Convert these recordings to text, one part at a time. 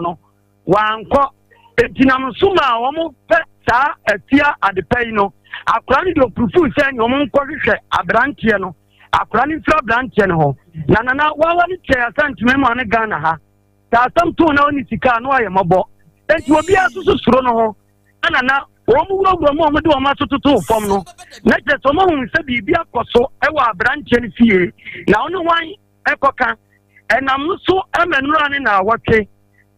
no, wankɔ. Enti nam so maa wɔn pɛ saa atia adepa yi no. Akora no de opurufu sɛ nea wɔn nkɔhwehwɛ aberanteɛ no. Akora no mfiri aberanteɛ no hɔ. Na nana wawa no kyɛɛ Asantuma mu ane Ghana ha. Sɛ asɛm too na ɔne sika a na wayɛ mmɔbɔ. Enti obiara nso so suro no ho. Ɛna na wɔn wurawura mu a wɔde wɔn aso totoo fam no, na kyerɛ sɛ wɔahu sɛ biribi akɔ so wɔ aberanteɛ no fie. Na ɔne hwan ɛkɔka? Ɛnam no so ma nnora ne naawɔtwe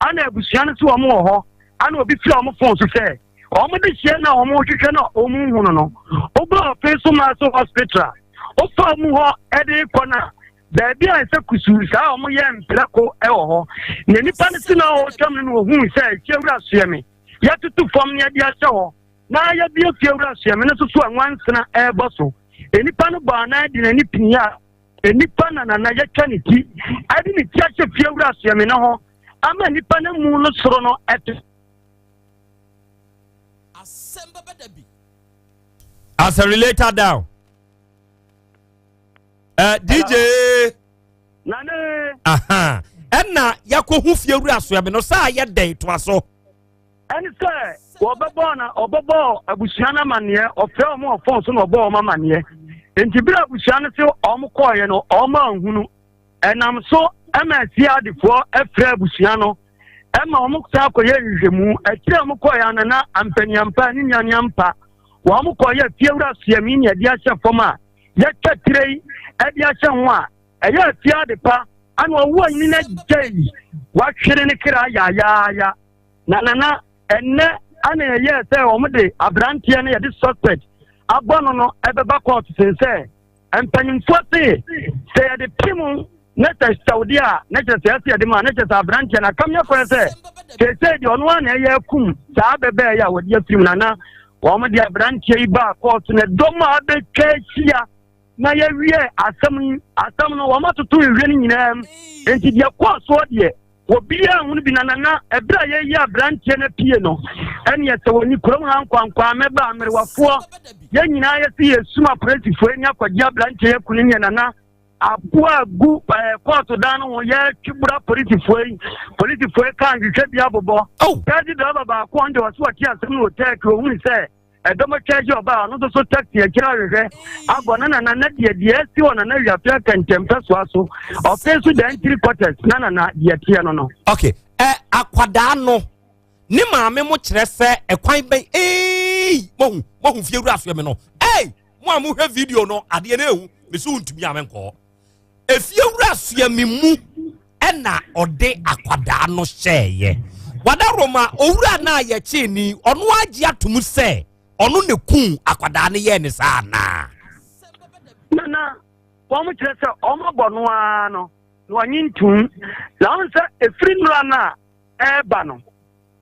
ana abusua no so wɔn wɔ hɔ ana obi fira wɔn fon so sɛ wɔn de hyɛ na wɔn hwehwɛ na wɔn nhu no no. Wobaa ɔfe so maa so hospital a wofa mu hɔ ɛde kɔ no a baabi a ɛsɛ kusuu saa a wɔyɛ mprako wɔ hɔ na nipa no si na ɔretwam no na ohuu sɛ fiewura soɛ me yɛtoto fam na yɛde ahyɛ hɔ na yɛbie fiewura soɛ me no nso so a nwansena ɛrebɔ so. Nipa no bɔ anan de n'ani pii a nipa na nana yɛtwa ne ti ɛde ne ti ahyɛ fiewura soɛ me no ho ama nipa no mu no soro no ɛte. As a relator down. DJ. Nane. Aha. Ɛna yɛakɔhu fiewura soɛ me no saa yɛ dɛn toa so. Ɛne sɛ wɔbɛbɔɔ na ɔbɛbɔɔ abusua no amanneɛ, ɔfrɛ wɔn wɔ fon so na ɔbɔɔ wɔn amanneɛ. Enti bere a abusua no se wɔn kɔɔeɛ no, wɔn anhunu. Ɛnam so ma asiadefoɔ frɛ abusua no ma wɔn san kɔyɛ nhwehwɛmu. Akyire a wɔn kɔɔeɛ ano na ampaniampa ne nuaneampa wɔn kɔɔeɛ fiewura suami ne ɛde ahyɛ fam a yɛtwa tire yi ɛde ahyɛ ho a ɛyɛ asiade pa ana ɔwo anyini no agya yi wahwere ne kra yaayaaya. Na nana ɛnnɛ ana ɛyɛɛ sɛ wɔn de aberanteɛ no yɛde suspect abɔ no no ɛbɛba court sen sɛ mpanyinfoɔ se sɛ yɛde pem ne sɛ sɛwde a ne kyerɛ sɛ ɛsɛ yɛde ma ne kyerɛ sɛ aberanteɛ no akam yɛ kɔɛ sɛ seesei deɛ ɔno ara na ɛyɛ akum saa bɛbɛɛ yɛ a wɔde afiri mu nana wɔn de aberanteɛ yi baa court na dɔm a abɛtwa ahyia na yɛwie asɛm yi asɛm no wɔn atoto nwie no nyinaa mu nti deɛ kɔɔ soɔ deɛ Obiara nhunu bi na nana ɛberɛ a yɛyi aberanteɛ no apue no ɛneɛ sɛ wɔni kurom ha nkwankwaa mɛba mmerewafoɔ yɛn nyinaa yɛsi yɛsum apolisifoɔ ani akɔgye aberanteɛ yɛ kunu neɛ nana aboa gu ɛɛ kɔɔto dan no ho yɛtwe bura polisifoɔ yi polisifoɔ yi kaa nhwehwɛ bi abobɔ taxi driver baako ɔno deɛ ɔso ɔte asɛm no wɔ tɛɛki ohun sɛ Ɛdɔm atwa ahyia ɔbaa a ɔno nso so taxi akyiri ahwehwɛ abɔ ne nana na deɛ deɛ asi wɔ nana wiafe akɛntɛmpɛ soa so ɔfe so dan tiri quarters na nana deɛ teɛ no no. Ok ɛ akwadaa no ne maame mo kyerɛ sɛ ɛkwan bɛn eii mohu mohu fie wura soɛ me no ei mo a mohwɛ video no adeɛ no ehu me so ntumi a menkɔɔ efie wura soɛ me mu ɛna ɔde akwadaa no hyɛɛyɛ wadaroma owura no a yɛkyee ni ɔno agye atom sɛ ɔno ne kun akwadaa no yɛɛ ne saa anaa. Nana wɔn kyerɛ sɛ wɔn abɔ no ara no na wɔnye ntum na wɔn sɛ efiri nnura no a ɛreba no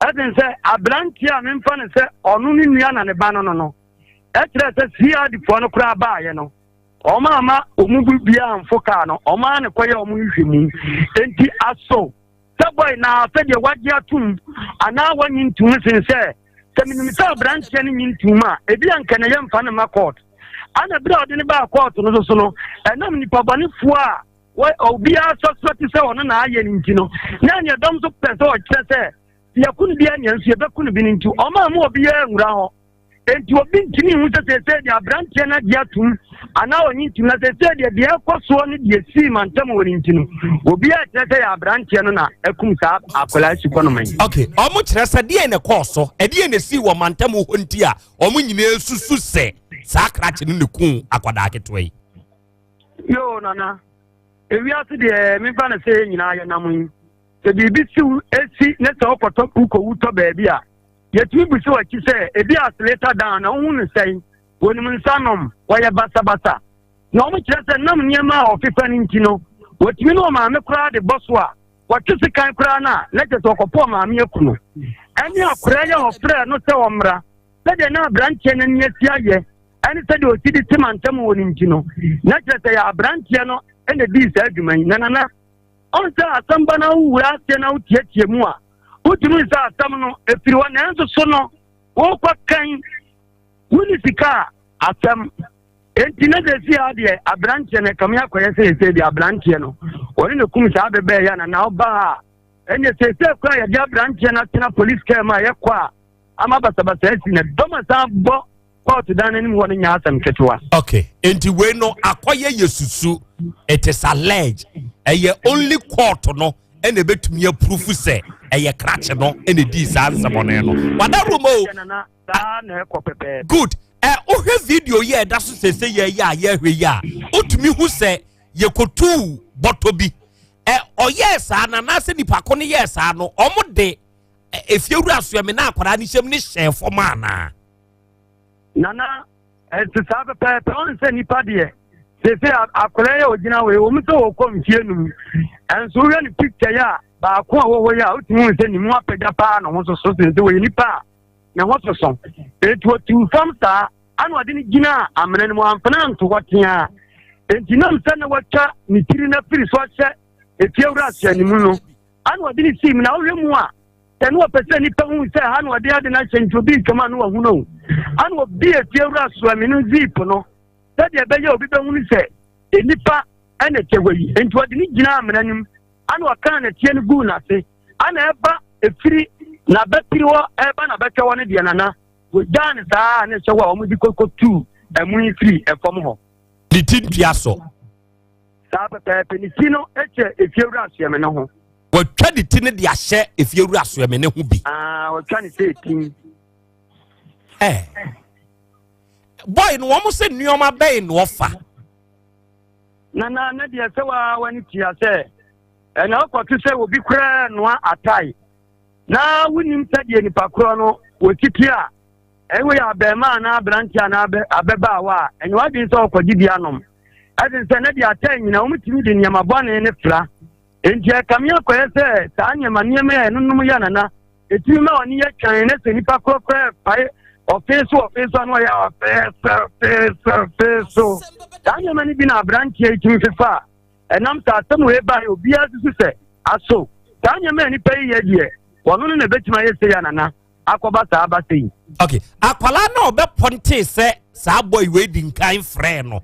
ɛsen sɛ aberanteɛ a memfa no sɛ ɔno ne nua na ne ba no no no ɛkyerɛ sɛ CID foɔ no koraa baayɛ no Wɔn amma wɔn mu biara amfo kaa no, wɔn ara na kɔyɛ wɔn nhwehwɛmu. Enti aso sɛ bɔe na afɛ deɛ wagye atom anaa wanyi ntom sen sɛ sɛ menim sɛ aberanteɛ no nyi ntom a, ebi anka na yɛmfa no mma kɔɔt. Ana bere a ɔde no baa kɔɔt no so so no, ɛnam nnipa bɔnefoɔ a obiara suspect sɛ ɔno na ayɛ no nti no, na ɛneɛ dɔm nso pɛ sɛ ɔkyerɛ sɛ yɛko no bi anya nso yɛbɛko no bi no nti, ɔma ama obiara nwura hɔ. Enti obi ntumi nhu sɛ seesei deɛ aberanteɛ no agye atom anaa ɔnye ntom na seesei deɛ deɛ ɛkɔ soɔ ne deɛ sii mantam wɔ ne nti no obiara kyerɛ sɛ yɛ aberanteɛ no na akum saa akwadaa sukɔnoma yi. Ok, ɔmo kyerɛ sɛ deɛ na ɛkɔɔ so, ɛdeɛ na esii wɔ mantam hɔ nti a ɔmo nyinaa susu sɛ saa krakye no na kum akwadaa ketewa yi. Yoo nana, ewiase deɛ memfa no sɛ yɛn nyinaa yɛnam yi, sɛ biribi siw esi ne sɛ wokɔtɔ wokɔwu tɔ baabi a Yɛtumi bisa w'akyi sɛ, ebi a Slater Dan na wohu no sɛn? Wɔnim nsa nom? Wɔyɛ basabasa? Na wɔkyerɛ sɛ nam nneɛma a ɔfefa no nti no, wɔtumi ne ɔmaame koraa de bɔ so a, wɔtwe sekan koraa no a, na kyerɛ sɛ ɔkɔpɔ ɔmaame aku no. Ɛne akoraa yi a ɔfrɛɛ no sɛ ɔmmra, sɛdeɛ na aberanteɛ no ani asi ayɛ, ɛne sɛdeɛ ɔsi de te mantam wɔ no nti no, na kyerɛ sɛ yɛ aberanteɛ no na ɛdii saa adwuma yi. Na nana, ɔn sɛ asɛm ba na wowura aseɛ na wotiatia mu a, wotumi sɛ asɛm no ɛfiri hɔ nanso so no wokɔ kan wone sika a asɛm enti na sɛsi a deɛ aberanteɛ no ɛkame akɔyɛ sɛ ɛsɛ deɛ aberanteɛ no wɔne ne kum saa bɛbɛɛ yɛ na na ɔba a Ɛnneɛ seesei koraa yɛde aberanteɛ no atena police car mu a yɛkɔ a ama basabasa asi na dɔm asan bɔ kɔɔto dan no anim hɔ no nyɛ asɛm ketewa. Okay, nti wei no akɔyɛ yɛ susu, it is alleged, ɛyɛ only court no ɛna ebetumi approve sɛ ɛyɛ krakye no ɛna edi saa nsɛmɔne no wada room o. Saa na ɛkɔ pɛpɛɛ. Good. Ɛ wohwɛ video yi a ɛda so sese yɛ yɛ a yɛhwɛ yi a, wotumi hu sɛ yɛkotuu bɔtɔ bi. Ɛ ɔyɛɛ saa na anaasɛ nipa ko no yɛɛ saa no, ɔmo de efiewura soɛmi na akwadaa ne hyɛm ne hyɛɛ fam anaa? Nana, ɛte saa pɛpɛɛpɛ. Ɔn sɛ nipa deɛ, sese akwadaa yi a ogyina hɔ yi, wɔn sɛ wɔkɔ mfie num, ɛnso wohwɛ ne picture yi a baako a wɔwɔ yi a, wotumi hu sɛ ne mu apagya paa na ho soso sen sɛ wɔyɛ nipa a ne ho soso. Eti otu fam saa ana ɔde no gyina amena no mu, amfana nto hɔ tea. Enti nam sɛ na watwa ne tiri na firi so ahyɛ efiewura ahyɛ ne mu no, ana ɔde ne sii mu. Na wohwɛ mu a, sɛ ne wɔpɛ sɛ nipa hu sɛ ha na ɔde ade no ahyɛ, nti obi ntwam a ne wahu no, ana obi efiewura soa mi no zip no sɛdeɛ ɛbɛyɛ obi bɛhunu sɛ nipa ɛna ɛkyɛ hɔ yi. Nti ɔde ne gyina amena no mu ana ɔkaa nɛteɛ no guu n'ase, ana ɛba efiri n'abɛtiri hɔ ɛba n'abɛtwɛ hɔ no deɛ, nana wɔgyaa ne saa ne hyɛ hɔ a wɔde kɔkɔtuu ɛmu yi firi ɛfam hɔ. Ne ti ntua so. Saa pɛpɛɛpɛ, ne ti no kyɛ efiewura asoɛme no ho. Wɔatwa ne ti no de ahyɛ efiewura asoɛme no ho bi. Aa, wɔatwa ne sɛ etin. Ɛ boy no, wɔn sɛ nneɛma bɛn na ɔfa? Nana, ne deɛ sɛ waa wani tua sɛ ɛna ɔkɔto sɛ obi koraa noa atae na wonim sɛdeɛ nipa korɔ no wɔtiti a, ɛwɔ yɛ abɛɛma anaa aberante anaa abɛbaawa a, ɛnyɛ wadwene sɛ ɔkɔgye bi anom. Ɛsen sɛ ne deɛ atae nyina wɔmtumi de nneɛma bɔne ne fra, enti ɛkame akɔyɛ sɛ saa nneɛma nneɛma a ɛnonom yɛ, nana, ɛtumi ma ɔne yɛ twan ne sɛ nipa korɔ koraa fae ɔfee so, ɔfee so ano ɔyɛ ɔfee so, ɔfee so, ɔfee so. Saa nneɛma no bi na aberanteɛ yi tumi fefa a ɛnam saa asɛm wei baeɛ, obiara susu sɛ aso saa nneɛma a nipa yi yɛ deɛ, wɔno no na ɛbɛtumi ayɛ sɛ yɛ nana akɔba saa aba sɛ yi. Okay, akwalaa na ɔbɛpɔntee sɛ saa boy wei di nkan frɛ no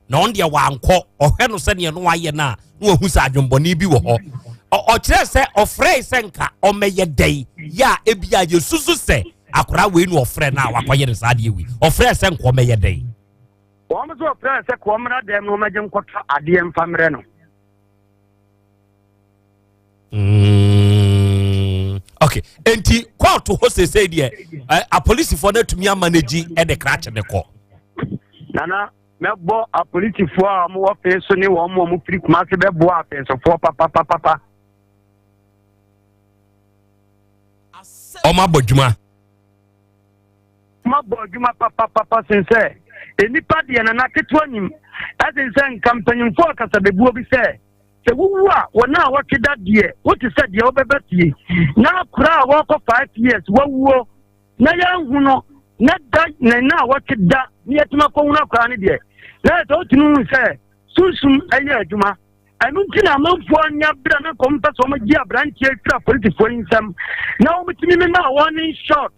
na ɔno deɛ wankɔ, ɔhwɛ no sɛdeɛ no wayɛ no a, na wahu sɛ adwembɔne bi wɔ hɔ. Ɔkyerɛ sɛ ɔfrɛe sɛ nka ɔmɛyɛ dɛn yɛ a, ebi a yɛsusu sɛ akwaraa wei na ɔfrɛ no a wakɔyɛ no saa adeɛ wei, ɔfrɛ sɛ nka ɔmɛyɛ dɛn? Wɔn nso ɔfrɛ sɛ kɔɔ mmra dɛm na ɔmɛgye nkɔtɔ adeɛ mfa mmerɛ no. Okay, enti kɔɔto hɔ seesei deɛ, apolisifoɔ no atumi ama no gyi de krakye ne kɔ? Nana, mɛbɔ apolisifoɔ a wɔwɔ fee so ne wɔn a wɔfiri Kumase bɛboa afɛnsofoɔ papapapapa. Ɔmo abɔ dwuma. Ɔmo abɔ adwuma papapapa sen sɛ nnipa deɛ, nana, ketewa nim. Ɛsen sɛ nka mpanyimfoɔ akasabebuo bi sɛ sɛ wowu a wɔn a wɔtwe da deɛ wote sɛ deɛ wobɛba fie na akora a wɔkɔ 5 years wawuo na yɛnhu no na da na na a wɔtwe da ne yɛtumi akɔhunu akora no deɛ, na yɛ sɛ wotumi hu sɛ sunsum ɛyɛ adwuma. Ɛno nti na amanfoɔ anya berɛ na nkɔm pɛ sɛ wɔgye aberanteɛ firi apolisifoɔ yi nsɛm na wɔmtumi mema wɔn ne short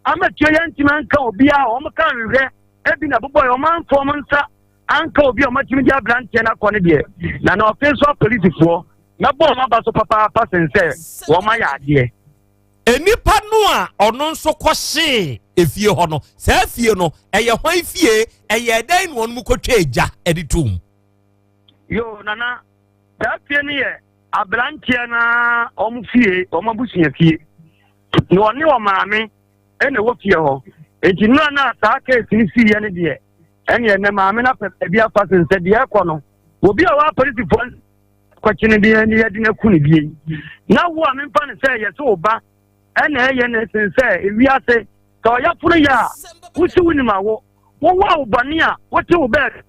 ama tua yɛntumi anka obiara a wɔn ka nhwehwɛ ebi na bobɔ yɛ wɔn amfa wɔn nsa anka obi a wɔatumi de aberanteɛ no akɔ no deɛ. Na ɔfe nso apolisifoɔ, mɛbɔ wɔn aba so papaapa sen sɛ wɔn ayɛ adeɛ. Enipa no a ɔno nso kɔhyee efie hɔ no, saa fie no ɛyɛ hwan fie? Ɛyɛ ɛdɛn na wɔn mu kɔtwa egya ɛde tum? Yo nana, saa fie no yɛ aberanteɛ na wɔn fie, wɔn abusua fie, na ɔne wɔn maame ɛna ɛwɔ fie hɔ. Eti nnura na saa case no si yɛ no deɛ, ɛne ɛnɛ maame no apɛ baabi afa sen sɛ deɛ ɛkɔ no, obi a wɔwɔ apolisifoɔ kɔkye no deɛ ne yɛde no aku no bie na wo a memfa no sɛ yɛsɛ wo ba ɛna ɛyɛ no sen sɛ ewiase sɛ ɔyɛforo yɛ a wosi wo nim awo wowɔ a wo bɔne a wote wo bɛɛ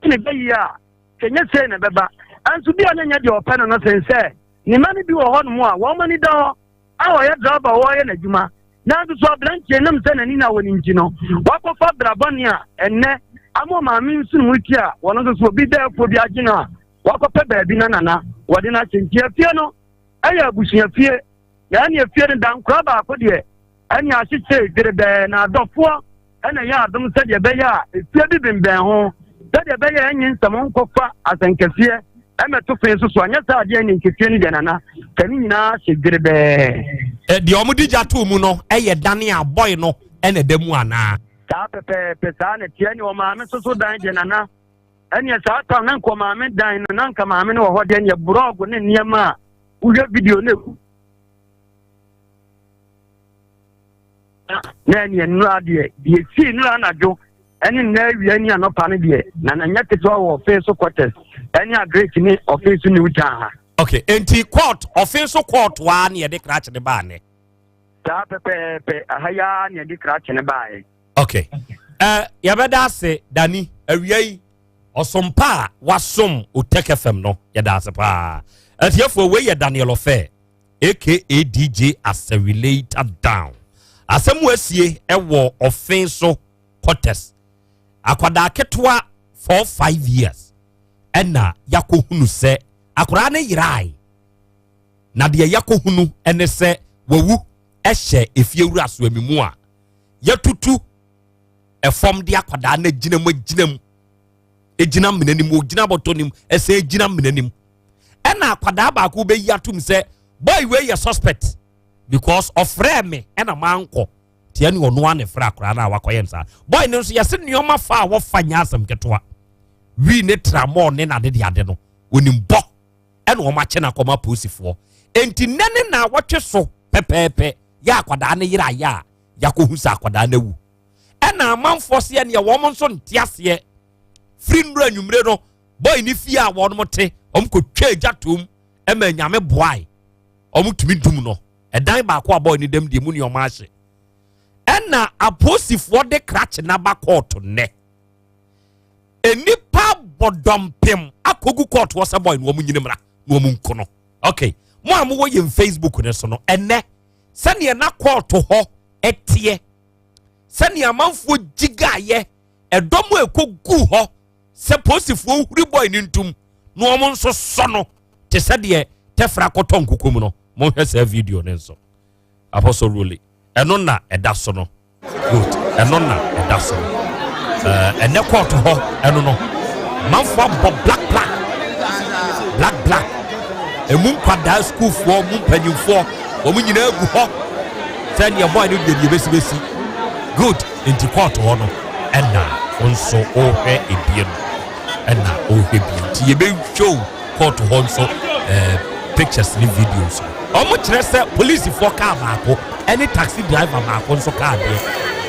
ne bɛyi a sɛ nyɛ sei na ɛbɛba. Ɛnso bi a ne nyɛ deɛ ɔpɛ no sen sɛ ne mma no bi wɔ hɔnom a wɔn ani da hɔ a ɔyɛ driver a wɔreyɛ n'adwuma, nanso so aberanteɛ nam sɛ n'ani na wɔ ne nti no wakɔfa brabɔne a ɛnnɛ ama maame nsono mu ti a wɔn nso so obi dɛɛfoɔ bi agye no a wakɔpɛ baabi na nana wɔde no ahyɛ. Nti afie no ɛyɛ abusua fie, na ɛne afie no da nkora baako deɛ ɛne ahyehyɛ dwerebɛɛ na adɔfoɔ ɛna ɛyɛ adom sɛdeɛ ɛbɛyɛ a efie bi bembɛn ho. Sɛdeɛ ɛbɛyɛ a ɛnye nsɛm nkɔfa asɛnkɛseɛ ɛmɛto fee so so anyɛ saa adeɛ ne nketeɛ no deɛ nana ka ne nyinaa hyɛ dwerebɛɛ. Deɛ wɔn de gya too mu no yɛ dane a bɔe no na ɛda mu anaa? Saa pɛpɛɛpɛ saa na ɛteɛ ne ɔmaame soso dan deɛ nana ɛneɛ saa tam na nka ɔmaame dan no na nka maame no wɔ hɔ deɛ neɛ borɔgo ne nneɛma a wohwɛ video no ɛgu na ɛneɛ nnora deɛ deɛ sii nnora anadwo ɛne nnɛ awia ne anɔpa no deɛ na na nyɛ ketewa wɔ ɔfee so quarters ɛne agric ne ɔfee so new town ha. Ok, enti court ɔfee so court waa ne yɛde krakye ne baa nɛ? Saa pɛpɛɛpɛ, aha yi ara ne yɛde krakye ne baeɛ. Ok, eh, yɛbɛda ase Dani, awia yi ɔsom pa a wasom Otec FM no, yɛda ase paa. Atiefoɔ, wei yɛ Daniel Ɔfɛ aka DJ Asɛwilata Down. Asɛm asie ɛwɔ ɔfe so quarters. Akwadaa ketewa 4 5 years ɛna yakɔhunu sɛ akwadaa no yerae. Na deɛ yakɔhunu ɛne sɛ wawu ɛhyɛ efie wura so amimu a yɛtutu ɛfam de akwadaa no agyina mu agyina mu egyina mena nim ogyina bɔtɔ nim ɛsɛ egyina mena nim. Ɛna akwadaa baako bɛyi atum sɛ boy wei yɛ suspect because ɔfrɛ me ɛna mankɔ tia ne ɔno a ne frɛ akwadaa no a wakɔyɛ nsa. Boy no nso yɛse nneɛma fa a wɔfa nyɛ asɛm ketewa, wii ne tramɔɔ ne nade de ade no onim bɔ ɛna wɔn akyɛ no akɔma polisifoɔ. Enti nnɛ ne na wɔtwe so pɛpɛɛpɛ yɛ akwadaa no yere ayɛ a yakɔhu sɛ akwadaa no awu. Ɛna amanfoɔ seɛ neɛ wɔn nso nte aseɛ. Firi nnura anwummere no boy ne fie a wɔn te wɔn kɔtwa agya tom ɛma anyame boae wɔn tumi dum no. Ɛdan baako a boy ne dɛm deɛ mu nneɛma ahye. Ɛna apolisifoɔ de krakye n'aba kɔɔto nnɛ. Nnipa bɔ dɔmpem akɔgu kɔɔto hɔ sɛ boy no wɔn nyini mmra na wɔn nko no. Okay, mo a mowɔ yɛn Facebook ne so no ɛnɛ sɛdeɛ na kɔɔto hɔ ɛteɛ, sɛdeɛ amanfoɔ gyigaayɛ ɛdɔm a ɛkɔgu hɔ sɛ polisifoɔ huri boy no ntum na wɔn nso sɔ no te sɛ deɛ tɛfra kɔtɔ nkoko mu no. Monhwɛ saa video no nso. Apostle Ruli, ɛno na ɛda so no. Good, ɛno na ɛda so no. Ɛnɛ kɔɔto hɔ ɛno no manfoɔ abɔ black black black black, emu nkwadaa sukuufoɔ mu mpanyinfoɔ wɔn nyinaa gu hɔ sɛ neɛ boy no deɛ deɛ bɛsi bɛsi. Good, nti kɔɔto hɔ no ɛna nso ɔrehwɛ ebie no ɛna ɔrehwɛ bie, nti yɛbɛhwɛ o kɔɔto hɔ nso pictures ne videos no. Wɔn kyerɛ sɛ polisifoɔ kaa baako ɛne taxi driver baako nso kaa deɛ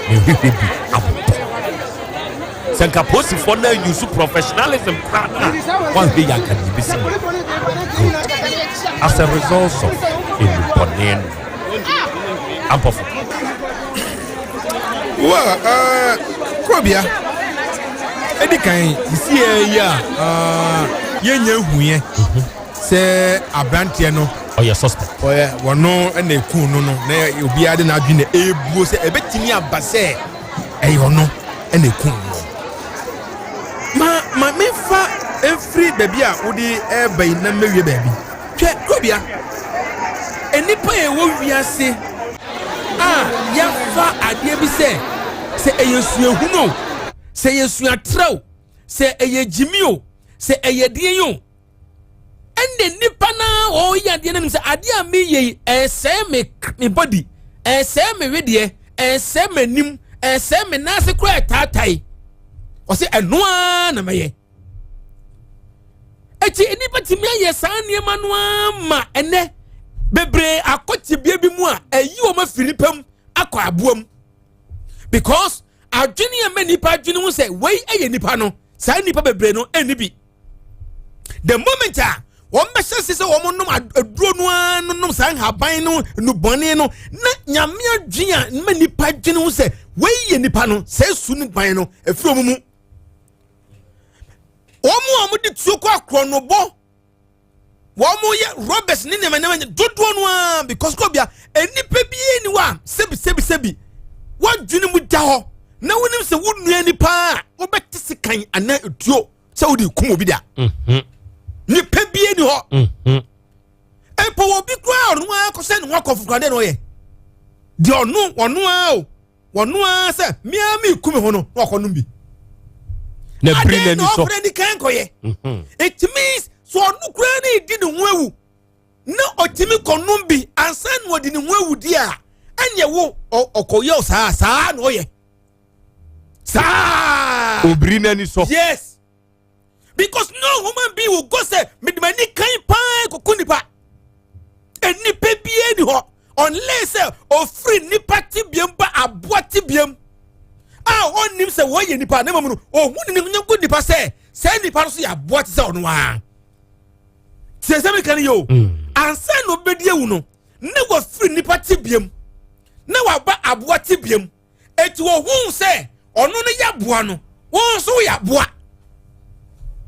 na ehwehwɛ bi abobɔ. Sɛ nka polisifoɔ no anyusu professionalism koraa no a wɔanhwɛ yɛ anka deɛ ebesi mu. Good, as a result of enubɔne no ampɔfo. Well, Krobia, edi kan sisi yɛ yi a yɛnyɛ huiɛ sɛ aberanteɛ no ɔyɛ suspect. Ɔyɛ wɔno ɛna ekun no na obiara de n'adwene na ebuo sɛ ebetumi aba sɛ ɛyɛ ɔno ɛna ekun no. Ma mefa efiri baabi a wode ɛɛba yi na mmewie baabi. Hwɛ Krobia, nnipa a ɛwɔ wiase a yɛafa adeɛ bi sɛ ɛyɛ suahunu o, sɛ ɛyɛ suatrɛ o, sɛ ɛyɛ gyimi o, sɛ ɛyɛ deɛ o, ɛnna nipa naa ɔreyɛ adeɛ no nim sɛ adeɛ a meyɛ yi ɛsɛe me body, ɛsɛe me wedeɛ, ɛsɛe m'anim, ɛsɛe me nan ase koraa ɛtaatae. Ɔsɛ ɛno ara na mɛyɛ. Eti nipa tumi ayɛ saa nneɛma no ara ma ɛnɛ bebree akɔ tebea bi mu a ɛyi wɔn afiri nipa mu akɔ aboa mu, because adwene a mɛ nipa adwene ho sɛ wei yɛ nipa no, saa nipa bebree no ɛnni bi. The moment a wɔn bɛhyɛ se sɛ wɔn nom aduro no ara no nom saa nhaban no nubɔne no na nyame adwene a mɛ nipa adwene ho sɛ wei yɛ nipa no, saa su ne ban no efiri wɔn mu. Wɔn a wɔde tuo kɔ akorɔnobɔ, wɔn yɛ robbers ne nneɛma nneɛma dodoɔ no ara, because kɔ bia nipa bi ni hɔ a sɛbi sɛbi sɛbi wɔadwene mu da hɔ na wɔnim sɛ wɔn nua nipa a wɔbɛte sekan anaa etuo sɛ wɔde kum obi da. Nipa bi ni hɔ. Mpo obi koraa ɔno ara kɔsɛ ne ho akɔfo koraa deɛ na ɔyɛ deɛ ɔno ɔno ara o ɔno ara sɛ mmea mi kum ho no na wakɔ nom bi. Na biri Adɛn n'ani na so. ɔfrɛ ni kan kɔyɛ? It means so ɔno koraa ne di ne ho awu na ɔtumi kɔnom bi ansa na ɔde ne ho awu di a, ɛnyɛ wo ɔkɔyɛ wo saa saa na ɔyɛ saa. Obiri n'ani so. Yes, because no human being will go say mede m'ani kan paa kɔkɔ nipa. Nipa bie ni hɔ unless sɛ ofiri nipa tibiam ba aboa tibiam a ɔnnim sɛ wɔyɛ nipa, ne mu no ohun ne nyɛnko nipa sɛ sɛ nipa no so yɛ aboa te sɛ ɔno ara. Sɛ sɛ mi kan yi o, ansa na obedi ewu no ne wɔfiri nipa tibiam na waba aboa tibiam, eti ohun sɛ ɔno no yɛ aboa no, wɔn nso yɛ aboa,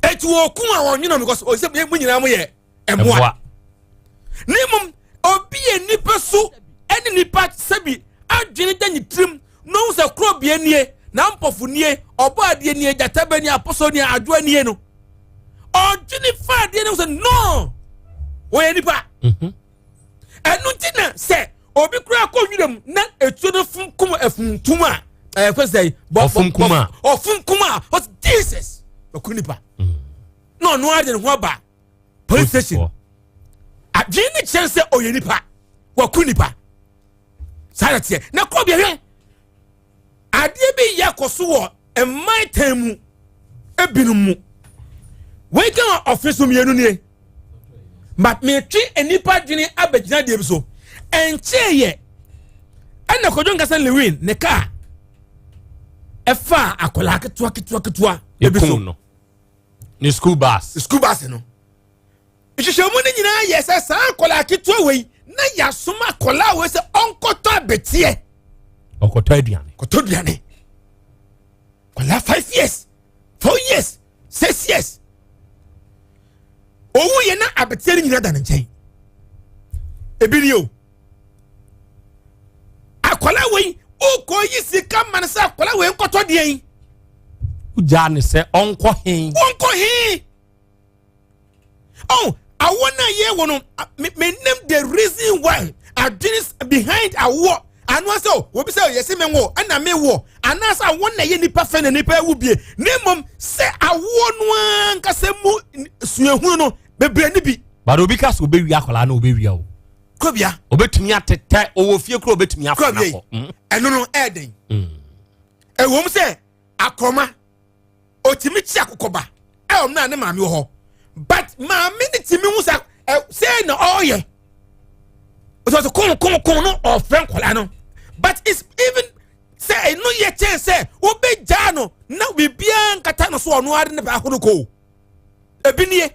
eti wɔkun a wɔnwene because ɔsɛ mo nyinaa mo yɛ mmoa. Ne mmom obi yɛ nipa so ɛne nipa sɛbi adwene da ne tirim na ohun sɛ kuro bea nie na mpɔfo nie, ɔbɔ adeɛ nie, gyata bɛ nie, apɔsɔ nie, adwoa nie no, ɔdwene fa adeɛ no sɛ no wɔyɛ nipa. Ɛno nti na sɛ obi kura kɔ nwura mu na etuo no fun kum efuntum a ɛyɛ fɛ sɛ Ɔfun kum a. Ɔfun kum a, ɔsɛ Jesus ɔku nipa na ɔno ara de ne ho aba police station. Adwene ne kyerɛ sɛ ɔyɛ nipa, waku nipa. Saa na teɛ na kɔ bia hwɛ adeɛ bi yɛ kɔ so wɔ mman tan mu ebinom mu. Wei ka ɔfe so mmienu nie, but metwe nipa dwene abɛgyina deɛ bi so. Ɛnkyɛn yɛ ɛna Kwadwo Nkasa Lilwin ne kaa ɛfa akwadaa ketewa ketewa ketewa ebi so. Ekum no ne school bus. School bus no, nhwehwɛmu no nyinaa yɛ sɛ saa akwadaa ketewa wei na yasoma akwadaa wei sɛ ɔnkɔtɔ abɛteɛ. Ɔkɔtɔ aduane. Kɔtɔ aduane. Akwadaa 5 years, 4 years, 6 years, owu yɛ na abɛteɛ no nyinaa da ne nkyɛn. Ebi ni o, akwadaa wei okɔ yi sika ma no sɛ akwadaa wei nkɔtɔ deɛ yi. Wogyaa ne sɛ ɔnkɔ hen? Wɔnkɔ he? Oh, awo na yɛ wɔ no, me nim the reason why adwene behind awoɔ ano sɛ o obi sɛ yɛsi mi wɔ ɛna mi wɔ anaasɛ awo na yɛ nipa fɛ na nipa ewu bie, ne mmom sɛ awoɔ no ankasa mu suahunu no bebree ni bi. But obi ka sɛ obɛwia akwadaa na obɛwia o. Kobia. Obɛtumi atetɛ ɔwɔ fie kora, obɛtumi afa Kobia. nakɔ. Ɛno no ɛɛden. Ɛwɔm sɛ akɔma otimi kyi akokɔba ɛwɔm na ne maame wɔ hɔ, but maame ne timi hu sɛ ɛ sɛ na ɔɔyɛ ɔsɛ kɔn kɔn kɔn no ɔfrɛ nkɔla no, but it's even sɛ ɛno yɛ kyɛn sɛ wobɛgyaa no na biribiara nkata no so, ɔno ara ne baako no kɔ ebi nie.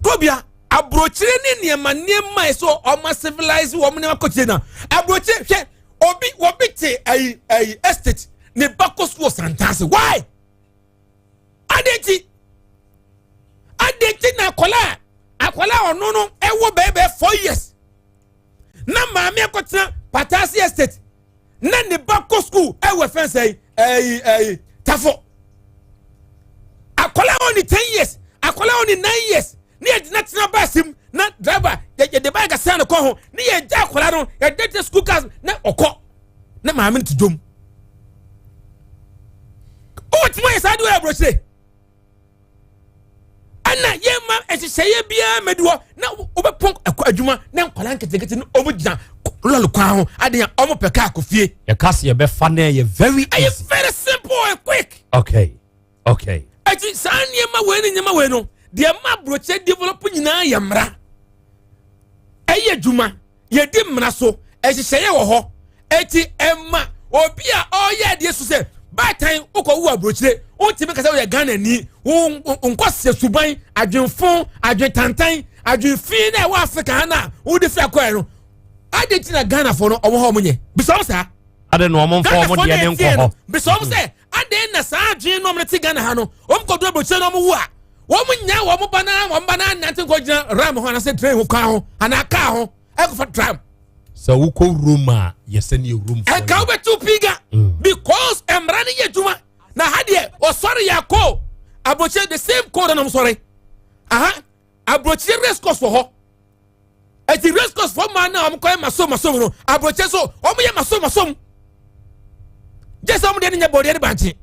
Kobia, aburokyire ne nneɛma nneɛma yi so ɔma civilize wɔn nneɛma kɔkyire na aburokyire hwɛ obi obi te ayi ayi estate ne ba kɔ sukuu Santase. Why? Adeɛ nti na akwadaa akwadaa ɔno no ɛwɔ bɛɛbɛɛ 4 years na maame akɔtena Patasi Estate na ne ba kɔ sukuu ɛwɔ fɛn sɛ ɛyi ɛyi Tafo. Akwadaa wɔ ne 10 years, akwadaa wɔ ne 9 years ne yɛ gyina tena baasi mu na driver yɛ yɛde baa kasa ne kɔ ho ne yɛ gya akwadaa no yɛde te school cars na ɔkɔ na maame no te dwom. Ɔwɔ tuma yɛ saa de wɔ aburokyire ɛna yɛma nhyehyɛeɛ biara mɛdi hɔ na wobɛpɔn ɛkɔ adwuma na nkwadaa nketenkete no ɔmo gyina lɔri kwan ho adeɛ a ɔmo pɛ kaa kɔ fie. Yɛka sɛ yɛbɛfa no, ɛyɛ very ɛyɛ easy. Very simple and quick. Eti saa nneɛma wei ne nneɛma wei no deɛ ma aburokyire develop nyinaa yɛ mmara ɛyɛ adwuma, yɛdi mmara so, ɛhyehyɛeɛ wɔ hɔ. Eti ɛma obi a ɔreyɛ adeɛ so sɛ baatan wokɔ wo aburokyire wontumi kasa woyɛ Ghana ni wo nkɔ sɛ suban adwenfo, adwentantan, adwenfin na ɛwɔ Africa ha na wode fi akɔɛ no adi ti na Ghana fo no ɔmo hɔ ɔmo nyɛ bisa ɔmo saa. Ade na ɔmo mfa ɔmo deɛ ne nkɔ hɔ. Bisa ɔmo sɛ adan na saa adwene no ɔmo te Ghana ha no, ɔmo kɔ do aburokyire na ɔmo wu a, wɔn nya wɔn ba na nante nkɔ gyina ram ho anaasɛ train ho kwan ho anaa kaa ho ɛkɔfa tram. Sɛ wokɔ Rome a, yɛsɛ ne yɛ Rome. Ɛnka wobɛtu piga because mmara no yɛ adwuma na ha deɛ ɔsɔre yɛ akɔ aburokyire the same code na ɔmo aha aburokyire race course wɔ hɔ. Eti race course fɔ maa na ɔmo kɔ yɛ masom masom no, aburokyire so ɔmo yɛ masom masom gye sɛ ɔmo deɛ no nyɛ bɔdeɛ ne bankye.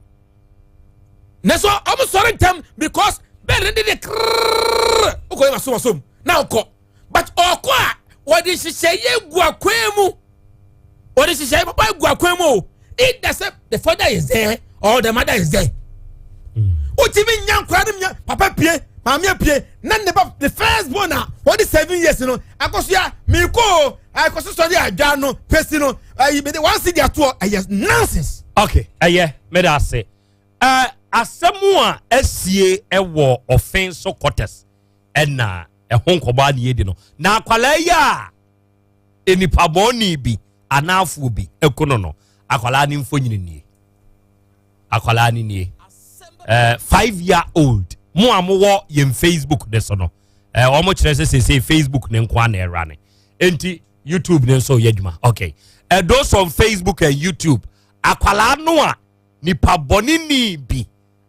Na so ɔmo sɔre ntɛm because bɛɛde ne de de krrrr wokɔ yɛ waso wasom na ɔkɔ, but ɔkɔ a, wɔde nhyehyɛeɛ gu akwan mu, wɔde nhyehyɛeɛ papa gu akwan mu o. Either sɛ the father is there or the mother is there. Wotumi nya nkora no nya papa pie, maame pie, na ne ba, the first born a wɔde 7 years no akɔsoa miiko o, akɔso sɔre adwa no pesi no ayi bede 1 cedi atoɔ, ɛyɛ nonsense. Okay, ɛyɛ, meda ase. Asɛm a asie ɛwɔ Ɔfen so quarters ɛna ɛho nkɔmɔ a ne yɛdi no, na akwalaa yi a nipa bɔnni bi anaafoɔ bi ɛko no, akwalaa ne mfonyini nie, akwalaa ne nie, 5 year old. Mo a mowɔ yɛn Facebook de so no, wɔn kyerɛ sɛ sese Facebook ne nko ana ɛra ne nti YouTube ne nso yɛ adwuma. Okay, those on Facebook and YouTube, akwalaa no a nipa bɔne ni bi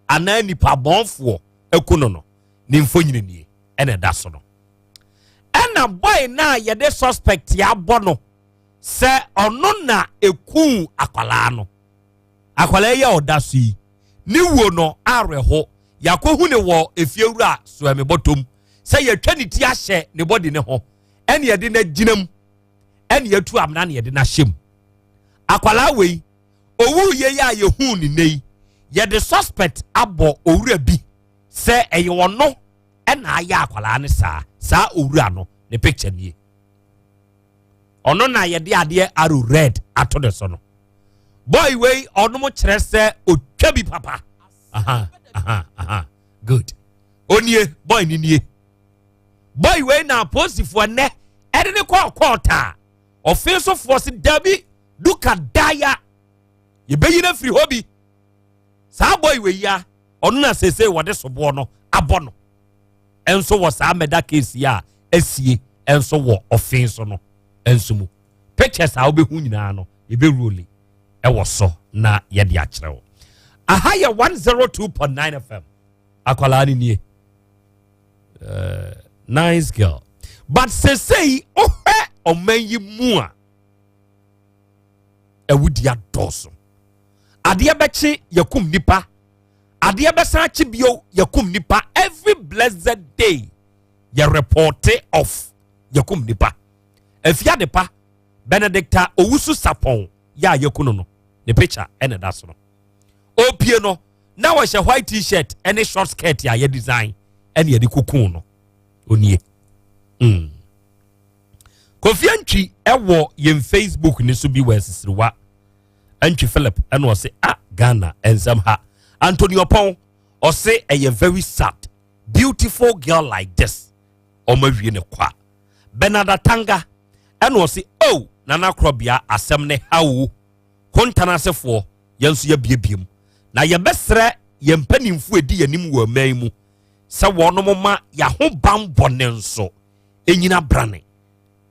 anaa nipa bɔnfoɔ ɛko no ne mfonyini nie ɛna ɛda so no. Ɛna boy na yɛde suspect abɔ no sɛ ɔno na ekuu akwalaa no, akwalaa yi a ɔda so yi ne wuo no awerɛho. Yɛakɔhu ne wɔ efiewura soɛmi bɔtɔm sɛ yɛtwa ne ti ahyɛ ne bɔdi ne ho, ɛne yɛde no agyina mu, ɛne yɛtu amena ne yɛde no ahyɛ mu. Akwalaa wei owu yie yi a yɛhu ne nne yi, yɛde suspect abɔ owura bi sɛ ɛyɛ ɔno ɛna ayɛ akwalaa no saa. Saa owura no ne picture nie, ɔno na yɛde adeɛ arrow red ato ne so no. Boy wei, ɔnom kyerɛ sɛ otwa bi papa. Aha aha aha, good, onie, boy ni nie. Boy wei na apolisifoɔ nnɛ ɛde ne kɔɔ kɔɔtaa ɔfe sofoɔ si dabi duka daya, yɛbɛyi no afiri hɔ bi. Saa boy wei ya, ɔno na sese wɔde soboɔ no abɔ no ɛnso wɔ saa murder case yi a asie ɛnso wɔ ɔfe so no ɛnso mu. Pictures a wobɛhu nyinaa no, yɛbɛroli ɛwɔ so na yɛde akyerɛ wo. Aha yɛ 102.9 FM. Akwalaa no nie, nice girl, but sesei wohwɛ ɔman yi mu a, awudi adɔɔso. Adeɛ bɛkye, yɛkum nipa. Adeɛ bɛsan akye bio, yɛkum nipa. Every blessed day yɛ report of yɛkum nipa. Afia Adepa Benedicta Owusu Sapɔn yɛ a yɛku no, ne picture ɛna ɛda so no. Opie no na wɔhyɛ white T-shirt ɛne short skirt a yɛ design ɛne yɛde kukun no. Onie. Kofi Antwi ɛwɔ yɛn Facebook ne so bi wɔ Asisiriwa Antwi Philip, ɛna ɔse a Ghana nsɛm ha. Antonio Pɔn ɔse ɛyɛ very sad, beautiful girl like this, ɔmo awie ne kwa. Bernard Atanga ɛna ɔse, oh, Nana Korɔbea, asɛm ne ha o. Kontanasefoɔ yɛn nso yɛbiebie mu na yɛbɛsrɛ yɛn mpanimfoɔ edi yɛn anim wɔ ɔman mu sɛ wɔn ma yɛaho banbɔ ne nso enyina brane,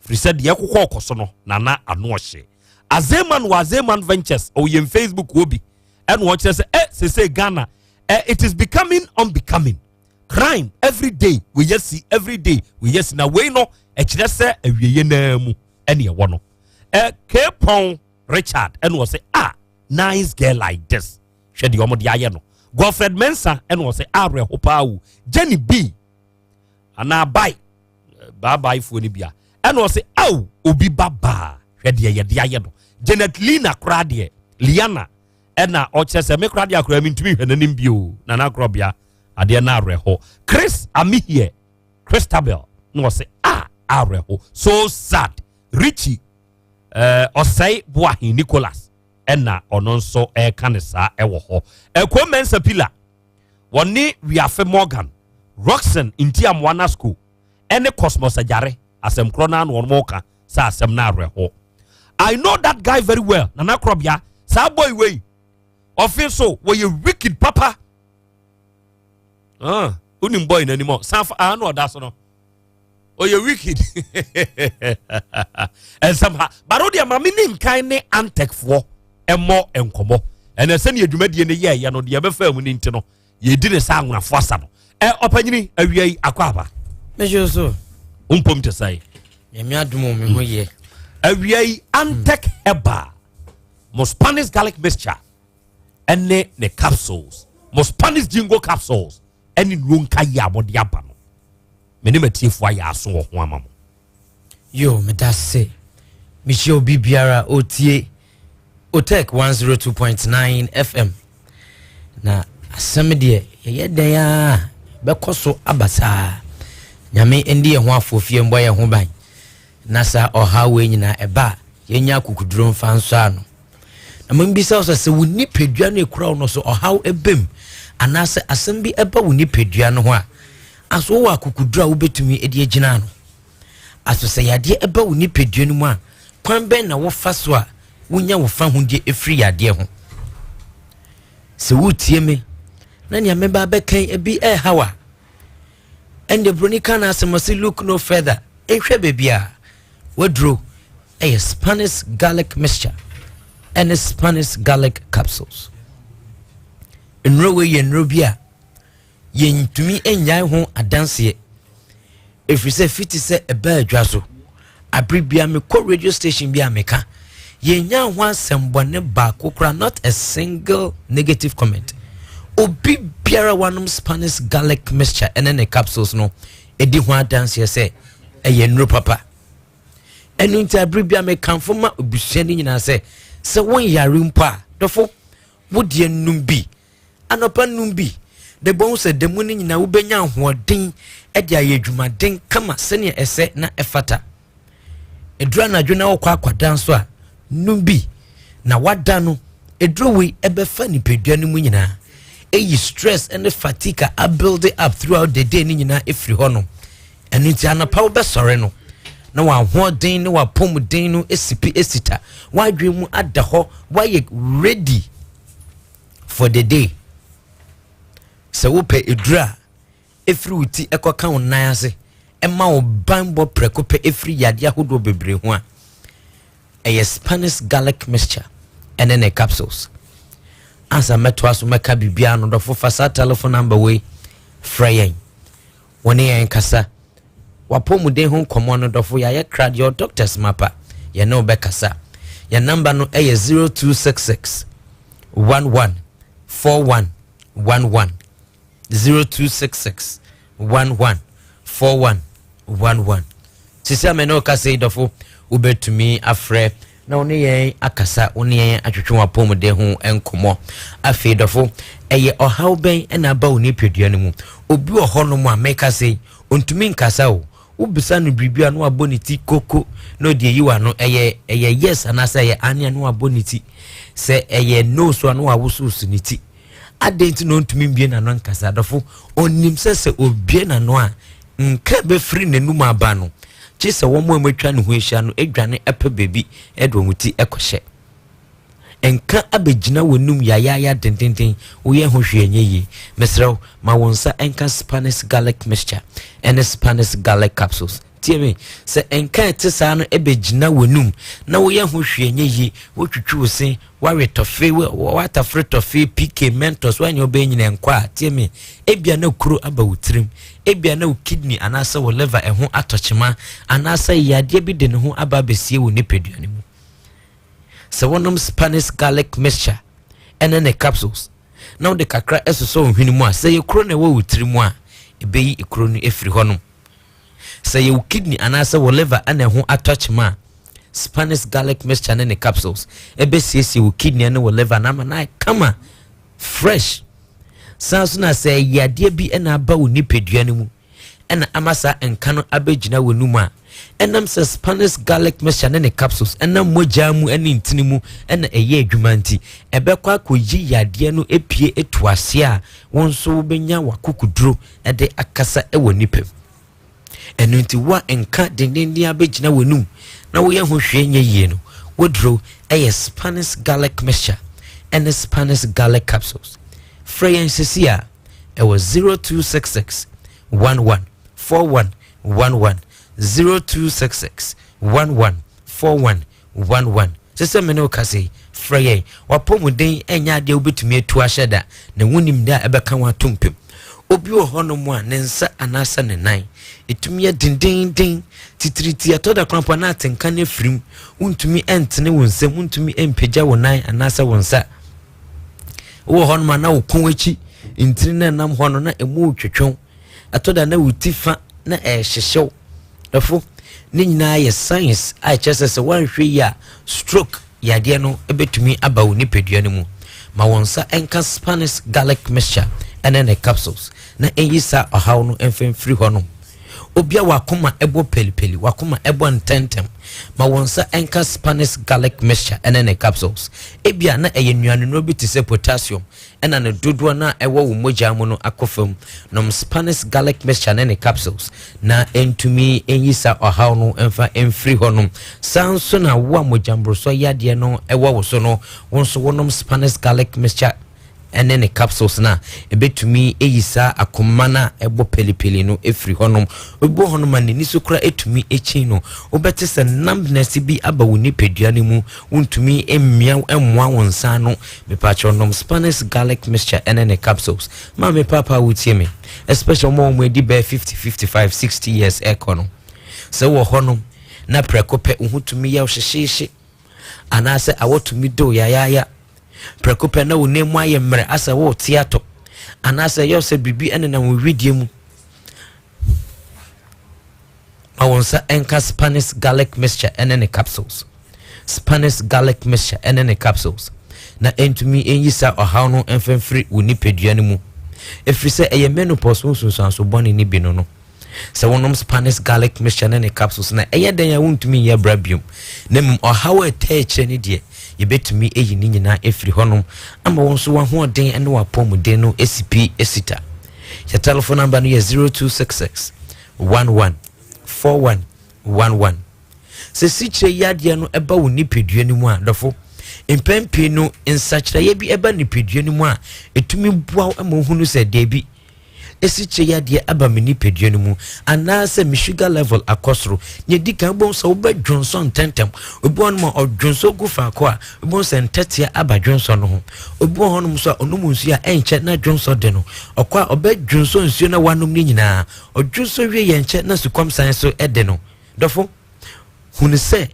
firi sɛ deɛ ɛkokɔ ɔkɔ so no, Nana, ano ɔhyɛ. Azeman wɔ Azeman Ventures, ɔwɔ yɛn Facebook wɔ bi, ɛna ɔkyerɛ sɛ sese Ghana it is becoming unbecoming. Crime every day wei si, every day wei si, na wei no ɛkyerɛ sɛ awieɛ naa mu ɛne ɛwɔ no. Kpɔn Richard ɛna ɔsɛ, ah, nice girl like this, hwɛ deɛ ɔmo de ayɛ no. Godfred Mensa ɛna ɔsɛ awerɛho paa wo. Jenny B anaa bai baabaifoɔ no bia ɛna ɔsɛ, aw, obi ba baa, hwɛ deɛ yɛde ayɛ no. Janet Lina koraa deɛ, Liana, ɛna ɔkyerɛ sɛ me koraa deɛ, akora mi ntumi hwɛ n'anim bio. Nana Akorɔbea, adeɛ no awerɛho. Chris Amihie Christabel na ɔsɛ, ah, awerɛho, so sad. Richie ɔsɛe Boahen Nicholas ɛna ɔno nso ɛreka ne saa ɛwɔ hɔ. Ɛkɔ Mensa Pila, wɔne Wiafe Morgan Roxon Ntiamoa Nasco ɛne Cosmos Agyare, asɛm korɔ no ano wɔn ka sɛ asɛm no awerɛho. I know that guy very well, Nana Korɔbea. Saa boy wei ɔfe so wɔyɛ wicked papa. Ah, wonim boy n'anim ɔ san fa ah, na ɔda so no, ɔyɛ wicked. Ɛnsɛm ha baro deɛ, maame ne nkan ne Antecfoɔ ɛmmɔ nkɔmmɔ ɛnɛ sɛnea dwumadie no yɛɛyɛ no deɛ ɛbɛfa mu no nti no, yɛdi ne saa anwonafoɔ asa no. Ɔpanyini, awia yi akɔ aba. Mehyɛ so. Wompom te sɛe? Nyame adom o, me ho yɛ. Awia yi, Antec Herbal mo Spanish garlic mixture ɛne ne capsules Mo Spanish Jingo capsules ɛne nnuro nka yi a mode aba no, me ne matiefoɔ ayɛ aso wɔ ho ama mo. Yo, meda se mehyia obi biara ɔtie Otec 102.9 FM. Na asɛm deɛ yɛyɛ dɛn a bɛkɔ so aba saa. Nyame ndi yɛn ho afofie mbɔ yɛn ho ban. Na saa ɔhaw wei nyinaa ɛba a yɛnya akukuduro mfa nsɔ ano. Na mambisa wo sɛ sɛ wo nipadua no ekura wo no so ɔhaw ɛbam anaasɛ asɛm bi ɛba wo nipadua no ho a, aso wowɔ akukuduro a wobɛtumi de agyina ano? Aso sɛ yadeɛ ɛba wo nipadua no mu a, kwan bɛn na wofa so a wonya wo fa hodie ɛfiri yadeɛ ho? Sɛ wotie me na nea meba abɛkan ebi ɛrehaw a, ɛnde broni ka no asɛm ɔse look no further, nhwɛ baabi a waduro ɛyɛ Spanish garlic mixture ɛne Spanish garlic capsules. Nnuro wei yɛ nnuro bi a yɛntumi nnyae ho adanseɛ, ɛfiri sɛ fiti sɛ ɛbaa adwa so abere bia mekɔ radio station bi a meka, yɛnya ho asɛmbɔne baako koraa, not a single negative comment. Obi biara wanom Spanish garlic mixture ɛne ne capsules no ɛdi ho adanseɛ sɛ ɛyɛ nnuro papa. Ɛno nti abere bia mekamfo ma abusua no nyinaa sɛ sɛ wonyare mpo a, dɔfo, wodeɛ num bi anɔpa, num bi de bɔn sɛ da mu no nyinaa wobɛnya ahoɔden de ayɛ adwumaden kama sɛnea ɛsɛ na ɛfata. Ɛduru anadwo na wokɔ akwadaa nso a, num bi na wada no, ɛduro wei ɛbɛfa nipadua no mu nyinaa, ɛyi stress ne fatigue a abuild up throughout the day no nyinaa ɛfiri hɔ no. Ɛno nti anɔpa wobɛsɔre no na w'ahoɔden ne w'apɔmuden no esipi esita, w'adwene mu ada hɔ, wayɛ ready for the day. Sɛ wopɛ eduru a efiri wo ti ɛkɔka wo nan ase ɛma wo banbɔ prɛko pɛ efiri yadeɛ ahodoɔ bebree ho a, ɛyɛ Spanish garlic mixture ɛne ne capsules. Ansa mɛtoa so mɛka biribiara no, dɔfo, fa saa telephone number wei frɛ yɛn, wɔne yɛn kasa wapɔmuden ho nkɔmmɔ no. Dɔfo, yɛayɛ krad yɛ doctors mapa, yɛne wo bɛkasa. Yɛn number no ɛyɛ 0266 11 41 11, 0266 11 41 11. Sisi a mene wo kasa yi, dɔfo, wobɛtumi afrɛ na wo ne yɛn akasa, wo ne yɛn atwetwe wapɔmuden ho nkɔmmɔ. Afei dɔfo, ɛyɛ ɔhaw bɛn ɛna aba wo nipadua no mu? Obi wɔ hɔnom a meka sɛ ɔntumi nkasa o, wobisa no biribi a na wabɔ ne ti koko na ɔde ayi wa no. Ɛyɛ yes anaasɛ ɛyɛ ane a, na wabɔ ne ti. Sɛ ɛyɛ no so a, na wawosowoso ne ti. Adɛn nti na ɔntumi mbie n'ano nkasa? Dɔfo, ɔnim sɛ obie n'ano a, nka bɛfiri n'anum aba no kye sɛ wɔn a wɔatwa ne ho ahyia no adwane ɛpɛ baabi ɛde wɔn ti ɛkɔhyɛ. Nka abɛgyina w'anum yayaaya dendenden, woyɛ ho hwee nyɛ yie. Mesrɛ wo, ma wo nsa nka Spanish garlic mixture ɛne Spanish garlic capsules. Tie me, sɛ nka ɛte saa no ɛbɛgyina w'anum na woyɛ ho hwee nyɛ yie, wotwitwi wo se, wawe tɔfe, watafere tɔfe, PK, Mentos, woanyɛ wobɛyɛ nyina nkɔ a, tie me, ebia na kuro aba wo tirim, ebia na wo kidney anaasɛ wo liver ɛho atɔ kyema, anaasɛ yadeɛ bi de ne ho aba abɛsie wo nipadua no mu. Sɛ wɔnom Spanish garlic mixture ɛne ne capsules na wode kakra ɛsosɔ wo hwene mu a, sɛ yɛ kuro na ɛwɔ wo tiri mu a, ɛbɛyi kuro no ɛfiri hɔnom. Sɛ yɛ wo kidney anaasɛ wo liver ɛna ɛho atɔ kyema a, Spanish garlic mixture ne ne capsules ɛbɛsiesie wo kidney ne wo liver na ama na kama fresh. San so na sɛ ɛyɛ adeɛ bi ɛna aba wo nipadua no mu ɛna ama saa nka no abɛgyina w'anum a, ɛnam sɛ Spanish garlic mixture ne ne capsules ɛnam mogya mu ne ntini mu ɛna ɛyɛ adwuma nti, ɛbɛkɔ akɔyi yadeɛ no epie etu ase a, wɔn nso wobɛnya w'akokoduro ɛde akasa ɛwɔ nipa mu. Ɛno nti wo a nka dendenden abɛgyina w'anum na woyɛ ho hwee nyɛ yie no, woduro ɛyɛ Spanish garlic mixture ɛne Spanish garlic capsules. Frɛ yɛn sisi a ɛwɔ 0266 11 41 11, 0266 11 41 11. Sɛ sɛ me ne wo kasa yi, frɛ yɛn. Wapɔmuden ɛnyɛ adeɛ wobɛtumi atu ahyɛ da na wonim da a ɛbɛka wo ato mpem. Obi wɔ hɔnom a ne nsa anaasɛ ne nan ɛtumi yɛ dendenden titiriti, ɛtɔ da koraa mpo na atenka no afirim, wontumi ɛntene wo nsam, wontumi ɛmpagya wo nan anaasɛ wo nsa. Wowɔ hɔnom a na wo kɔn akyi Ntini no ɛnam hɔ no na ɛmu retwetwew. Ɛtɔ da na wo ti fa na ɛrehyehyew. Ɛfo ne nyinaa yɛ signs a ɛkyerɛ sɛ sɛ woanhwɛ yie a stroke yadeɛ no bɛtumi aba wo nipadua no mu. Ma wɔn nsa nka Spanish garlic mixture ɛne ne capsules na ɛnyi saa ɔhaw no mfa mfiri hɔ nom. Obi a wakoma ɛbɔ pelipeli, wakoma ɛbɔ ntɛntɛm, ma wɔn nsa nka Spanish garlic mixture ɛne ne capsules. Ebia na ɛyɛ nnuanennuro bi te sɛ potassium ɛna ne dodoɔ no a ɛwɔ wo mogya mu no akɔ fam. Nom Spanish garlic mixture ne ne capsules na ɛntumi ɛnyi saa ɔhaw no mfa mfiri hɔ nom. Saa nso na wo a mogyamborosɔ yadeɛ no ɛwɔ wo so no, wo nso wonom Spanish garlic mixture ɛne ne capsules no a, ɛbɛtumi ɛyi saa akoma no a ɛbɔ pelipeli no ɛfiri hɔnom. Obi wɔ hɔnom a n'ani so kora ɛtumi ɛkyin no. Wobɛte sɛ numbness bi aba wo nipadua no mu, wontumi mmia mmoa wo nsa ano. Mepakyɛw, nom Spanish garlic mixture ɛne ne capsules. Maame, papa, wotie me, especially wɔn a wɔn adi bɛyɛ 50, 55, 60 years ɛkɔ no, sɛ wɔ hɔnom na prɛko pɛ wo ho tumi yɛ wo hyehyeehye anaasɛ awɔ tumi do yayaaya, prɛko pɛ na wo nan mu ayɛ mmerɛ asɛ wɔrete atɔ, anaasɛ ɛyɛ sɛ biribi ɛnenam wo widie mu, ma wɔn nsa nka Spanish garlic mixture ɛne ne capsules. Spanish garlic mixture ɛne ne capsules na ɛntumi ɛnyi saa ɔhaw no mfɛmfiri wo nipadua no mu, ɛfiri sɛ ɛyɛ menopause ho nsunsuanso bɔne no bi no. Sɛ wonom Spanish garlic mixture ne ne capsules na ɛyɛ dɛn a wontumi nyɛ bra biom, na mmom ɔhaw a ɛtɛ akyirɛ no deɛ, yɛbɛtumi ayi ne nyinaa ɛfiri hɔnom ama wɔn nso wahoɔden ne wapɔmuden no asi pi asita. Yɛ telephone number no yɛ 0266 11 41 11. Sɛ sikyerɛ yi adeɛ no ɛba wo nipadua no mu a, dɔfo, mpɛn pii no nsakyerɛeɛ bi ɛba nipadua no mu a ɛtumi boa wo ma wohunu sɛ daabi, esikyire yadeɛ aba me nipadua no mu anaasɛ me sugar level akɔ soro. Nea ɛdi kan, wobɛhu sɛ wobɛdwonsɔ ntɛntɛm. Obi wɔ hɔnom a ɔdwonsɔ gu faako a, wobɛhu sɛ ntɛtea aba dwonsɔ no ho. Obi wɔ hɔnom nso a ɔnom nsuo a ɛnkyɛ na dwonsɔ de no. Ɔkɔ a ɔbɛdwonsɔ nsuo na wanom no nyinaa. Ɔdwonsɔ wie yɛ nkyɛ na sukɔm san so de no. Dɔfo, hunu sɛ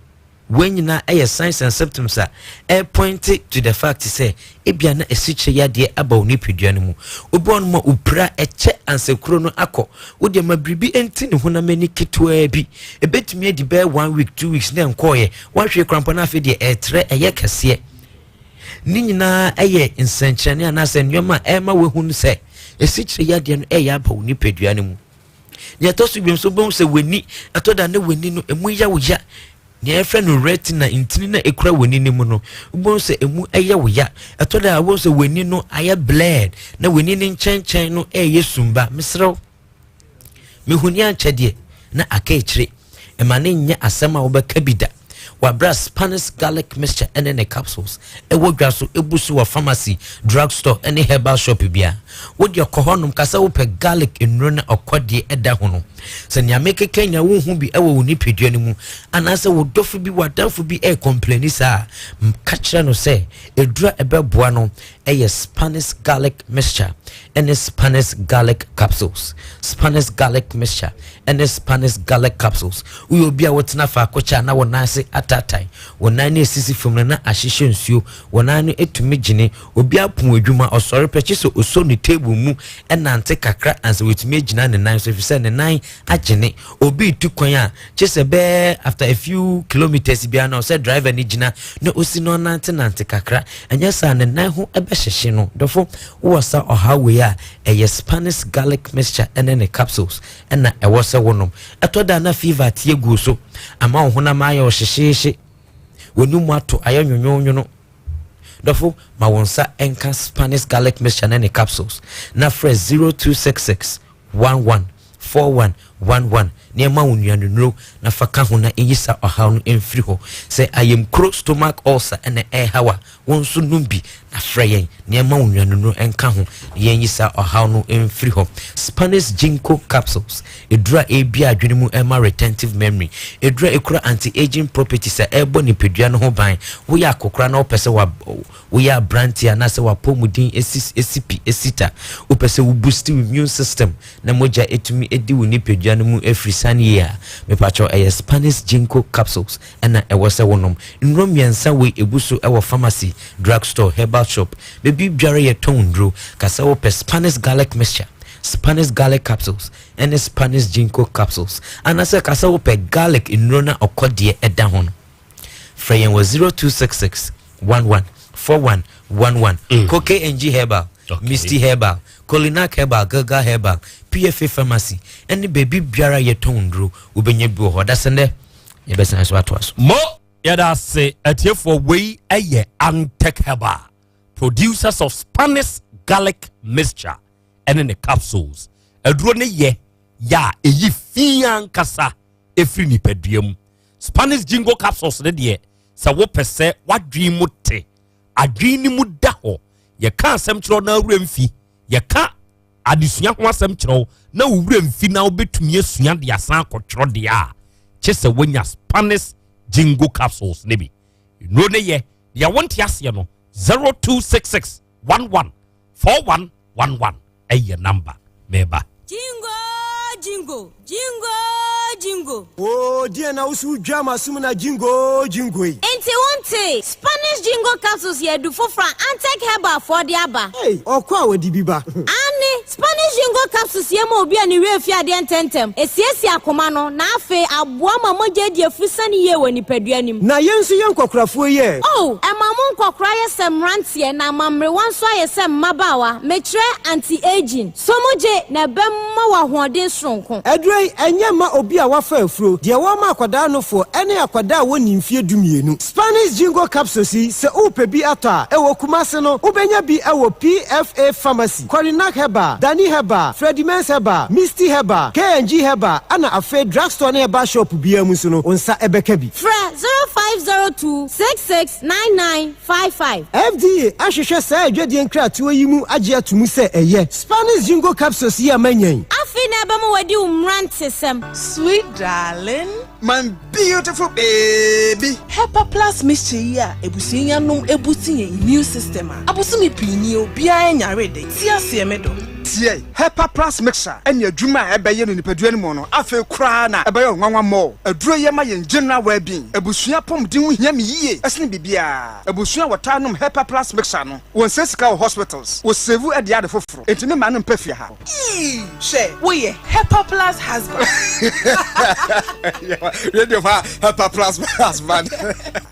wei nyinaa yɛ signs and symptoms a ɛrepointe to the fact sɛ ebia na asikyire yadeɛ aba wo nipadua no mu. Obi wɔ hɔnom a opira ɛkyɛ ansa kuro no akɔ. Wodeɛ ma biribi nti ne honam ani ketewaa bi. Ebetumi adi bɛyɛ one week, 2 weeks na ɛnkɔɔyɛ. Wahwɛ kora mpo na afei deɛ ɛretrɛ ɛyɛ kɛseɛ. Ne nyinaa yɛ nsɛnkyerɛnne anaasɛ nneɛma a ɛrema woahunu sɛ asikyire yadeɛ no ɛreyɛ aba wo nipadua no mu. Nea ɛtɔ so bio nso, wobɛhu sɛ w'ani ɛtɔ da ne w'ani no emu yɛ wo ya. Nea yɛfrɛ no retina, ntini na ekura w'ani no mu no, wobɛhu sɛ emu yɛ wo ya. Ɛtɔ da a wobɛhu sɛ w'ani no ayɛ blurred na w'ani no nkyɛnkyɛn no ɛyɛ sumba. Mesrɛw, mehu ne ankyɛ deɛ na aka akyire. Ɛma ne nyɛ asɛm a wobɛka bi da. Wabra Spanish garlic mixture ɛne ne capsules ɛwɔ dwa so, ebu so wɔ pharmacy, drug store ɛne herbal shop bia. Wode kɔ hɔnom kasa wopɛ garlic nnuro na ɔkɔdeɛ ɛda ho no. Sɛ nea mekeka nya wohu bi ɛwɔ wo nipadua no mu anaasɛ wo dɔfo bi, w'adamfo bi ɛrecomplaini saa, ka kyerɛ no sɛ edura ɛbɛboa no ɛyɛ Spanish garlic mixture ɛne Spanish garlic capsules. Spanish garlic mixture ɛne Spanish garlic capsules. Woyɛ obi a wotena faako kyɛ a na wɔn nan ase ataatae, wɔn nan no esisi fam no na ahyehyɛ nsuo, wɔn nan no etumi gyene. Obi apo adwuma, ɔsɔre pɛ kye sɛ osɔ ne table mu ɛnante kakra ansa wɔtumi agyina ne nan so, efisɛ ne nan agyene. Obi tu kwan a, kye sɛ bɛɛ after a few kilometers biara na ɔsɛ driver ne gyina na osi na ɔnante nante kakra, ɛnyɛ saa ne nan ho ɛbɛhyehye no. Dɔfo, wowɔ sa ɔhaw wei a, ɛyɛ Spanish garlic mixture ɛne ne capsules ɛna ɛwɔ sɛ wonom. Ɛtɔ da na fever tie gu so ama wo honam ayɛ ɔhyehyeehye, w'anim ato ayɛ nwonwonwono. Dɔfo, ma wo nsa nka Spanish garlic mixture ne ne capsules na frɛ 0266 11 41 11 nneɛma wo nnuanenuro na fa ka ho na ɛyi sa ɔhaw no mfiri hɔ. Sɛ ayamkuro, stomach ulcer, ɛna ɛrehaw a, wɔn nso nom bi na frɛ yɛn nneɛma wo nnuanenuro nka ho na yɛnyi sa ɔhaw no mfiri hɔ. Spanish ginkgo capsules, edura a ebi adwene mu, ɛma retentive memory, edura ekura anti-aging properties a ɛrebɔ nipadua no ho ban. Woyɛ akokora na wopɛ sɛ wa woyɛ aberanteɛ anaasɛ wapɔmuden esi esi pi esi ta, wopɛ sɛ wo boost immune system na mogya etumi edi wo nipadua. nipadua no mu afiri sane yie a, mepakyɛw ɛyɛ Spanish Ginkgo capsules ɛna ɛwɔ sɛ wonom. Nnuro mmiɛnsa wei ɛgu so ɛwɔ pharmacy, drug store, herbal shop, baabi biara yɛtɔn nnuro. Ka sɛ wopɛ Spanish garlic mixture, Spanish garlic capsules ɛne Spanish Ginkgo capsules, anaasɛ ka sɛ wopɛ garlic nnuro na ɔkɔdeɛ ɛda ho no, frɛ yɛn wɔ 0266 11 41 11. Koke ng Herbal, Misty Herbal, Colinac Herbal, Gilgal Herbal, PFA Pharmacy ɛne baabi biara yɛtɔn nnuro, wobɛnya bi wɔ hɔ. Dasɛ ndɛ yɛbɛsan so atoa so. Mo yɛda ase, atiefoɔ. Wei ɛyɛ Antec Herbal, producers of Spanish garlic mixture ɛne ne capsules. Aduro ne yɛ yɛ a ɛyi fi ankasa ɛfiri nipadua mu. Spanish Ginkgo capsules ne deɛ, sɛ wopɛ sɛ wadwen mu te, adwen no mu da hɔ, yɛka asɛm kyerɛw na awura mfi, yɛka adesua ho asɛm kyerɛw na wowura mfi na wobɛtumi asua de asan akɔtwerɛ deɛ a, kye sɛ woanya Spanish Ginkgo capsules ne bi. Nnuro ne yɛ deɛ wonte aseɛ no, 0266 11 4111 ɛyɛ number meba. Jingo, jingo, jingo, jingo. Oo, deɛ na woso dwa ma som na jingo jingo yi? Enti wonte Spanish Ginkgo capsules yɛ adu foforɔ a Antec Herbal foɔ de aba? Ei, ɔkɔ a wɔde bi ba. Ane, Spanish Ginkgo capsules yɛ ma obi a ne werɛ fi adeɛ ntɛmntɛm, esiesie akoma no, na afei aboa ma mogya adi afuru sane yie wɔ nipadua nim. Na yɛn nso yɛ nkɔkorafoɔ yi ɛ? Oh, ɛma mo nkɔkora yɛ sɛ mmeranteɛ na ama mmerewa nso ayɛ sɛ mmabaawa. Mekyerɛ anti-aging. So mogye na ɛbɛma wɔ ahoɔden soronko. Aduro yi ɛnyɛ ma obi a wafa afuro deɛ, wɔma akwadaa nofoɔ ɛne akwadaa a wɔnni mfeɛ 12. Spanish Ginkgo capsules yi, sɛ wopɛ bi atɔ a, ɛwɔ Kumase no, wobɛnya bi ɛwɔ PFA Pharmacy, Corinac Herbal, Dani Herbal, Fredimens Herbal, Misty Herbal, KNG Herbal, ana afei drugstore ne herbal shop biara mu nso no, wo nsa ɛbɛka bi. Frɛ 0502 669955. FDA ahwehwɛ saa adwadie nkratoɔ yi mu agye ato mu sɛ ɛyɛ. Spanish Ginkgo capsules yi a manyan Afei na ɛbɛma wadi wo mmerantesɛm. Sweet darling. My beautiful baby. Hepa Plus mixture yi a ebusua yi anom ebuti yɛn immune system a abosome pii ni, obiara nyare de ti aseɛ me dɔ. Tie, Hepa Plus mixture ɛne adwuma a ɛbɛyɛ no nipadua no mu no, afei koraa na ɛbɛyɛ ɔnwanwa mmɔ. Aduro yɛ ma yɛn general well-being. Abusua pɔmuden ho hia me yie ɛsene biribiara. Abusua a wɔtaa nom Hepa Plus mixture no, wɔn nsɛ sika wɔ hospitals, wɔ save ɛde ade foforɔ. Enti me maa no mpɛ fie ha. Ii, hwɛ, woyɛ Hepa Plus husband. Radio fa Hepa Plus husband,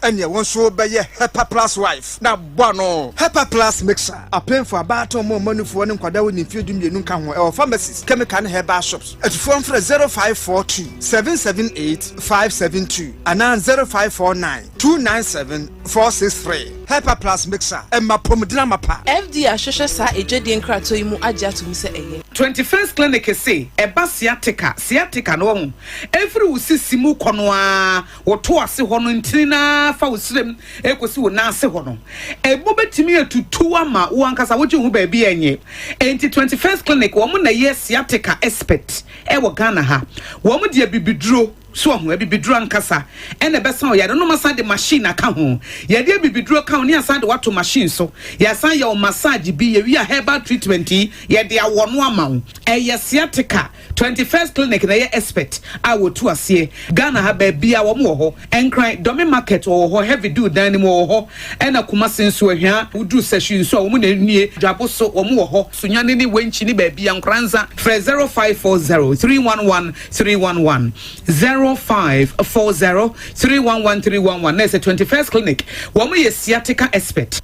ɛneɛ wɔn nso bɛyɛ Hepa Plus wife na bɔ ano. Hepa Plus mixture, apemfo, abaatan, ɔmo ɔmanufoɔ ne nkwadaa wɔ ne mfeɛ 12 nka ho. Ɛwɔ pharmacies, chemical ne herbal shops. Atufoɔ mfrɛ 0542 778 572 anaa 0549 297 463. Hepa Plus mixture, ɛma pɔmuden amapa. FDA ahwehwɛ saa edwadie nkratoɔ yi mu agye ato mu sɛ ɛyɛ. 21st Clinic se ɛba sciatica. Sciatica no, wɔho ɛfiri wo sisi mu kɔ no a wɔto ase hɔ no, ntini na fa wo serem ɛkɔsi wo nan ase hɔ no, ɛmu bɛtumi atutu ama wo ankasa wogye wo ho baabi ɛnyɛ. Enti 21st Clinic, wɔn na yɛ sciatica expert ɛwɔ Ghana ha. Wɔn de abibiduro so ɔho, abibiduro ankasa ɛna ɛbɛsan ɔyare no ma san de machine aka ho. Yɛde abibiduro ka ho ne asan de wato machine so, yɛasan yɛ wo massage bi, yɛwi a herbal treatment yi yɛde awɔ no ama wo. Ɛyɛ sciatica, 21st Clinic na ɛyɛ expert a wɔtu aseɛ Ghana ha. Baabi a wɔn wɔ hɔ, Nkran Dɔme Market wɔwɔ hɔ, Heavy Do dan no mu wɔwɔ hɔ, ɛna Kumase nso ahwia woduru Sɛhwi nso a wɔn na nie Dwabo so wɔn wɔ hɔ, Sunyane ne Wenkyi ne baabi a Nkoranza. Frɛ 0540 311 311, 0540 311 311. Na ɛsɛ 21st Clinic, wɔn yɛ sciatica expert.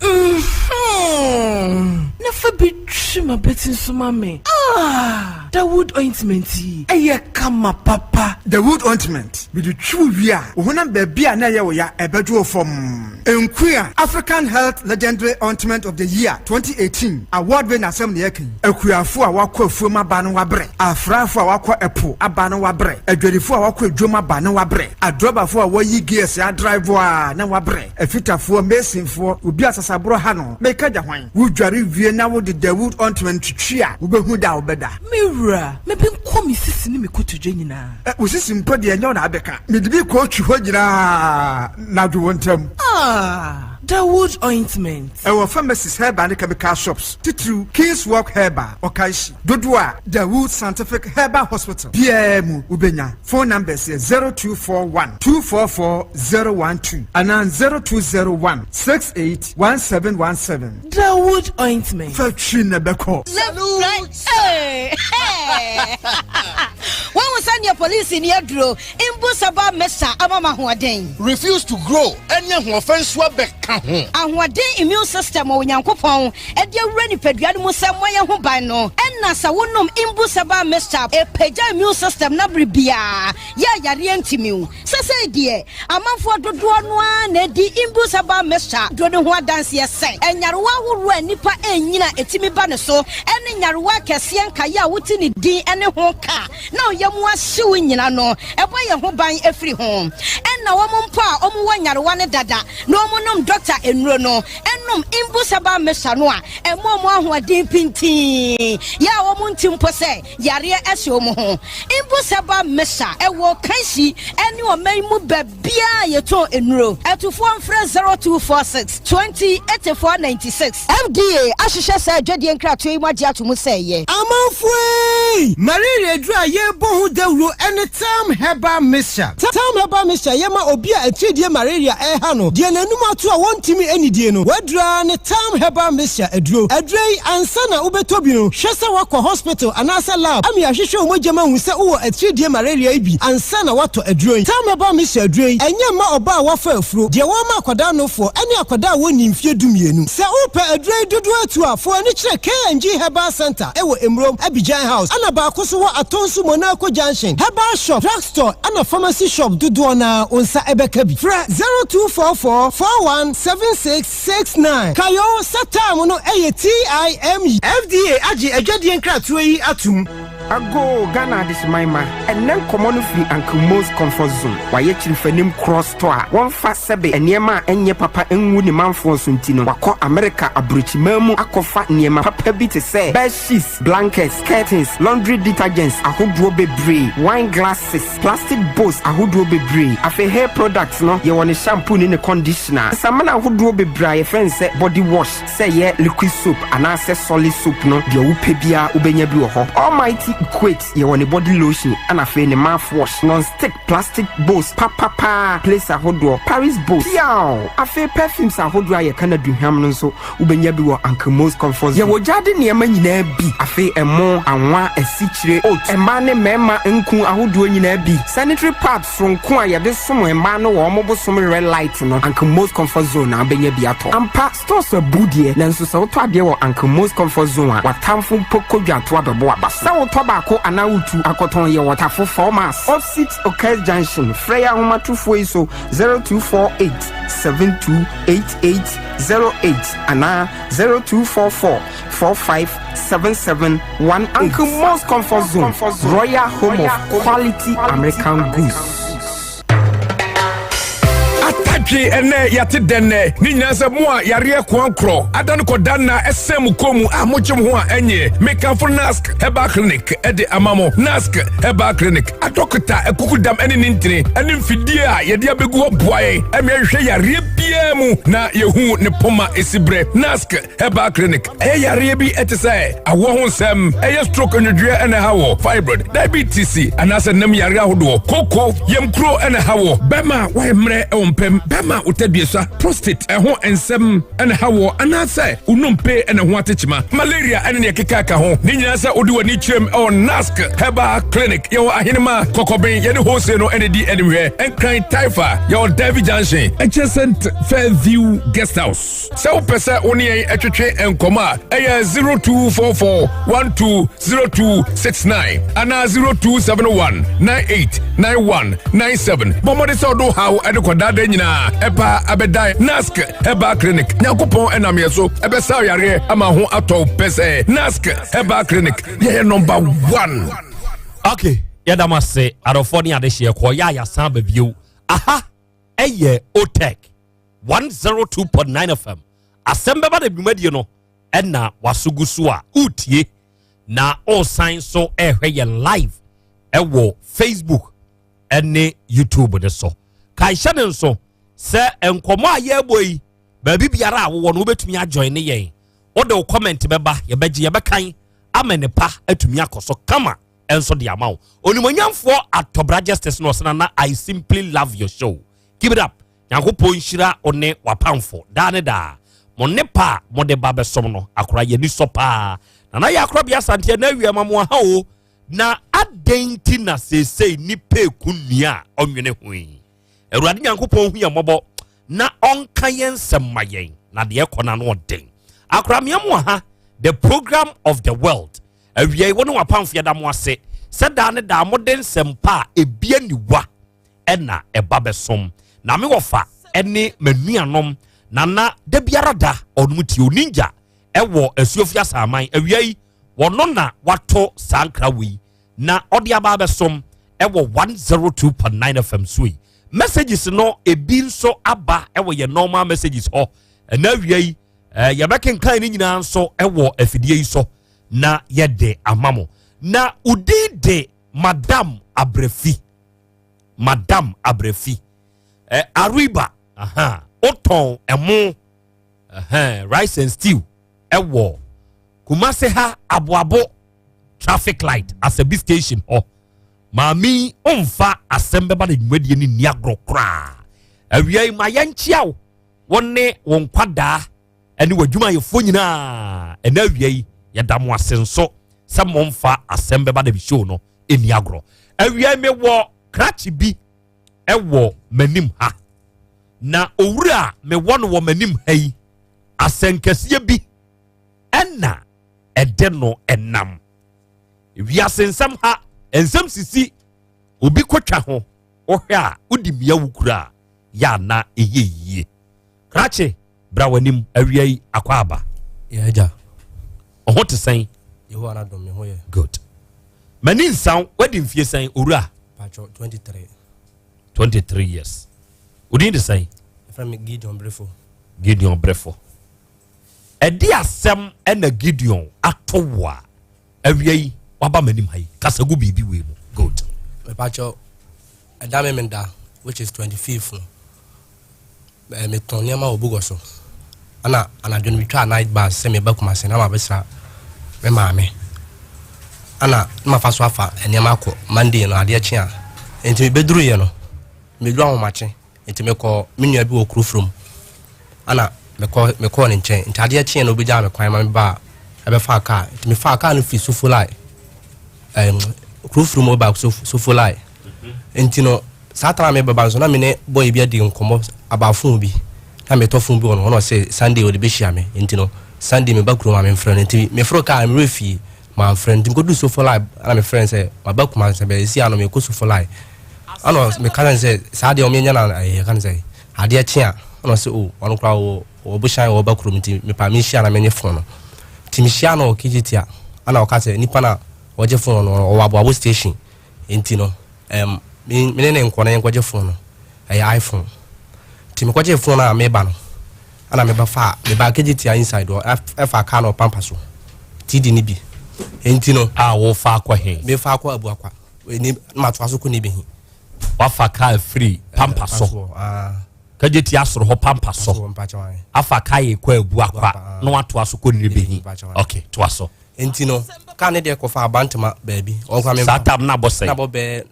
Na fa bi twi ma bɛti nso ma me. Ah, Dawood ointment yi ɛyɛ kama papa. Dawood ointment mede twi wo wie a, wo honam baabi a na ɛyɛ wo ya ɛbɛdwo wo fam. Nkua African Health Legendary Ointment of the Year 2018 award wei n'asɛm na yɛka yi. Akuafo a wakɔ afuom aba no wabrɛ, afraafo a wakɔ ɛpo aba no wabrɛ, adwadifo a wakɔ adwom aba no wabrɛ, adrɔbafo a wɔyi gears adrive a na wabrɛ, afitafoɔ, masonfoɔ, obi asasaborɔ ha no meka gya hwan. Wodware wie na wode Dawood ointment twitwi a, wobɛhu da a wobɛda. Me wura, mebe nkɔ me sisi ne me kotodwe nyinaa. Wo sisi mpo deɛ, ɛnyɛ wo na abɛka. Mede bi kɔ otwi hɔ nyinaa na adwo wo ntam. Ah. Dawood Ointment. Ɛwɔ pharmacies, herbal ne chemical shops, titiriw Kings Walk Herbal, Okaishie. Dodoɔ a Dawood Scientific Herbal Hospital biara mu wobɛnya. Phone numbers yɛ 0241 244 012 anaa 0201 68 1717. Dawood Ointment. Fa twi na ɛbɛkɔ. Left, right, hey, Wahu sɛdeɛ polisi ni aduro mbu saba mesa ama ma ahoɔden. Refuse to grow ɛne ahoɔfɛ nso abɛka ho. Ahoɔden immune system a Onyankopɔn de awura nipadua no mu sɛ mmɔ yɛn ho ban no, ɛna sɛ wonom Imbu Herbal Mixture ɛpagya immune system no abere biara yɛ a yareɛ ntumi wo. Sesei deɛ, amanfoɔ dodoɔ no ara na ɛdi Imbu Herbal Mixture duro no ho adanseɛ sɛ nyarewa ahoroɔ a nnipa ɛnyini a ɛtumi ba ne so ɛne nyarewa akɛseɛ nkaeɛ a wote ne din ne ho ka na ɔyam ahye wo nyina no, ɛbɔ yɛn ho ban firi ho. Ɛna wɔn mpo a wɔn wɔ nyarewa no dada na wɔn nom dɔkta nnuro no, nom Imbu Herbal Mixture no a, ɛma wɔn ahoɔden pintinn, yɛ a wɔn nte mpo sɛ yareɛ ahyɛ wɔn ho. Imbu Herbal Mixture ɛwɔ Kanshi ɛne ɔman yi mu baabiara a yɛtɔn nnuro. Atufoɔ mfrɛ 0246 20 84 96. FDA ahwehwɛ saa adwadie nkratoɔ yi mu agye ato mu sɛ ɛyɛ. Amanfoɔ ei! Malaria aduru a yɛrebɔ ho dawuro ne Tam Herbal Mixture. Tam Herbal Mixture yɛ ma obi a atiridie malaria reha no, deɛ n'anum ato a wɔntumi nnidie no, w'aduro ara ne Tam Herbal Mixture aduro. Aduro yi, ansa na wobɛtɔ bi no, hwɛ sɛ woakɔ hospital anaasɛ lab ama yɛahwehwɛ wo mogya mu ahu sɛ wowɔ atiridie malaria yi bi ansa na woatɔ aduro yi. Tam Herbal Mixture aduro yi, ɛnyɛ mma ɔbaa a wafa afuro, deɛ wɔrema akwadaa nofoɔ, ne akwadaa a wɔnnii mfeɛ dumienu. Sɛ wopɛ aduro yi dodoɔ atu a, fa w'ani kyerɛ K&G Herbal Centre wɔ Emurom, Abidjan House, ɛna baako nso wɔ Atonsu Monaco Junction. Herbal shop, drug store ɛna pharmacy shop dodoɔ no ara wo nsa bɛka bi. Frɛ 0244 41 76 69. Kae o sɛ time no yɛ TIME. FDA agye adwadie nkratoɔ yi atom. Agoo Ghana adehyeman ma ɛnnɛ nkɔmmɔ no firi Uncle Mo's Comfort Zone. Wayɛ kyirifanim korɔ store a wɔmfa sɛbe nneɛma a ɛnyɛ papa ngu ne manfoɔ so nti no, wakɔ Amerika aburokyiman mu akɔfa nneɛma papa bi te sɛ bed sheets, blankets, curtains, laundry detergents ahodoɔ bebree, wine glasses, plastic bowls ahodoɔ bebree. Afei hair products no, yɛwɔ ne shampoo ne ne conditioner. Samina ahodoɔ bebree a yɛfrɛ no sɛ body wash. Sɛ ɛyɛ liquid soap anaasɛ solid soap no, deɛ wopɛ biara wobɛnya bi wɔ hɔ. Almighty Equate, yɛwɔ ne body lotion ɛna afei ne mouth wash, non-stick plastic bowls papapaa, plates ahodoɔ, Paris bowls, piaw! Afei perfumes ahodoɔ a yɛka no aduhwam no nso wobɛnya bi wɔ Uncle Mo's Comfort Zone. Yɛwɔ gyaade nneɛma nyinaa bi, afei ɛmo, anwa, asikyire, oats, mmaa ne mmarima nku ahodoɔ nyinaa bi, sanitary pads, Soronko a yɛde som mmaa no wɔ wɔn bosom red light no, Uncle Mo's Comfort Zone na wobɛnya bi atɔ. Ampa, stores abu deɛ, nanso sɛ wotɔ adeɛ wɔ Uncle Mo's Comfort Zone a, w'atamfo mpo kɔ dwantoa bɛbɔ w'aba so. Sɛ wotɔ baako anaa wotu akɔtɔn yɛ wɔ Tafo 4 Miles, opposite Okes Junction. Frɛ yɛn ahomatorofoɔ yi so 0248 728808 anaa 0244 457718. Uncle Mo's Comfort Zone, Royal Home of Quality American Goods. Atadwe ɛnɛ yɛate dɛn nɛ ne nyinaa sɛ mo a yareɛ koankorɔ ada no kɔda nna ɛsɛn mo kɔn mu a mogye mo ho a ɛnyɛ mekamfo Nask Herbal Clinic ɛde ama mo. Nask Herbal Clinic adɔkota akukudam ɛne ne ntini ɛne mfidie a yɛde abɛgu hɔ boa yɛn ɛma yɛhwehwɛ yareɛ biara mu na yɛhu ne poma ɛsi berɛ. Nask Herbal Clinic ɛyɛ yareɛ bi ɛte sɛ awoɔ ho nsɛm, ɛyɛ stroke, nwodwoeɛ ɛna ɛha wɔ, fibroid, diabetes anaasɛ nam yareɛ ahodoɔ, koko, yamkuro ɛna ɛha wɔ, bɛrima a wayɛ mmerɛ ɛwɔ mpɛm, bɛrima a wotɛ prostate ɛho nsɛm ɛna ɛha wɔ, anaasɛ wonompe ɛna ho atekyema, malaria ɛne neɛ keka ka ho ne nyinaa. Sɛ wode w'ani kyerɛm ɛwɔ Nask Herbal Clinic, yɛwɔ Ahenema Kɔkɔben, yɛne hose no ɛne di animhwɛ. Nkran Taifa, yɛwɔ Davy Junction adjacent Fairview Guest House. Sɛ wopɛ sɛ wo ne yɛn atwetwe nkɔmmɔ a, ɛyɛ 0244 120269 anaa 0271 989197. Bɔ mmɔde sɛ ɔdo haw ɛde kɔdaada nyinaa ɛpa abɛdan Nask Herbal Clinic. Nyankopɔn ɛnam yɛ so ɛbɛsa yareɛ ama ho atɔ pɛ sɛ Nask Herbal Clinic yɛyɛ number one. Okay, yɛda mo ase, adɔfoɔ ne adehyeɛ. Kɔ yɛ a yɛasan ba bio. Aha ɛyɛ Otec 102.9 FM. Asɛm bɛba da dwumadie no ɛna waso gu so a wotie na ɔsan so ɛhwɛ yɛn live ɛwɔ Facebook ɛne YouTube ne so. Kaehyɛ ne nso sɛ nkɔmmɔ a yɛrebɔ yi. Baabi biara a wowɔ no wobɛtumi ajoin ne yɛn. Wode wo comment bɛba, yɛbɛgye, yɛbɛkan ama ne pa atumi akɔ so kama nso de ama wo. Onimonyamfoɔ Atɔbra Justice no ɔsena na I simply love your show. Keep it up. Nyankopɔn nhyira wo ne w'apamfo daa ne daa. Mo nnepa a mode ba bɛsom no akora yɛn ani sɔ paa. Nana yɛ akorabea Asante ɛna awia ma mo aha o. Na adɛn nti na seesei nnipa eku nnua a ɔnwene ho yi? Awurade Nyankopɔn hu yɛn mmɔbɔ na ɔnka yɛn nsɛm ma yɛn na deɛ ɛkɔ no ano ɔden. Akoramea mu aha, the program of the world. Awia yi wo ne w'apamfo yɛda mo ase sɛ daa ne daa mode nsɛmpa a ebi aniwa ɛna ɛba bɛsom. Na me wɔfa ɛne m'anuanom nana da biara da ɔnom tie oninja ɛwɔ Asuofi Asaman. Awia yi wɔno na wato saa nkra wei na ɔde aba abɛsom ɛwɔ 102.9 FM so yi. Messages no ebi nso aba ɛwɔ yɛn normal messages hɔ. Ɛna awia yi yɛbɛkenkan ne nyinaa nso ɛwɔ afidie yi so na yɛde ama mo. Na udin de Madam Abrefi. Madam Abrefi. Ariba, aha, otɔn ɛmo, rice and stew ɛwɔ Kumase ha Aboabo traffic light Asabi station hɔ. Maame ɔmfa asɛm bɛba na dwumadie no nni agorɔ koraa. Awia yi ma yɛnkyia wo, wo ne wo nkwadaa ɛne w'adwumayɛfoɔ nyinaa. Ɛna awia yi yɛda mo ase nso sɛ momfa asɛm bɛba na show no ɛni agorɔ. Awia yi mewɔ krakye bi ɛwɔ m'anim ha, na owura a mewɔ no wɔ m'anim ha yi asɛnkɛseɛ bi ɛna ɛde no ɛnam wiase nsɛm ha. Nsɛm sisi obi kɔtwa ho, wohwɛ a wodi mmea wo kura a yɛ ana ɛyɛ yie. Krakye, bra w'anim. Awia yi akɔ aba. Yɛ agya. Ɔho te sɛn? Yehowa na dom me ho yɛ. Good. M'ani nsaw. Wadi mfie sɛn, owura? Patro, 23. 23 years. Odin de sɛn? Ɛfrɛ me Gideon Brefo. Gideon Brefo. Ɛde asɛm ɛna Gideon ato wo a awia yi waba m'anim ha yi kasagu biribi wei mu. Good. Mepatro, ɛda me menda, which is 25th no, metɔn nneɛma wɔ Bugɔ so. Ɛna anadwo no metwaa night bus sɛ meba Kumase na mabɛsra me maame. Ɛna na mafa so afa nneɛma akɔ Monday no adeɛ kye a. Nti mebɛduruiɛ no, meduru ahomakye. Nti mekɔ me nua bi wɔ kuro from. Ɛna mekɔɔ ne nkyɛn. Nti adeɛ kyeɛ no obɛgyaa me kwan ma mebaa ɛbɛfaa kaa. Nti mefaa kaa no firi Sofolai. Kuro from ba Sofolai. Nti no saa time a mebɛba nso na me ne boy bi adi nkɔmmɔ about phone bi. Na metɔ phone bi wɔ no hɔ na ɔsɛ Sunday ɔde bɛhyia me. Nti no Sunday meba kurom a memfrɛ no. Nti meforo kaa mewerɛ fie mamfrɛ no. Nti mekɔduru Sofolai na mefrɛ no sɛ maba Kumasi sɛ bɛsi ano mekɔ Sofolai. Ɛna meka no sɛ saa deɛ ɔmo yɛnya na ɛyɛ ka no sɛ adeɛ kye a, ɛna ɔsɛ o ɔno koraa wɔ ɔbohyɛn wɔ ɔba kurom nti mepa menhyia na menye phone no. Nti mehyia no wɔ KJT a, ɛna ɔka sɛ nipa na ɔgye phone no ɔwɔ Aboabo station. Nti no me ne ne nkɔ na yɛnkɔgye phone no, ɛyɛ iPhone. Nti mekɔgye phone a meba no, ɛna meba fa meba KJT a inside hɔ ɛfa car no ɔpampa so TD ne bi. Nti no a wofa akɔ he? Mefa akɔ Abuakwa ni na matoa so kɔ ne bi. Wafa car firi pampa so KJT asoro hɔ pampa so afa car yɛ kɔ Abuakwa na watoa so kɔ ne bi. Okay, toa so. Nti no car ne deɛ kɔfa Abantema baabi. Ɔnkwa me saa tam na abɔ sɛn? Na abɔ bɛɛ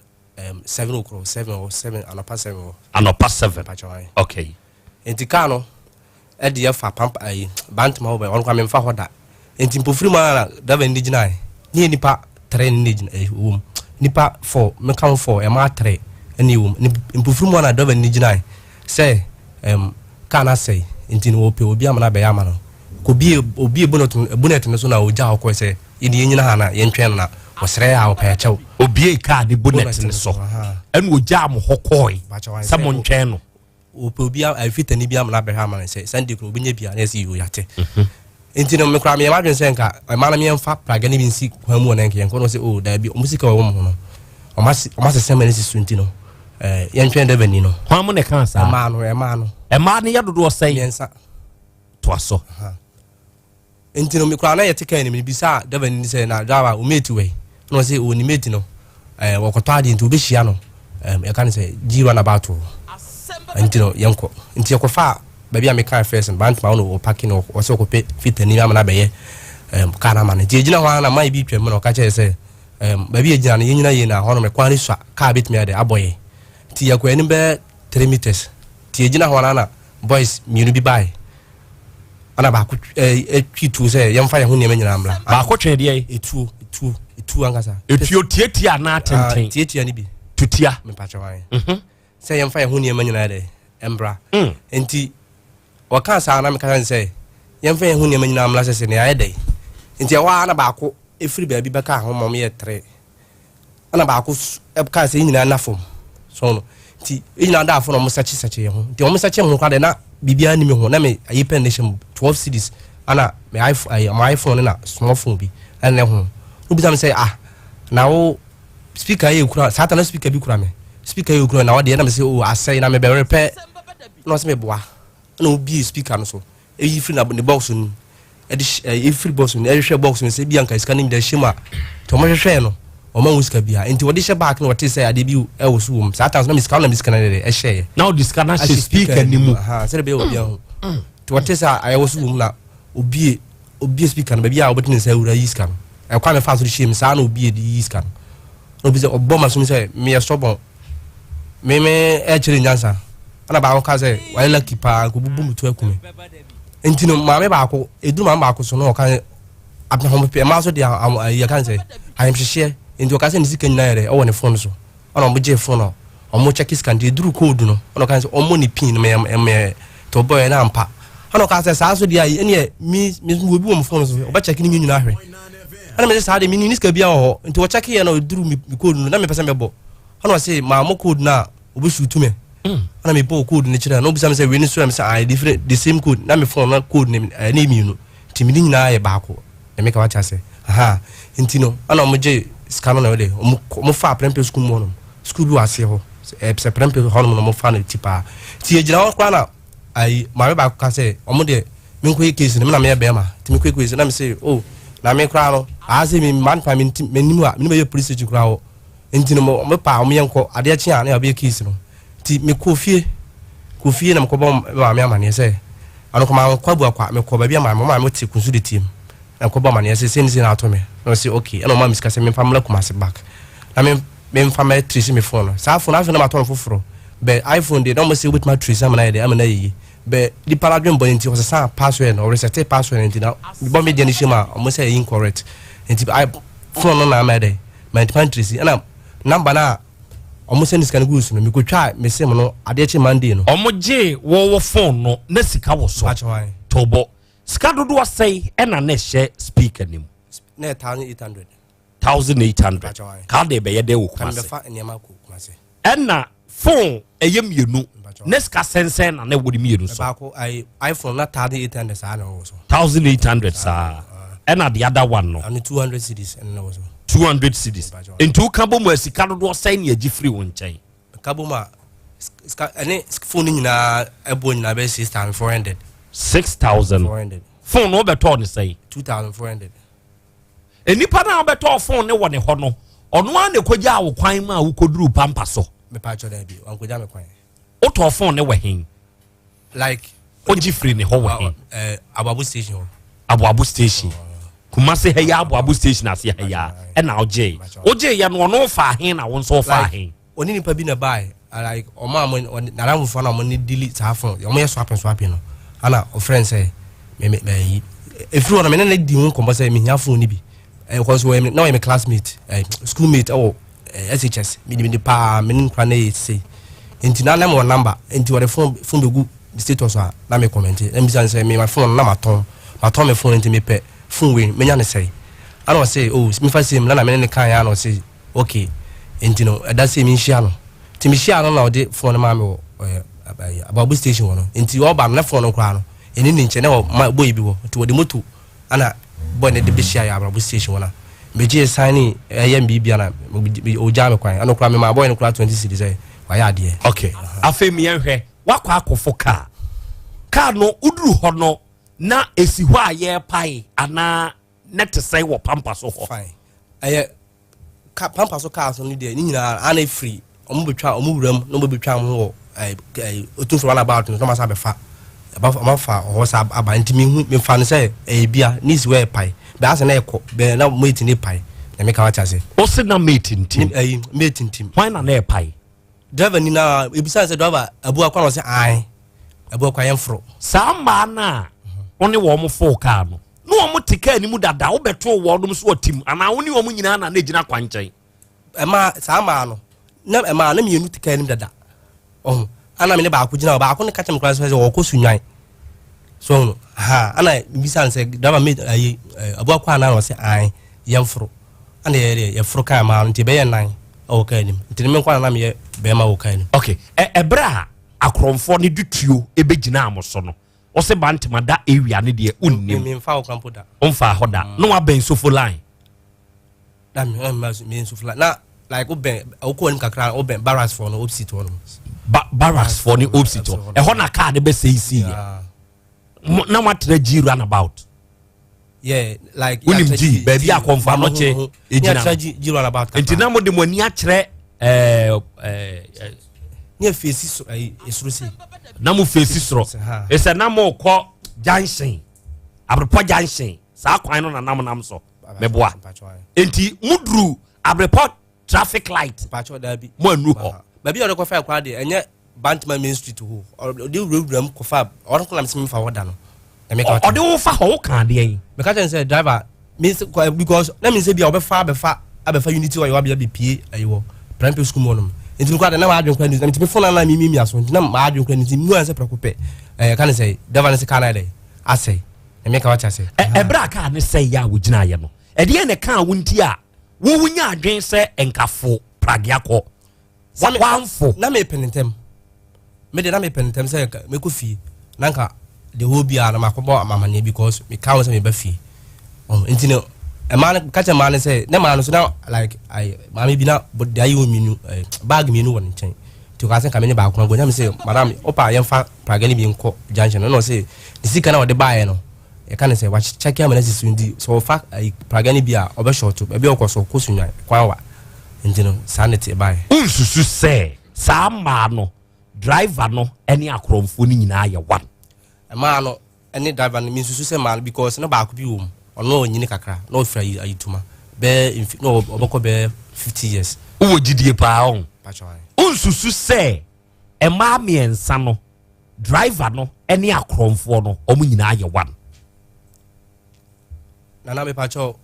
7 o'clock, 7 or 7 anɔpa 7 hɔ. Anɔpa 7. Okay. Nti car no ɛde yɛ fa pampa ayi Bantama hɔ bɛɛ ɔnkwa me mfa hɔ da. Nti mpofiri mu ara na driver no gyina ne yɛ nipa 3 ne gyina ɛwɔ mu. Nipa 4 meka ho 4 ɛma 3 ɛne ɛwɔ mu. Mpofiri mu ara na driver no gyina sɛ car no asɛe nti no wɔpɛ obi ama no abɛyɛ ama no. Kobie obie bonnet no so na ogya hɔ kɔɛ sɛ yɛde yɛnyina ha na yɛntwɛn no na wɔsrɛ a ɔpɛ kyɛw. Obie car ne bonnet no so ɛna ogya mo hɔ kɔɛ sɛ mo ntwɛn no. Wɔpɛ obi a fitani bi ama no abɛhwɛ ama no sɛ Sunday kuro obi nya bi a na yɛsɛ yɛ yate. Nti no mekora meyɛ m'adwene sɛ nka ɛma no meyɛmfa praga no bi nsi kwan mu wɔ na nka yɛnkɔ no sɛ o daabi ɔmo sika wɔ mo ho no ɔmo asesɛ ma no si so nti no yɛntwɛn dɛ bani no. Kwan mo na ɛka saa? Ɛmaa no ɛmaa no. Ɛmaa no yɛ dodoɔ sɛn? 3. Toa so. Nti no mekora na yɛte kaa no mu bisa driver ni sɛ na driver o mate wei na ɔsɛ o ne mate no wɔkɔtɔ adeɛ nti wobɛhyia no yɛka no sɛ G runabout hɔ nti no yɛnkɔ nti yɛkɔfa baabi a mekaa first no, Bantama hɔ na ɔpake no, ɔsɛ ɔkɔpɛ fitani ama no abɛyɛ um, kaa no ama no. Nti yɛgyina hɔ ara na man bi twam na ɔka kyerɛ sɛ um, baabi yɛgyina no yɛnyina yie na hɔ nom kwan no sua, kaa bɛtumi ayɛ dɛ abɔ yɛn. Nti yɛkɔ anim bɛyɛ 3 meters. Nti yɛgyina hɔ ara na boys mmienu bi bae. Ana baako twi tuo sɛ yɛmfa yɛn ho nneɛma nyinaa mmra. Baako twɛn deɛ? Etuo, etuo, etuo ankasa. Etuo tietia anaa tenten? Ah, tietia ne bi. Tutia. Mepakyɛ wan. Sɛ yɛmfa yɛn ho nneɛma nyinaa dɛ mbra. Nti wɔkaa saa na meka sɛ yɛmfa yɛn ho nneɛma nyinaa mmra sɛ sɛ nea ayɛ dɛ. Nti ɛhɔ ara na baako efiri baabi bɛka ho ma wɔyɛ tere. Ɛna baako kaa sɛ yɛn nyinaa nna fam. So no nti yɛn nyinaa da fam na wɔn sɛkye sɛkye yɛn ho. Nti wɔn sɛkye ho koraa deɛ na biribiara nni me ho na me ayi pɛn ne hyɛ mu 12 cedis ɛna me iPhone ayi my iPhone ne na small phone bi ɛna ne ho. Wobisa me sɛ ah na wo speaker yɛ kura saa ta na speaker bi kura me speaker yɛ kura na ɔdeɛ na me sɛ oh asɛe na me bɛ repɛ na ɔsɛ me boa ɛna obie speaker no so eyi firi na ne box no mu ɛde ɛyi firi box no ɛhwehwɛ box no sɛ ebi anka sika no bi da ɛhyɛ mu a nti wɔn hwehwɛ no wɔn ahu sika bia nti wɔde hyɛ bag na wɔte sɛ adeɛ bi ɛwɔ so wɔ mu saa tan so na me sika na me sika no de ɛhyɛ yɛ na ɔde sika no ahyɛ speaker no mu sɛde bɛyɛ obi ahu nti wɔte sɛ ayɛwɔ so wɔ mu na obie obie speaker no baabi a wɔbɛtumi nsa awura yi sika no ɛkwan mefa so de hyɛ mu saa na obie de yi sika no na obi sɛ ɔbɔ ma so sɛ meyɛ sɔbɔn me me ɛkyerɛ nyansa ɛna baako ka sɛ wayɛ lucky paa nka obubu me to aku me nti no maame baako eduru maame baako so no ɔka ahomepɛ mmaa so de yɛ kan sɛ ahemhyehyeɛ nti ɔka sɛ ne sika nyinaa yɛ dɛ ɛwɔ ne phone so ɛna ɔmo gye phone no ɔmo check sika nti eduru code no ɛna ɔka sɛ ɔmo ne pin no mɛ mɛ te ɔbɔ yɛ na ampa ɛna ɔka sɛ saa so deɛ ayi ɛneɛ mi mi obi wɔ mo phone so ɔbɛ check ne mi nyinaa hwɛ ɛna mi sɛ saa deɛ mi ni sika bi wɔ hɔ nti ɔcheck yɛ na eduru mi code no na mi pɛ sɛ mɛ bɔ ɛna ɔse maa mo code no a ɔbɛsuutu me ɛna mebɔɔ code no kyerɛ na ɔbisa me sɛ wei ne so ɛm sɛ ah different the same code na me phone na code no ɛne mmienu nti mede nyinaa yɛ baako na meka wate ase aha nti no ɛna ɔmo gye sika no na ɔde ɔmo ɔmo fa prɛmpɛ sukuu mu hɔnom sukuu bi wɔ aseɛ hɔ sɛ prɛmpɛ hɔnom na ɔmo fa no ti paa nti yɛgyina hɔ koraa na ayi maame baako ka sɛ ɔmo deɛ menkɔyɛ case no me na meyɛ bɛrima nti menkɔyɛ case na me sɛ oh na me koraa no aha sɛ me man pa me nti m'anim a me ne bɛyɛ police station koraa hɔ Nti no mo pa a wɔn yɛnkɔ adeɛ kye a na yɛabɛyɛ case no nti mekɔɔ fie kɔɔ fie na mekɔbɔ me maame amaneɛ sɛ ano kɔ mankɔ abuakwa mekɔ baabi a maame maame te kunsu de tie mu na mekɔbɔ amaneɛ sɛ sei ne sei na ato me na ɔse okay ɛna ɔma me sika sɛ memfa mmra Kumasi back na me memfa mɛ trace me phone no saa phone afei na matɔ no foforɔ bɛ iPhone deɛ na ɔmo sɛ wobɛtumi atrace ama no ayɛ deɛ ama no ayɛ yie bɛ nipa no adwene bɔne nti ɔsesa password no ɔresɛte password no nti na mebɔ me deɛ no hyɛ mu a ɔmo sɛ ɛyɛ incorrect nti phone no na ama yɛ dɛ mantumi antresi ɛna number no a ɔmo send sika no guu so no mekotwaa me sim no adeɛ kye Monday no. Ɔmo gyee wɔwɔ phone no na sika wɔ so tɔbɔ sika dodoɔ sɛn ɛna na ɛhyɛ speaker no mu. Na yɛ 1800. 1800 kaa de bɛyɛ dɛ wɔ Kumasi. Kan bɛfa nneɛma kɔ Kumasi. Ɛna phone ɛyɛ mmienu ne sika sɛnsɛn na na ɛwɔ ne mmienu so. Baako ayi iPhone na 1800 saa na ɛwɔ so. 1800 saa ɛna the other one no. Ɛno 200 cedis ɛna ɛwɔ so. 200 cedis nti woka bɔ mu a sika dodoɔ sɛn na ɛgye firi wo nkyɛn. Ka bɔ mu a sika ɛne phone no nyinaa ɛbɔ nyinaa bɛyɛ 6400. 6400 phone no wobɛtɔɔ ne sɛn. 2400. Nnipa no a wobɛtɔɔ phone no wɔ ne hɔ no, ɔno ara na ɛkɔgyaa wo kwan ma wokɔduruu pampa so. Mepatwɔ daabi, wankɔgya me kwan. Wotɔɔ phone no wɔ he? Like. Wogye firi ne hɔ wɔ he? Eh, Aboabo station hɔ. Aboabo station. Kumase ha yi Aboabo station ase ha yi a, ɛna wogyee. Wogyeeɛ no, ɔno faa he na wo nso wofaa he? Ɔne nipa bi na ɛbaeɛ like ɔmo a ɔmo n'adamfofoɔ na ɔmo ne dili saa phone ɔmo yɛ swapping swapping no ana ɔfrɛ no sɛ me me ɛyi efiri hɔ no me ne ne di ho nkɔmɔ sɛ mehia phone no bi ɛɛ kɔn so wɔyɛ me na ɔyɛ me classmate ɛɛ school mate ɛwɔ ɛɛ SHS me de me de paa me ne nkura na yɛ sɛ nti na na mo wɔ number nti wɔde phone phone bɛ gu status a na me comment na mbisa no sɛ me ma phone na ma tɔn ma tɔn me phone nti me pɛ phone wei menya ne sɛ ana ɔsɛ oh mefa sɛ mu na na me ne ne kan ya na ɔsɛ Ok nti no ɛda sei menhyia no nti mehyia no na ɔde phone no maa me wɔ ɛɛ Ababu station hɔ no nti ɔba no na phone no koraa no ɛni ne nkyɛn na wɔ ma boy bi hɔ nti wɔde moto ana boy no de bɛhyia yɛ Ababu station hɔ na megye sign ne ɛyɛ me biribia na ɔgyaa me kwan ɛno koraa memaa boy no koraa 20 cedi sɛ wayɛ adeɛ. Ok afei meɛnhwɛ wakɔ akɔfo kaa kaa no woduru hɔ no na ɛsi hɔ a yɛrepae anaa na te sɛn wɔ pampa so hɔ. Fine ɛyɛ ka pampa so kaa so no deɛ ne nyinaa ana efiri wɔn betwa wɔn wura mu na wɔn betwa wɔn wɔ ɛɛ ɛɛ otumfo runabout no na wɔn asa abɛfa Ɔmafa hɔ sa aba nti mehu mefa no sɛ ɛyɛ bia ne si hɔ ɛpae bɛ asɛ na ɛkɔ bɛ na mate ne pae na meka wate ase. Ɔse na mate ntim. Ɛyi mate ntim. Hwan na na ɛpae? Driver ni na ebisa sɛ driver abu akwa na ɔsɛ ae abu akwa yɛn foro. Saa mmaa no a wo ne wɔn foo kaa no na wɔn te kaa no mu dada wobɛtoo wɔnom so ɔtim anaa wo ne wɔn nyinaa na na egyina kwankyɛn? Ɛmaa saa mmaa no na ɛmaa na mmienu te kaa no mu dada ɔho ana me ne baako gyina hɔ baako no ka kyerɛ me koraa sɛ ɔkɔ Sunyani so ɔho ha ana mbisa no sɛ driver me ayi abu akwa anaa na ɔsɛ ae yɛn foro ana yɛ deɛ yɛforo kaa maa no nti ɛbɛyɛ nan wɔ kaa anim nti ne me nko na meyɛ bɛrima wɔ kaa anim. Ok ɛberɛ a akorɔmfoɔ no de tuo ɛbɛgyinaa mo so no ɔsɛ Bantama da area no deɛ wonnim. Memfa hɔ koraa mpo da. Womfaa hɔ da na wabɛn Sofo line. Na me me Sofo line na like wobɛn wokɔ anim kakra wobɛn barracks foɔ no opposite hɔ nom. Ba barracks foɔ ne opposite hɔ ɛhɔ na kaa no bɛsɛe sii yɛ. Na moatra G runabout. Yeah, like wonim G baabi a kɔnfa no kye egyina nti na mo de mo ani akyerɛ ɛɛ ɛɛ. Ne yɛ fèsì soro ɛyi esoro se. Na mo fèsì soro ɛsɛ na mo kɔ junction Abrepɔ junction saa kwan no na nam nam so mɛboa nti mo duru Abrepɔ traffic light mo anu hɔ. Baabi a ɔde kɔfa ɛkwan deɛ ɛnyɛ Bantama main street hɔ ɔde wurawura mu kɔfa ɔno kɔnam sɛ mefa hɔ da no. Ɔde wo fa hɔ wo kan adeɛ yi. Meka kyɛn sɛ driver me because na me nsɛ bi a ɔbɛfa abɛfa abɛfa unity hɔ yɛ wabea bepie ayi wɔ prempeh school mu hɔ nom nti mekɔ ade na maadwen kora nti na metumi fon na mimi mia so nti na maadwen kora nti mu ansɛ prɛko pɛ ɛɛ ka ne sɛ driver ne sɛ kaa na yɛ dɛ asɛe na meka wate ase. Ɛberɛ a kaa ne sɛe yɛ a wogyina yɛ no ɛdeɛ na ɛkaa wo nti a wowonya adwen sɛ nkafo pragea kɔ Wamfo. Na mepɛ ne ntɛm. Me de na mepɛ ne ntɛm sɛ mɛkɔ fie na nka the whole biara na makɔbɔ amaneɛ because meka ho sɛ meba fie. Oh, nti no ɛmaa no ka kyerɛ maa no sɛ ne maa no so na like ayi maame bi na de ayi wɔ mmienu eh, bag mmienu wɔ ne nkyɛn nti ɔka sɛ nka me ne baako ago nyame sɛ madam ɔpa yɛmfa praga no bi nkɔ junction no na ɔsɛ ne sika na ɔde baeɛ no Yɛka no sɛ wakyɛke ama no asi so nti sɛ ɔfa ayi praga no bi a ɔbɛshɔɔto baabi a ɔkɔ so ɔkɔ Sunyani kwan wa nti no saa na ɛte ɛbaeɛ. Wonsusu sɛ saa mmaa no driver no ne akorɔmfoɔ no nyinaa yɛ one? Mmaa no ne driver no mensusu sɛ mmaa no because na baako bi wɔ mu ɔno ɔnyini kakra na ɔfiri ayi ayitoma bɛyɛ mfe na ɔbɛkɔ bɛyɛ 50 years. Wowɔ gyidie paa ɔho? Wonsusu sɛ mmaa mmiɛnsa no driver no ne akorɔmfoɔ no wɔn nyinaa yɛ one. Nana mepa kyɛw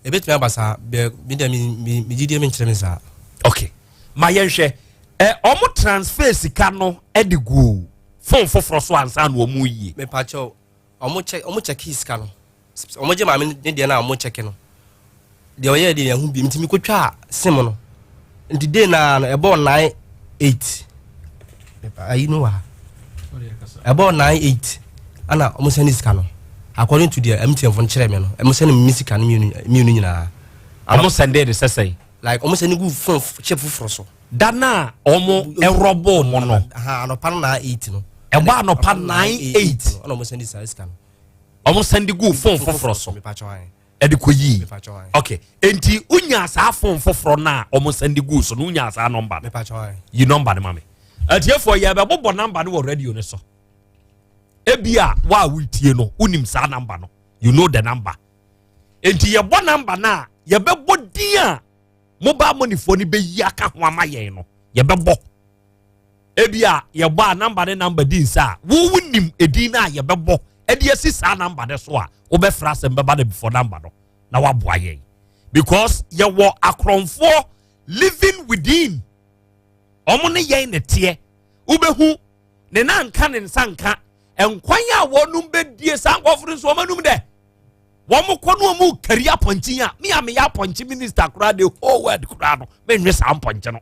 ebetumi aba saa bɛ mi dɛ mi mi mi gyidie mi nkyerɛ mi saa. Okay ma yɛnhwɛ ɛ wɔn transfer sika no de gu phone foforɔ so ansa na wɔn yie. Mepa kyɛw wɔn kyɛ wɔn kyɛ kii sika no. Wɔn gye maame ne deɛ no a wɔn kyɛke no deɛ ɔyɛ deɛ yɛn ho bi nti mi kotwa sim no nti day naa no ɛbɔɔ 9:08 ayi no wɔ ha ɛbɔɔ 9:08 ɛna wɔn sɛn ne sika no according to deɛ MTN fo no kyerɛ mi no wɔn sɛn mi sika no mmienu nyinaa. Wɔn sɛn de de sɛ sɛn. Like wɔn sɛn ne gu phone chip foforɔ so. Da no a wɔn ɛrɔbɔ mo no. Anɔpa no 9:08 no. Ɛbɔ anɔpa 9:08. Ɛna wɔn sɛn de saa sika no. Ɔmo san de guu phone foforɔ so ɛde kɔ yii. Ok, enti wonyaa saa phone foforɔ no a ɔmo san de guu so no, wonyaa saa nɔmba no? Yi nɔmba no ma me. Atiefoɔ, yɛbɛbobɔ nɔmba no wɔ radio no so. Ebi a wo a wotie no, wonim saa nɔmba no. You know the number. Enti yɛbɔ nɔmba no a, yɛbɛbɔ din a mobile money foɔ no bɛyi aka ho ama yɛn no, yɛbɛbɔ. Ebia yɛbɔ a namba ne namba di nsa a, wo wonim edin no a yɛbɛbɔ de asi saa namba no so a, wobɛfrɛ asɛm bɛba no before namba no na waboa yɛn. Because yɛwɔ akorɔmfoɔ living within. Wɔn ne yɛn na teɛ. Wobɛhu ne nan nka ne nsa nka. Nkwan a wɔnom bɛdie saa nkurɔfoɔ no nso wɔn anum dɛ. Wɔn kɔ no wɔn kari apɔnkye a, me a meyɛ apɔnkye minister koraa the whole world koraa no, menwe saa mpɔnkye no.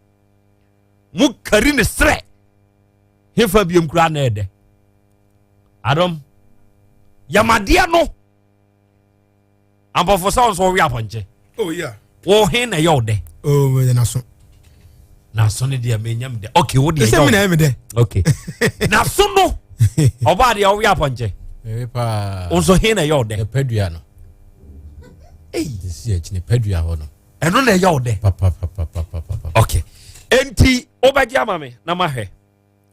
Mo kari ne serɛ hefa biom koraa na ɛdɛ adom yamadeɛ no ampɔfo sɛ ɔnso wɔwe apɔnkye. Oh yeah. Wo he na ɛyɛ wo dɛ? Oh, meyɛ naso. Naso ne deɛ menya me dɛ. Okay, wo deɛ ɛyɛ wo. Ɛsɛ mi na ɛyɛ me dɛ. Okay. Naso no ɔbaa deɛ ɔwe apɔnkye. Mewe paa. Wo nso he na ɛyɛ wo dɛ? Padua no. Ei. Sisi akyi ne padua hɔ no. Ɛno na ɛyɛ wo dɛ. Papapapapapa. Okay. Enti wobɛgye ama me na mahwɛ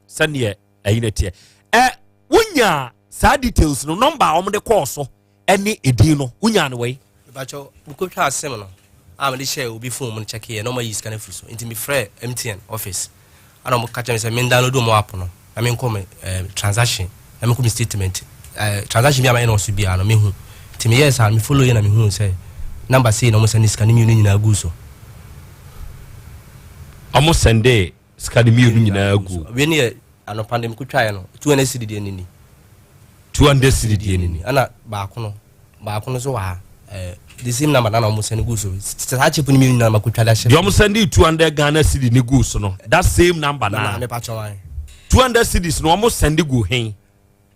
sɛdeɛ ɛyi no teɛ. Ɛ. Wonya saa details no, number a wɔde kɔɔ so ɛne edin no, wonya no wei? Mepakyɛw, mekɔtwaa sim no a mede hyɛɛ obi phone mu no kyɛkeeɛ na wɔayi sika no afiri so. Nti mefrɛɛ MTN office ɛna wɔka kyerɛɛ me sɛ men download wɔn app no na menkɔ me eh, transaction na menkɔ me statement eh, transaction bi a mayɛ no wɔ so biara no mehu. Nti meyɛɛ saa no, me follow yɛ na mehuu sɛ number sei na wɔn sɛnde sika no mmienu nyinaa guu so. Wɔn sɛnde sika no mmienu nyinaa gu. Wei ne yɛ anɔpa de mekɔtwaeɛ no, 200 cedi deɛ no ni. 200 cedi deɛ no ni. Ɛna baako no, baako no nso wɔ ha. Eh, the same number na na wɔn sɛnde gu so. Saa chip no mmienu nyinaa makɔtwa de ahyɛ. Deɛ wɔn sɛnde 200 Ghana cedi ne gu so no, that same number na. Na mepa kyɛw an. 200 cedis no wɔn sɛnde gu hen?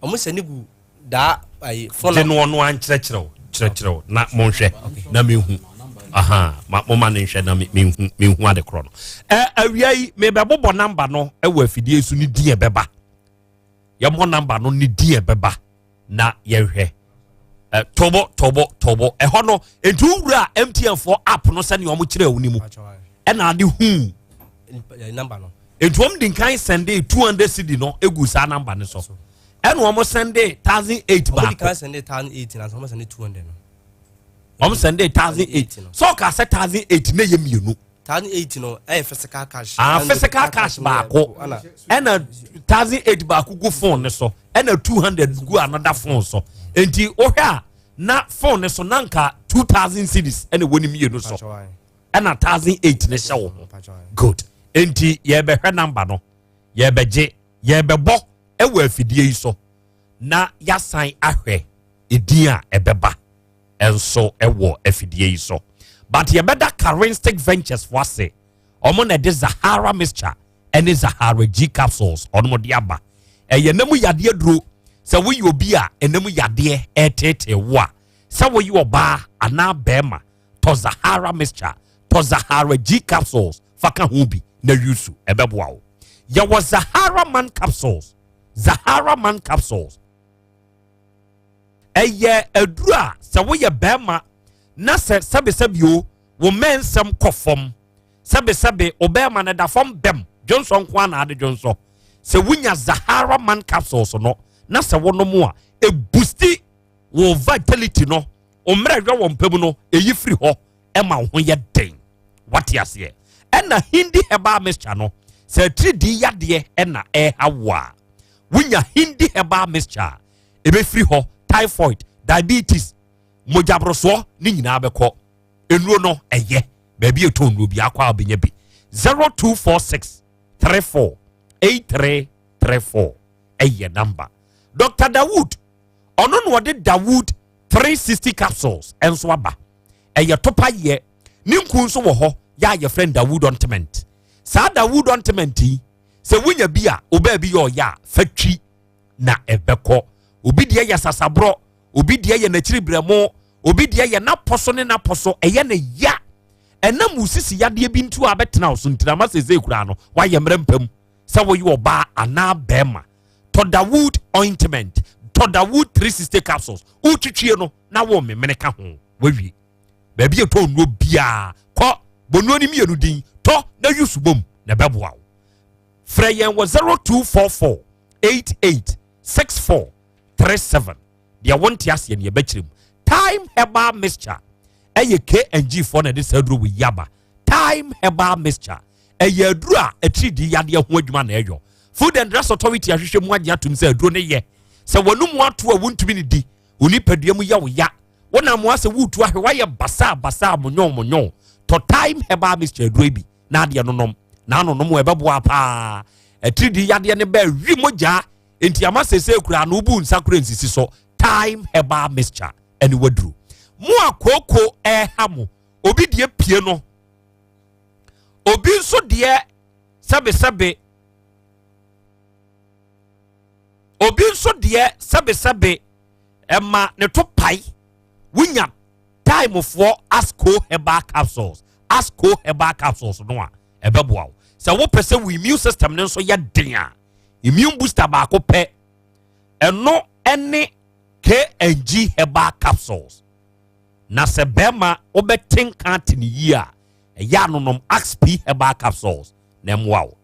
Wɔn sɛnde gu daa ayi phone. Gye no ɔno ankyerɛkyerɛw kyerɛkyerɛw na monhwɛ na mehu aha ma moma no nhwɛ na mehu mehu ade korɔ no. Ɛ awia yi mebɛbobɔ namba no wɔ afidie so ne din ɛbɛba. Yɛmmɔ namba no ne din ɛbɛba na yɛnhwɛ. Ɛ tɔbɔ tɔbɔ tɔbɔ ɛhɔ no nti wowura MTN foɔ app no sɛnea wɔn kyerɛ wo no mu ɛna ade hu namba no. Nti wɔn di nkan sɛnde 200 cedi no egu saa namba no so. Ɛna wɔn sɛnde 1008 Wɔn di baako. kan sɛnde 1008 na wɔn sɛnde 200 no. Wɔn sɛnde 1008 sɛ ɔka sɛ 1008 ne yɛ mmienu. 1008 no ɛyɛ physical cash. Ah, Ɛna physical cash baako ɛna 1008 baako gu phone ne so ɛna 200 gu another phone so. Nti wohwɛ a na phone ne so na nka 2000 cedis ɛna ɛwɔ ne mmienu so ɛna 1008 ne hyɛ wo ho. Good. Nti yɛbɛhwɛ number no, yɛbɛgye, yɛbɛbɔ ɛwɔ afidie yi so na yɛasan ahwɛ edin a ɛbɛba nso ɛwɔ afidie yi so. But yɛbɛda Karinstic Ventures fo ase. Ɔmo na ɛde Zahara mixture ɛne Zahara G capsules ɔmo de aba. Ɛyɛ nam yadeɛ duro. Sɛ woyɛ obi a ɛnam yadeɛ ɛtetee wo a, sɛ woyɛ ɔbaa anaa bɛrima, tɔ Zahara mixture, tɔ Zahara G capsules fa ka ho bi na yusu, ɛbɛboa wo. Yɛwɔ Zahara Man capsules. Zahara Man capsules ɛyɛ aduru a sɛ woyɛ bɛrima na sɛ sɛbesɛbe o wo mmɛnsɛm kɔ fam, sɛbesɛbe wo bɛrima no da fam bɛm dwonsɔ nko ara na ade dwonsɔ, sɛ wonya Zahara Man capsules no na sɛ wonom a, ɛbusti wo vitality no, wo mmerɛ hwɛ wɔ mpam no ɛyi firi hɔ ɛma wo ho yɛ den. Wate aseɛ? Ɛna Hindi herbal mixture no, sɛ atiridii yadeɛ ɛna ɛha wo a, wonya Hindi herbal mixture a ɛbɛfiri hɔ. Typhoid, diabetes, mogyaborosoɔ ne nyinaa bɛkɔ. Nnuro no ɛyɛ baabi ɛtɔ nnuro bi akɔ a wobɛnya bi. 0246 34 8334 ɛyɛ number. Dr. Dawood, ɔno na ɔde Dawood 360 capsules ɛnso aba. Ɛyɛ topa yɛ ne nku nso wɔ hɔ yɛ a yɛfrɛ no Dawood ointment. Saa Dawood ointment yi, sɛ wonya bi a obaa bi yɛ ɔyɛ a, fa twi na ɛbɛkɔ. Obi deɛ yɛ sasaborɔ, obi deɛ yɛ n'akyiri brɛmo, obi deɛ yɛ n'apɔ so ne n'apɔ so ɛyɛ ne ya. Ɛnam wo sisi yadeɛ bi nti a bɛtena wo so ntinama sese koraa no wayɛ mmerɛ mpam. Sɛ woyɛ ɔbaa anaa bɛrima, tɔ Dawood ointment, tɔ Dawood 360 capsules, wotwitwie no na wo memene ka ho wawie. Baabi ɛtɔ nnuro biara kɔ bɔnnuo no mmienu din tɔ na yusu bom na ɛbɛboa wo. Frɛ yɛn wɔ 0244 88 64 37. Deɛ wonte aseɛ no yɛbɛkyerɛ mu. Time herbal mixture ɛyɛ KNG foɔ na ɛde saa aduro wɔ yi aba. Time herbal mixture ɛyɛ aduro a atiridii yadeɛ ho adwuma na ɛyɔ. Food and Drugs Authority ahwehwɛ mu agye atom sɛ aduro no yɛ. Sɛ wɔnum ato a wontumi ne di, wo nipadua mu yɛ wo ya, wonam asɛ woretu ahwɛ woayɛ basaa basaa monyɔn monyɔn, tɔ Time herbal mixture aduro bi na adeɛ no nom na anonom ɛbɛboa paa. Atiridii yadeɛ no bɛɛ wi mogyaa nti ama sese kura no wobu nsa kura nsisi so. Time herbal mixture ɛne waduro. Mo a kooko ɛha mo, obi deɛ pie no, obi nso deɛ sɛbesɛbe, obi nso deɛ sɛbesɛbe ɛma ne to pae, wonya Timefoɔ Asco herbal capsules. Asco herbal capsules no a ɛbɛboa wo. Sɛ wopɛ sɛ wo immune system no nso yɛ den a, immune booster baako pɛ, ɛno ɛne KNG herbal capsules. Na sɛ bɛrima wobɛte nka ate ne yie a, ɛyɛ anonom Axp herbal capsules na ɛmmoa wo.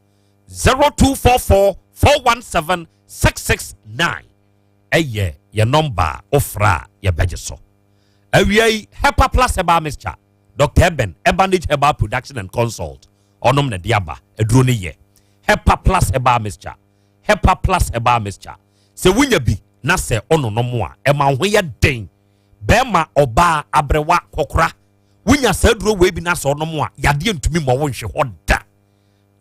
0244 417 669. ɛyɛ yɛ nɔmba a wofrɛ a yɛbɛgye so. Awia yi, Hepa Plus Herbal Mixture, Dr. Eben, Ebanage Herbal Production and Consult, ɔnom na de aba. Aduro no yɛ Hepa Plus Herbal Mixture. Hepa Plus Herbal Mixture. Sɛ wonya bi na sɛ ɔnonom a, ɛma wo ho yɛ den. Bɛrima, ɔbaa, aberewa, kɔkora, wonya saa aduro wei bi na sɛ ɔnom a, yadeɛ ntumi mmɔ wo nhwe hɔ da.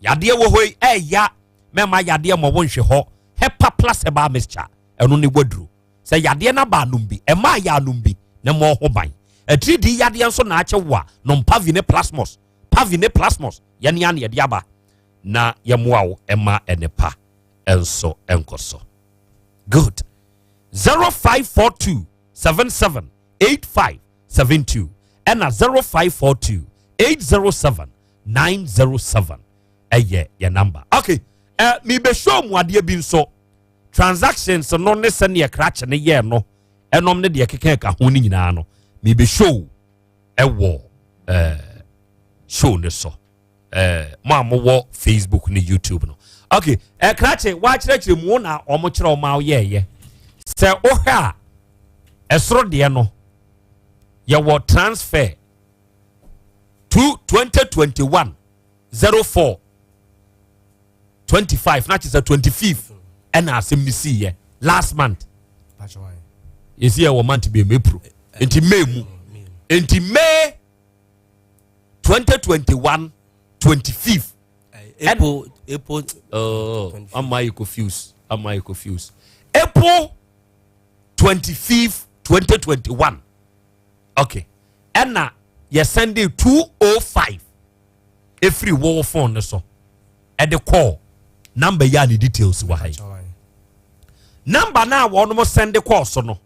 Yadeɛ wɔ hɔ yi, ɛɛya mɛma yadeɛ mmɔ wo nhwe hɔ. Hepa Plus Herbal Mixture, ɛno ne waduro. Sɛ yadeɛ no aba anom bi, ɛma ayɛ anom bi na mmɔ ho ban. Atiridii yadeɛ nso na akyɛ wo a, nom Pavi ne Plasmos. Pavi ne Plasmos, yɛne a na yɛde aba na yɛmmoa wo ɛma ɛne pa nso nkɔ so. Good. 0542 77 85 72 ɛna 0542 807 907 ɛyɛ yɛ number. Okay, mebɛhyɛ mu adeɛ bi nso, transactions no ne sɛneɛ krakye ne yɛɛ no ɛnom ne deɛ keka ka ho no nyinaa no, mebɛhyɛ ɛwɔ show ne so. Mo a mowɔ Facebook ne YouTube no, okay, krakye wakyerɛkyerɛ mu na ɔmo kyerɛ ɔmo a woyɛɛyɛ sɛ wohwɛ a, ɛsoro deɛ no yɛwɔ transfer to 2021 04 25, na kyerɛ sɛ 25 ɛna asɛm no siiɛ last month. Yɛsi yɛ wɔ month bi mu, April, nti May mu, nti May 2021 25. April. Oh, am I confused? Am I confused? April 25, 2021. Okay, ɛna yɛsɛnde 205 efiri wɔwɔ phone no so ɛde call number yi a ne details wɔ ha yi. Number na a wɔn sɛnde call so no,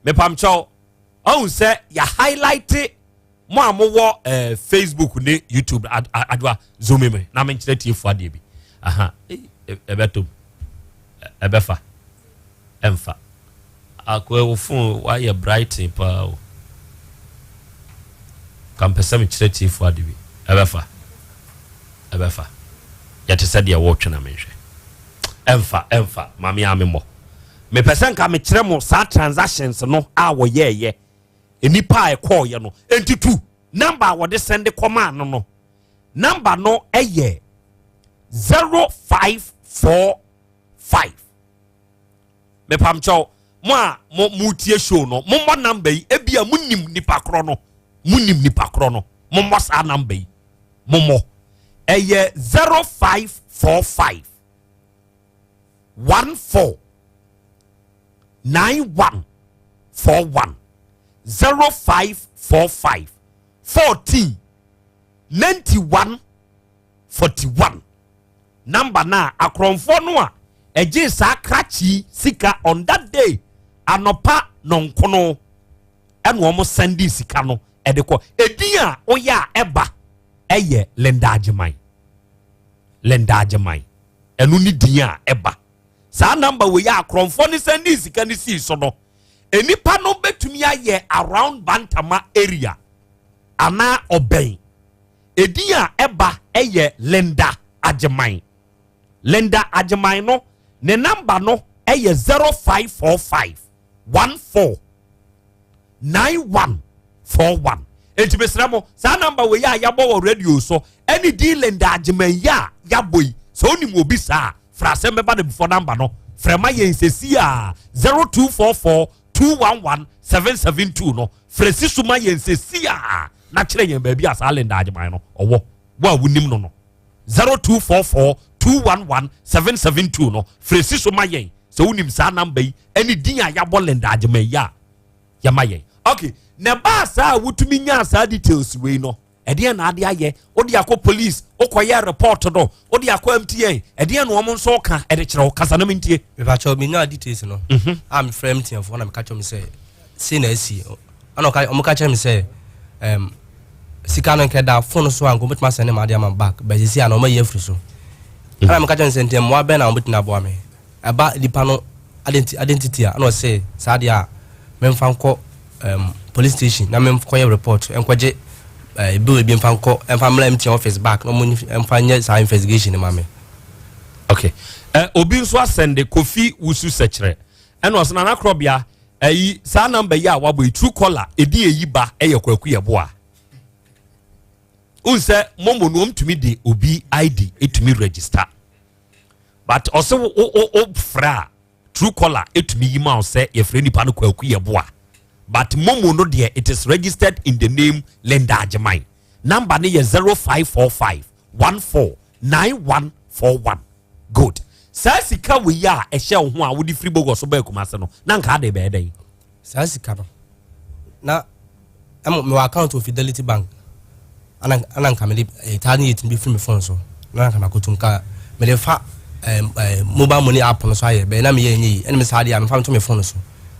mepamkyɛw, ɔhun sɛ yɛ highlight. Mo a mowɔ Facebook ne YouTube, adoa zoom mi na menkyerɛ tiefo adeɛ bi. Aha, ɛbɛtom, ɛbɛfa, ɛmfa akɔ wo phone wayɛ bright paa o. Kampɛ sɛ mekyerɛ tiefo ade bi. Ɛbɛfa, ɛbɛfa, yɛte sɛ deɛ wɔretwe na menhwɛ. Ɛmfa, ɛmfa maame a memmɔ. Mepɛ sɛ nka mekyerɛ mo saa transactions no a wɔyɛɛyɛ, nipa a ɛkɔɔyɛ no. Nti tu number a wɔde sɛnde kɔmaa no, number no ɛyɛ 0545. Mepamkyɛw, mo a mo motie show no, mommɔ number yi. Ebia monim nipa korɔ no, monim nipa korɔ no, mommɔ saa number yi. Mommɔ, ɛyɛ 0545 14 91 41, 0545 14 91 41. Number na akorɔmfoɔ no a ɛgye saa krakye sika on that day anɔpa nɔnkono ɛna wɔn sɛnde sika no ɛde kɔ. Edin a ɔyɛ a ɛba ɛyɛ Linda Agyeman. Linda Agyeman, ɛno ne din a ɛba. Saa number wɔ yi a akorɔmfoɔ ne sɛnde sika ne sii so no, enipa no bɛtumi ayɛ around Bantama area anaa ɔbɛn. Edin a ɛba ɛyɛ Linda Agyeman. Linda Agyeman no ne number no ɛyɛ 0545 14 9141. Eti mesrɛ mo, saa number wei a yɛabɔ wɔ radio so ɛne din Linda Agyeman yi a yɛabɔ yi, sɛ onim obi saa, fra asɛm bɛba ne before number no, frɛma yɛn sɛsi a 0244 211 772 no, frɛ si so ma yɛn sɛsi a na kyerɛ yɛn baabi a saa Linda Agyeman no ɔwɔ. Wo a wonim no, 0244 211 772 no, frɛ si so ma yɛn sɛ wonim saa number yi ɛne din a yɛabɔ Linda Agyeman yi a yɛma yɛn. Okay, na baa saa a wotumi nyaa saa details wei no, ɛdeɛn na ade ayɛ? Wode akɔ police, wokɔyɛ report no, wode akɔ MTN, ɛdeɛn na wɔn nso ka ɛde kyerɛ wo? Kasa no mentie. Mepakyɛw, menya details no a mefrɛ MTN foɔ na meka kyerɛ me sɛ sei na asi, ɛna ɔmo ka kyerɛ me sɛ sika no nkɛda phone so a nka ɔmɛtumi asɛne ma ade ama back bɛ sisi a na ɔmayi afiri so. Ɛna meka kyerɛ no sɛ nti mmoa bɛn na ɔmɛtumi aboa me ɛba nipa no identity a, ɛna ɔsɛ saa deɛ a memfa nkɔ police station na memkɔyɛ report, nkɔgye bill bi mfa nkɔ, ɛmfa mmra MTN office back na ɔmo mfa nyɛ saa investigation ma me. Okay, obi nso asɛnde, Kofi Wusu Sɛkyerɛ. Ɛna ɔsɛ Nana Korɔbea ɛyi saa number yi a wabɔ yi true caller ɛdi ɛyi ba ɛyɛ Kwaku Yɛboa. Wohu sɛ momo no ɔmtumi de obi ID ɛtumi register but ɔsɛ wo wo wo frɛ a true caller ɛtumi yi ma wo sɛ yɛfrɛ nipa no Kwaku Yɛboa but momo no deɛ it is registered in the name Linda Agyeman. Number no yɛ 0545 14 9141. Good. Saa sika wei a ɛhyɛ wo ho a wode firi Bogor so baa Kumase no, na nka ade bɛyɛ dɛn? Saa sika no, na ɛmo mewɔ account wɔ Fidelity Bank. Ana ana nka mede eh, taa ne yɛtumi bɛfiri me phone so. Na nka makoto nka mede fa eh, eh, mobile money app no so ayɛ bɛyɛ na meyɛ ɛnyɛ yi. Ɛne me saa adeɛ a mefa meto me phone so.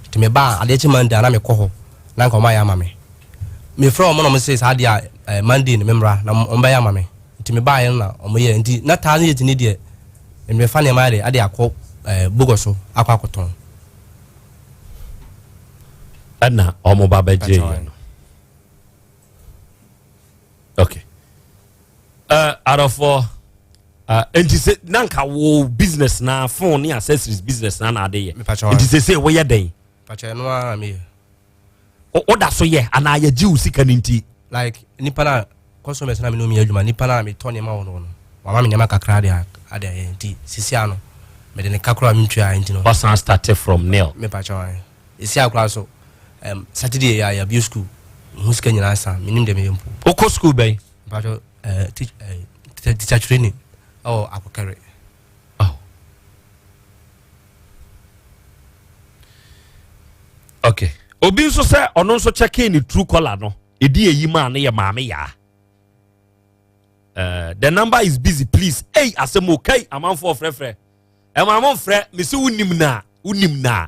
Nti meba a adeɛ kye Monday a na mekɔ hɔ na nka wɔn ayɛ ama me. Mefrɛ wɔn na wɔn se saa adeɛ a eh, Monday no memmra na wɔn bɛyɛ ama me. Nti mebaeɛ no na wɔn yɛ nti na taa ne yɛtumi deɛ mefa nneɛma ayɛ de ade akɔ eh, Bogor so akɔ akɔtɔn. Ɛna wɔn ba bɛgye yɛ no. Okay. Uh, adɔfoɔ uh, nti sɛ na nka wo business na phone ne accessories business na na ade yɛ nti sɛ sɛ woyɛ dɛn? Pakyɛ ɛno ara na meyɛ. Woda so yɛ anaa yɛgye wo sika no nti? Like nipa na customers na me no meyɛ adwuma nipa na metɔ nneɛma wɔ no no wama me nneɛma kakra de ade ayɛ nti sisi ano mede ne ka koraa mentua nti no. Wasan start from nil. Me pakyɛ wan esi akora so um, Saturday yɛ yɛabue school ho sika nyinaa sa menim deɛ meyɛ mpo. Wokɔ school bɛn? Mpakyɛ uh, teach, uh, teacher training ɛwɔ Akɔkɛre. Oh. Okay. Obi nso sɛ ɔno nso kyɛkee ne true caller no ɛdi eyi maa no yɛ maame yaa. Uh, the number is busy please. Ei asɛm o kai amanfoɔ frɛfrɛ. Ɛma mo mfrɛ mesi wonim na wonim na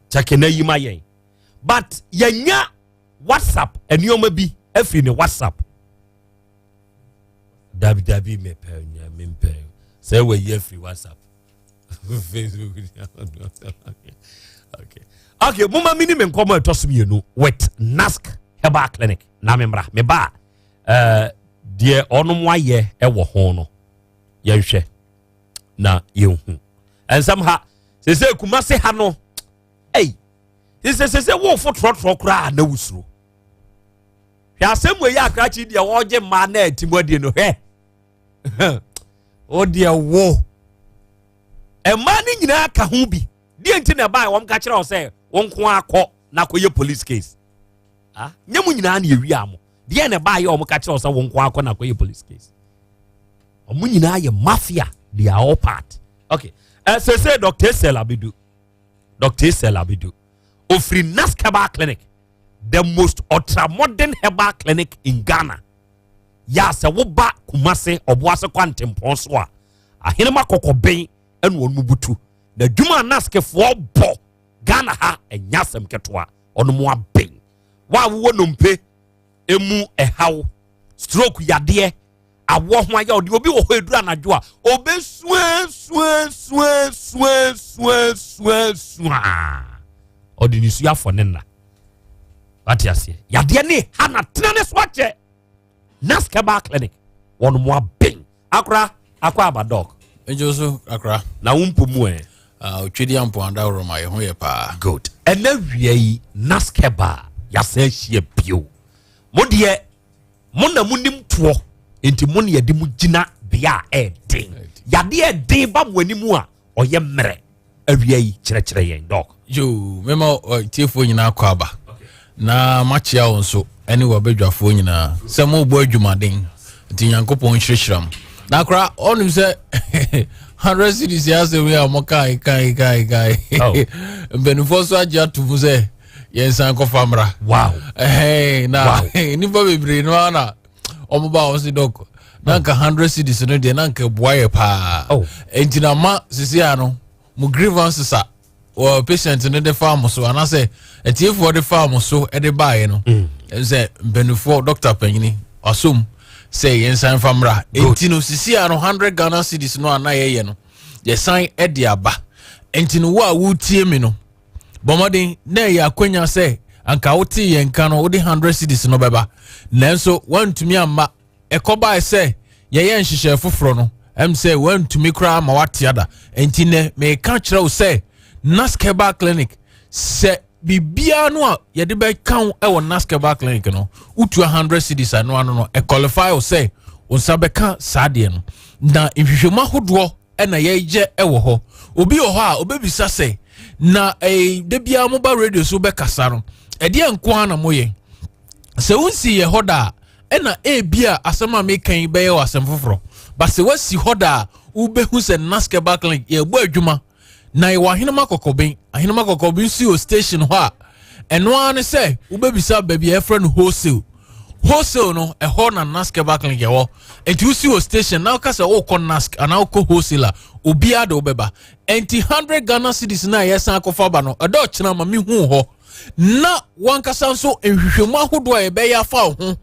kyɛke na yi ma yɛn. But yɛnya WhatsApp nneɛma bi afiri ne WhatsApp. Dabi dabi mepɛ nya mempɛ sɛ wayi afiri WhatsApp. Facebook. Okay. Okay, moma mini me nkɔmmɔ ɛtɔ so mmienu with Nask Herbal Clinic na memmra meba a uh, deɛ ɔnom ayɛ ɛwɔ ho no yɛnhwɛ na yɛnhu ɛnsɛm ha sese Kumase ha no ei sese sese wofo trɔtrɔ koraa na wusuro hwɛ asɛm wɔ yi akrakye deɛ wɔgye mmaa na ɛti mu adie no hwɛ wo deɛ wo mmaa no nyinaa ka ho bi deɛ nti na ɛbaa wɔn ka kyerɛ wo sɛ wo nko akɔ na akɔyɛ police case ah nyɛ mu nyinaa na ewia mo deɛ na ɛbaa yɛ wɔn ka kyerɛ wo sɛ wo nko akɔ na akɔyɛ police case wɔn nyinaa yɛ mafia they are all part okay ɛsɛ sɛ Dr. Esel Abedu Dr. Esel Abedu ofiri Nask Herbal Clinic the most ultra modern herbal clinic in Ghana yɛ a sɛ woba Kumase Ɔboase kwantempɔn so a ahenema kɔkɔbɛn ɛna wɔn mu butu na adwuma a Naskfoɔ bɔ Ghana ha ɛnyɛ asɛm ketewa ɔno mu abɛn wa a wowɔ nnompe emu ɛhaw stroke yadeɛ awɔ ho ayɛ ɔde obi wɔ hɔ eduru anadwo a obesua sua sua sua sua sua sua ɔde ne su afɔ ne nna wate aseɛ yadeɛ ne ha na tena ne so akyɛ Nask Herbal Clinic wɔn mo abɛn akora akɔ aba dɔk. Njo so akora. Na wo mpo mu ɛ. Ah, otwedi ampo anda woroma yɛ ho yɛ paa. Good. Ɛnɛ wia yi Nask Herbal yɛasan ahyia bio. Mo deɛ mo na mo nim toɔ nti mo na yɛde mo gyina bea a ɛɛden. Yadeɛ ɛden ba mo anim a ɔyɛ mmerɛ. Awia yi kyerɛkyerɛ yɛn dɔk. Yoo, mema tiefoɔ nyinaa kɔ aba na makyea wo nso ɛne wabadwafoɔ nyinaa sɛ mobɔ adwumaden nti Nyankopɔn nhyirahyira mo. Na akora ɔnim sɛ 100 cities yɛ asɛm yi a wɔn kae kae kae kae mpanimfoɔ nso agye ato mu sɛ yɛnsan kɔfa mmra. Wow. Ɛhɛn na nnipa bebree no ara na wɔn ba wɔn si dɔk na nka 100 cities no deɛ na nka ɛboa yɛ paa. Nti na ma sisi ano mo grievances a wɔ patient no de faa mo so anaasɛ atiefoɔ de faa mo so de baeɛ no mm. sɛ mpanimfoɔ dɔkta panyini wasom sɛ yɛnsan fa mmra nti no sisi a no 100 Ghana cedis no a na yɛyɛ no yɛsan de aba nti no wo a wotie mi no bɔ mmɔden na ɛyɛ akwanya sɛ anka wote yɛn ka no wode 100 cedis no bɛba nanso woantumi amma Ɛkɔbae sɛ yɛyɛɛ nhyehyɛe foforɔ no, ɛm sɛ woantumi koraa ma woate ada. Enti nnɛ, mereka kyerɛ wo sɛ, Naskeba Clinic sɛ biribiara no a yɛde bɛka wo wɔ Naskeba Clinic no, wotua 100 cedis ano ano no, ɛqualify wo sɛ wo nsa bɛka saa deɛ no. Na nhwehwɛmu ahodoɔ ɛna yɛyɛ wɔ hɔ. Obi wɔ hɔ a obɛbisa sɛ, na ɛɛ da biara moba radio so bɛkasa no, ɛdeɛ nko ara na moyɛ? Sɛ wonsi yɛ hɔ da a, ɛna ebi a asɛm a meka yi bɛyɛ wɔ asɛm foforɔ. Ba sɛ woasi hɔ da a, wobɛhu sɛ Naskeba Clinic yɛbɔ adwuma. Na yɛwɔ Ahenema Kɔkɔben. Ahenema Kɔkɔben si wɔ station hɔ a, ɛno ara ne sɛ wobɛbisa baabi a yɛfrɛ no wholesale. Wholesale no, ɛhɔ na Nask Herbal Clinic ɛwɔ. Nti wosi wɔ station na woka sɛ wokɔ Nask anaa wokɔ wholesale a, obiara de wobɛba. Nti 100 Ghana cedis no a yɛsan akɔfa ba no, ɛdɔ ɔkyena ma mehu hɔ. Na wankasa nso nhwehwɛmu ahodoɔ a yɛbɛyɛ afa wo ho.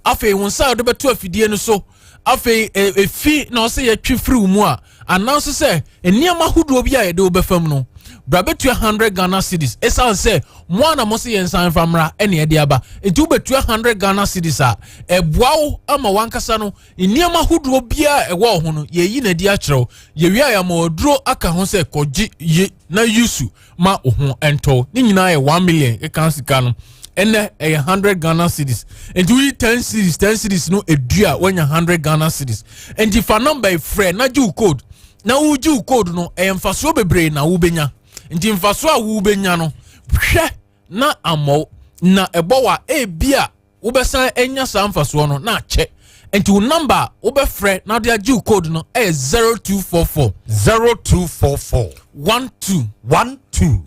Afei wo nsa a wode bɛto afidie no so, afei efi na ɔsɛ yɛtwe firi wo mu a, anaa nso sɛ nneɛma ahodoɔ bi a yɛde wo bɛfam no, bra bɛtua 100 Ghana cedis. Ɛsiane sɛ mo a na mo se yɛn nsan mfa mmra ɛne ɛde aba nti, wobɛtua 100 Ghana cedis a, ɛboa wo ama wankasa no nneɛma ahodoɔ biara ɛwɔ wo ho no, yɛyi na adi akyerɛ wo. Yɛwie a, yɛama waduro aka ho sɛ kɔgye ye na yusu ma wo ho ntɔ. Ne nyinaa yɛ 1 million ɛka sika no, ɛnɛ ɛyɛ 100 Ghana cedis. Nti woyi 10 cedis, 10 cedis no edu a, woanya 100 Ghana cedis. Nti fa number yi frɛ na gye wo code. Na wogye wo code no, ɛyɛ mfasoɔ bebree na wobɛnya. Nti mfasoɔ a wobɛnya no, hwɛ na ammɔw na ɛbɔ wa, ebi a wobɛsan anya saa mfasoɔ no na akyɛ. Nti wo number a wobɛfrɛ na wode agye wo code no ɛyɛ 0244 0244 12 12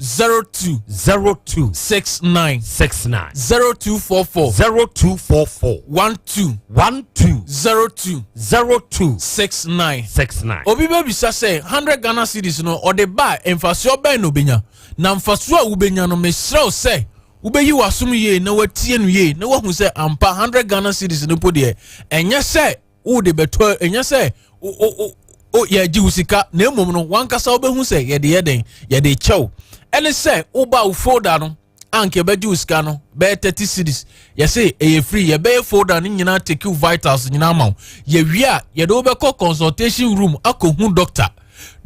02 02 69 69 0244 0244 12 12 02 02 69 69. Obi bɛbisa sɛ 100 Ghana cedis no, ɔde ba a, mfasoɔ bɛn na obɛnya? Na mfasoɔ a wobɛnya no, mesrɛ wo sɛ wobɛyi w'asom yie na watie no yie na wahu sɛ ampa 100 Ghana cedis no po deɛ, ɛnyɛ sɛ wode bɛtɔ, ɛnyɛ sɛ yɛgye wo sika, na mmom no wankasa wobɛhu sɛ yɛde yɛ den, yɛde kyɛw. Ɛne sɛ woba wo folder no anka yɛbɛgye wo sika no bɛyɛ 30 cedis, yɛse ɛyɛ free. Yɛbɛyɛ folder no nyinaa, take you vitals nyinaa ma wo. Yɛwie a, yɛde wobɛkɔ consultation room akɔhu doctor.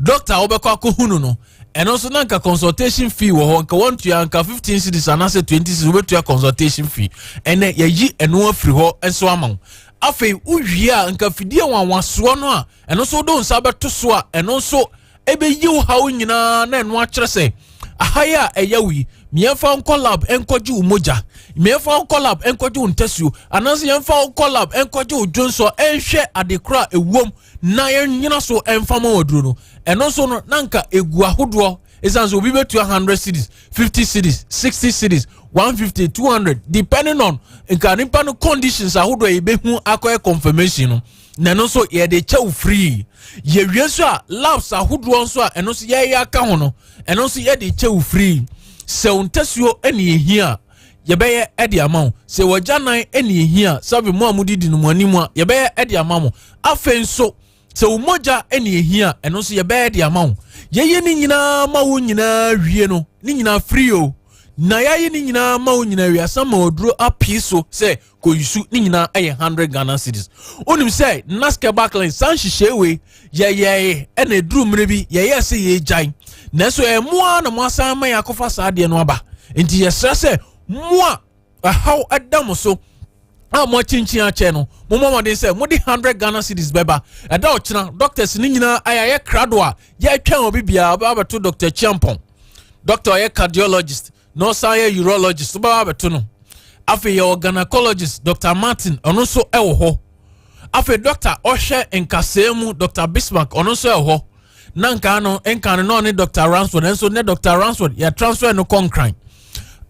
Doctor a wobɛkɔ akɔhu no, ɛno nso na nka consultation fee wɔ hɔ, nka wɔntua nka 15 cedis anaasɛ 20 cedis wobɛtua consultation fee. Ɛnɛ yɛyi ɛno afiri hɔ nso ama wo. Afei wowie a, nka fidie nwanwasoɔ no a, ɛno nso wode wo nsa bɛto so a, ɛno nso ɛbɛyi wo haw nyinaa na ɛno akyerɛ sɛ aha yi a ɛyɛ wo yi, mmiɛnfa nkɔ lab nkɔgye wo mogya, mmiɛnfa nkɔ lab nkɔgye wo ntasuo, anaasɛ yɛmfa nkɔ lab nkɔgye wo dwonsɔ ɛnhwɛ adekoro a ɛwom na yɛnyina so ɛmfa ma waduro no. Ɛno nso no na nka egu ahodoɔ, ɛsiane sɛ obi bɛtua 100 cedis, 50 cedis, 60 cedis, 150, 200, depending on nka nipa no conditions ahodoɔ a yɛbɛhu akɔyɛ confirmation no, na ɛno nso yɛde kyɛw free. Yɛwie nso a, labs ahodoɔ nso a ɛno nso yɛyɛ aka ho no, ɛno nso yɛde kyɛw free. Sɛ wo ntasuo ɛne ehia a, yɛbɛyɛ ɛde ama wo. Sɛ wɔgya nan ɛne ehia, sɛbi mo a modidi no mo anim a, yɛbɛyɛ ɛde ama mo. Afei nso sɛ wo mogya ɛne ehia, ɛno nso yɛbɛyɛ de ama wo. Yɛyɛ ne nyinaa ma wo nyinaa wie no, ne nyinaa free o. Na yɛayɛ ne nyinaa ma wo nyinaa wie asan ma waduro apii so sɛ kɔyisu, ne nyinaa ɛyɛ 100 Ghana cedis. Wonim sɛ Naskeba Clinic saa nhyehyɛe wei yɛyɛe, ɛna ɛduru mmerɛ bi yɛyɛɛ sɛ yɛgyae, nanso ɛyɛ mmoa na mo asan ma yɛ akɔfa saa adeɛ no aba. Nti yɛsrɛ sɛ mo a ɛhaw ɛda mo so a mo akyinkyin akyɛ no, mo mmɔ mmɔden sɛ mode 100 Ghana cedis bɛba. Ɛda ɔkyena, doctors ne nyinaa ayɛ krado a yɛtwɛn obi biara. Ɔbɛba abɛto Dr Chiampɔn, doctor ɔyɛ cardiologist na ɔsan yɛ urologist, ɔbɛba abɛto no. Afei yɛwɔ gynecologist Dr Martin, ɔno nso ɛwɔ hɔ. Afei doctor ɔhwɛ nkasɛɛ mu, Dr Bismarck, ɔno nso ɛwɔ hɔ. Na nka no nka no na ɔne Dr Ransford, nso ne Dr Ransford yɛ transfer no kɔ Nkran.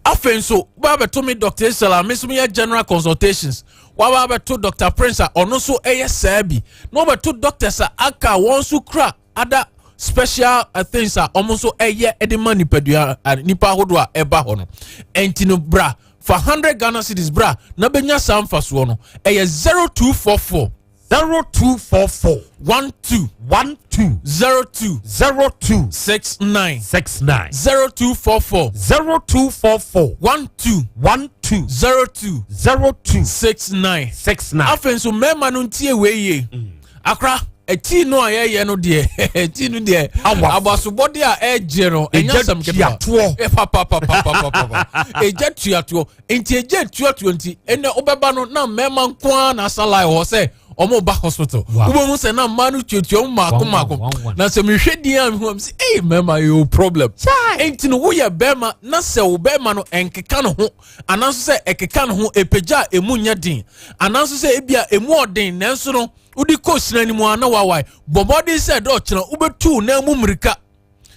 Afei nso wobaa bɛto me Dr Isala, me nso meyɛ general consultations. Wabaa bɛto Dr Prince a ɔno nso ɛyɛ saa bi, na wɔbɛto doctors a aka wɔn nso kura other special things a wɔn nso ɛyɛ de ma nipadua nipa ahodoɔ a ɛba hɔ no. Ɛnti no bra fa 100 Ghana cedis bra na bɛnya saa mfasoɔ no. Ɛyɛ 0244 0244 12 12 02 02 69 69 0244 0244 12 12 02 02 69 69. Afei nso mmarima no ntie wei yie. Akora. Tea no a yɛyɛ no deɛ, tea no deɛ, abasobɔde a ɛgye no, ɛnyɛ asɛm ketewa. Papapapapapa. Egya tuatoɔ. Nti egya tuatoɔ nti, ɛnɛ wobɛba no na mmarima nko ara na asa line wɔ sɛ wɔn ba hospital. Wobɛhu sɛ na mmaa no tuatua mu mmaako mmaako. Na sɛ mehwɛ din a mehu am sɛ, ei mmarima yɛ o problem. Nti no woyɛ bɛrima na sɛ wo bɛrima no ɛnkeka ne ho ananso sɛ ɛkeka ne ho ɛpagya a emu nyɛ den ananso sɛ ebia emu ɔden nanso no wode kɔ sina no mu a na wawae. Bɔ mmɔden sɛ dɛ ɔkyena wobɛtu wo nan mu mmirika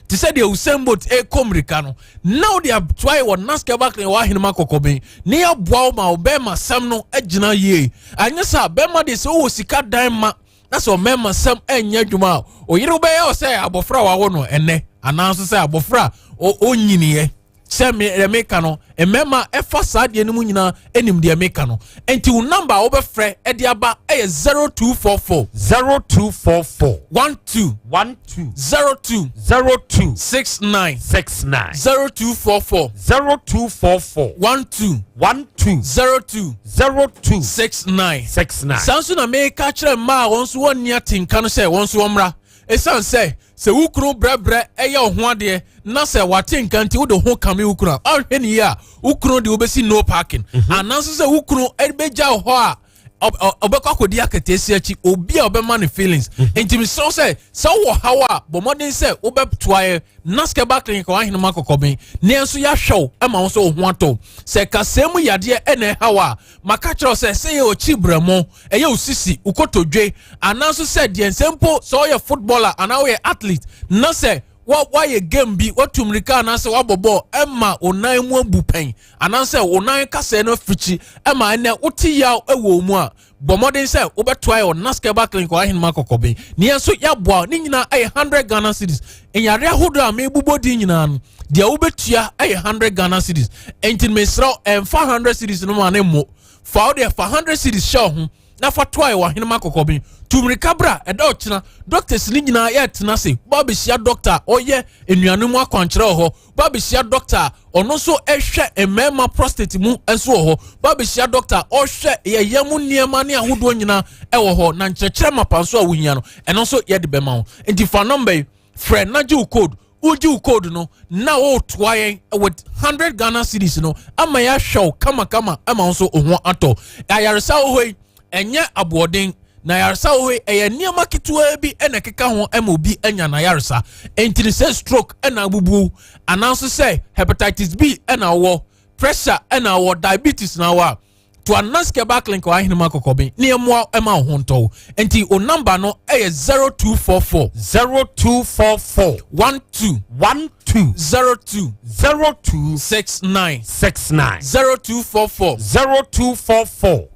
te sɛ deɛ Usain Bolt ɛrekɔ mmirika no na wode atoa yɛ wɔ NASCAR Barclay wɔ ahenema kɔkɔben na yɛaboa wo ma wo bɛrima sɛm no agyina yie. Anyɛ saa bɛrima deɛ sɛ wowɔ sika dan ma na sɛ ɔmɛrima sɛm ɛnyɛ adwuma a oyere wobɛyɛ wɔ sɛ abɔfra a wawo no ɛnɛ anaa nso sɛ abɔfra a ɔnyiniɛ. Sɛ me deɛ meka no, mmarima ɛfa saa deɛ no mu nyinaa anim deɛ meka no. Nti wo number a wobɛfrɛ ɛde aba ɛyɛ 0244. 0244. 12. 12. 02. 02. 69. 69. 0244. 0244. 12. 12. 02. 02. 69. 69. Saa nso na meka kyerɛ mmaa a wɔn nso wɔnni atenka no sɛ wɔn nso wɔmmra. Esiane sɛ sɛ wo kunu brɛbrɛ yɛ wo ho adeɛ na sɛ wate nka nti wode ho kame wo kunu a, ɔnhwɛ ne yie a, wo kunu de wobɛsi no parking. Anaa nso sɛ wo kunu bɛgya wo hɔ a, ɔbɛkɔ akɔdi akataasia akyi, obi a ɔbɛma no feelings. Nti mesrɛ wo sɛ, sɛ wowɔ haw a, bɔ mmɔden sɛ wobɛtoa yɛ Naskɛba Clinic wɔ Ahenema Kɔkɔben na yɛn nso yɛahwɛ wo ma wo nso wo ho atɔ wo. Sɛ kasɛɛ mu yadeɛ na ɛha wo a, maka kyerɛ wo sɛ, sɛ ɛyɛ ɔkyi brɛmo, ɛyɛ wo sisi, wo kotodwe, anaa nso sɛ deɛ nsɛ mpo sɛ woyɛ footballer anaa woyɛ athlete na sɛ woayɛ game bi, woatu mmirika anaasɛ woabɔ bɔɔl ɛma wo nan mu abu pɛn anaasɛ wo nan kasɛɛ no afikyi ɛma ɛnɛ wote yaw ɛwɔ wo mu a, bɔ mmɔden sɛ wobɛtoa yɛ wɔ Naskeba Clinic wɔ Ahenema Kɔkɔben. Ne yɛn nso yɛaboa wo. Ne nyinaa ɛyɛ 100 Ghana cedis. Nyare ahodoɔ a mebobɔ din nyinaa no, deɛ wobɛtua ɛyɛ 100 Ghana cedis. Enti mesrɛ wo, ɛmfa 100 cedis no ma ne mmo. Fa wo deɛ fa 100 cedis hyɛ wo ho na fa toa yɛ wɔ Ahenema Kɔkɔben. Tu mmirika bra, ɛda ɔkyena. Doctors no nyinaa yɛretena ase. Woba abɛhyia doctor a ɔyɛ nnuane mu akwankyerɛ wɔ hɔ. Ba bɛhyia dɔkta a ɔno nso hwɛ mmarima prostate mu nso wɔ hɔ. Ba bɛhyia dɔkta a ɔhwɛ yɛyɛ mu nneɛma ne ahodoɔ nyinaa wɔ hɔ na nkyerɛkyerɛ mapa nso a wohia no ɛno nso yɛde bɛma wo. Nti fa nɔmba yi frɛ na gye wo code. Wogye wo code no na wotoa yɛn with 100 Ghana cedis no ama yɛahwɛ wo kamakama ama wo nso wo ho atɔ. Ayaresa wɔ hɔ yi ɛnyɛ aboɔden na ayaresa wɔ hɔ yi ɛyɛ nneɛma ketewaa bi na ɛkeka ho ma obi anya n'ayaresa. Enti ne sɛ stroke na abubu anaa nso sɛ hepatitis B na wɔ, pressure na wɔ, diabetes na wɔ a, to Anas Keba Clinic wɔ Ahenema Kɔkɔben na yɛmmoa ma wo ho ntɔ wo. Enti o namba no ɛyɛ 0244 0244 12 12 02 02 69 69 0244 0244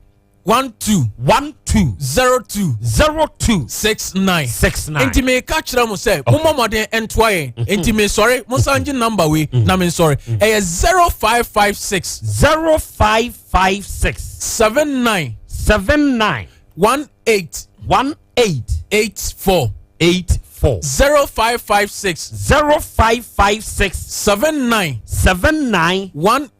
12 12 02 02 69 69. Nti meka kyerɛ mo sɛ mommɔ mmɔden ntoa yɛn. Nti mesɔre, monsan gye number wei na mensɔre. Ɛyɛ 0556 0556 79 79 18 18 84 84 0556 0556 79 79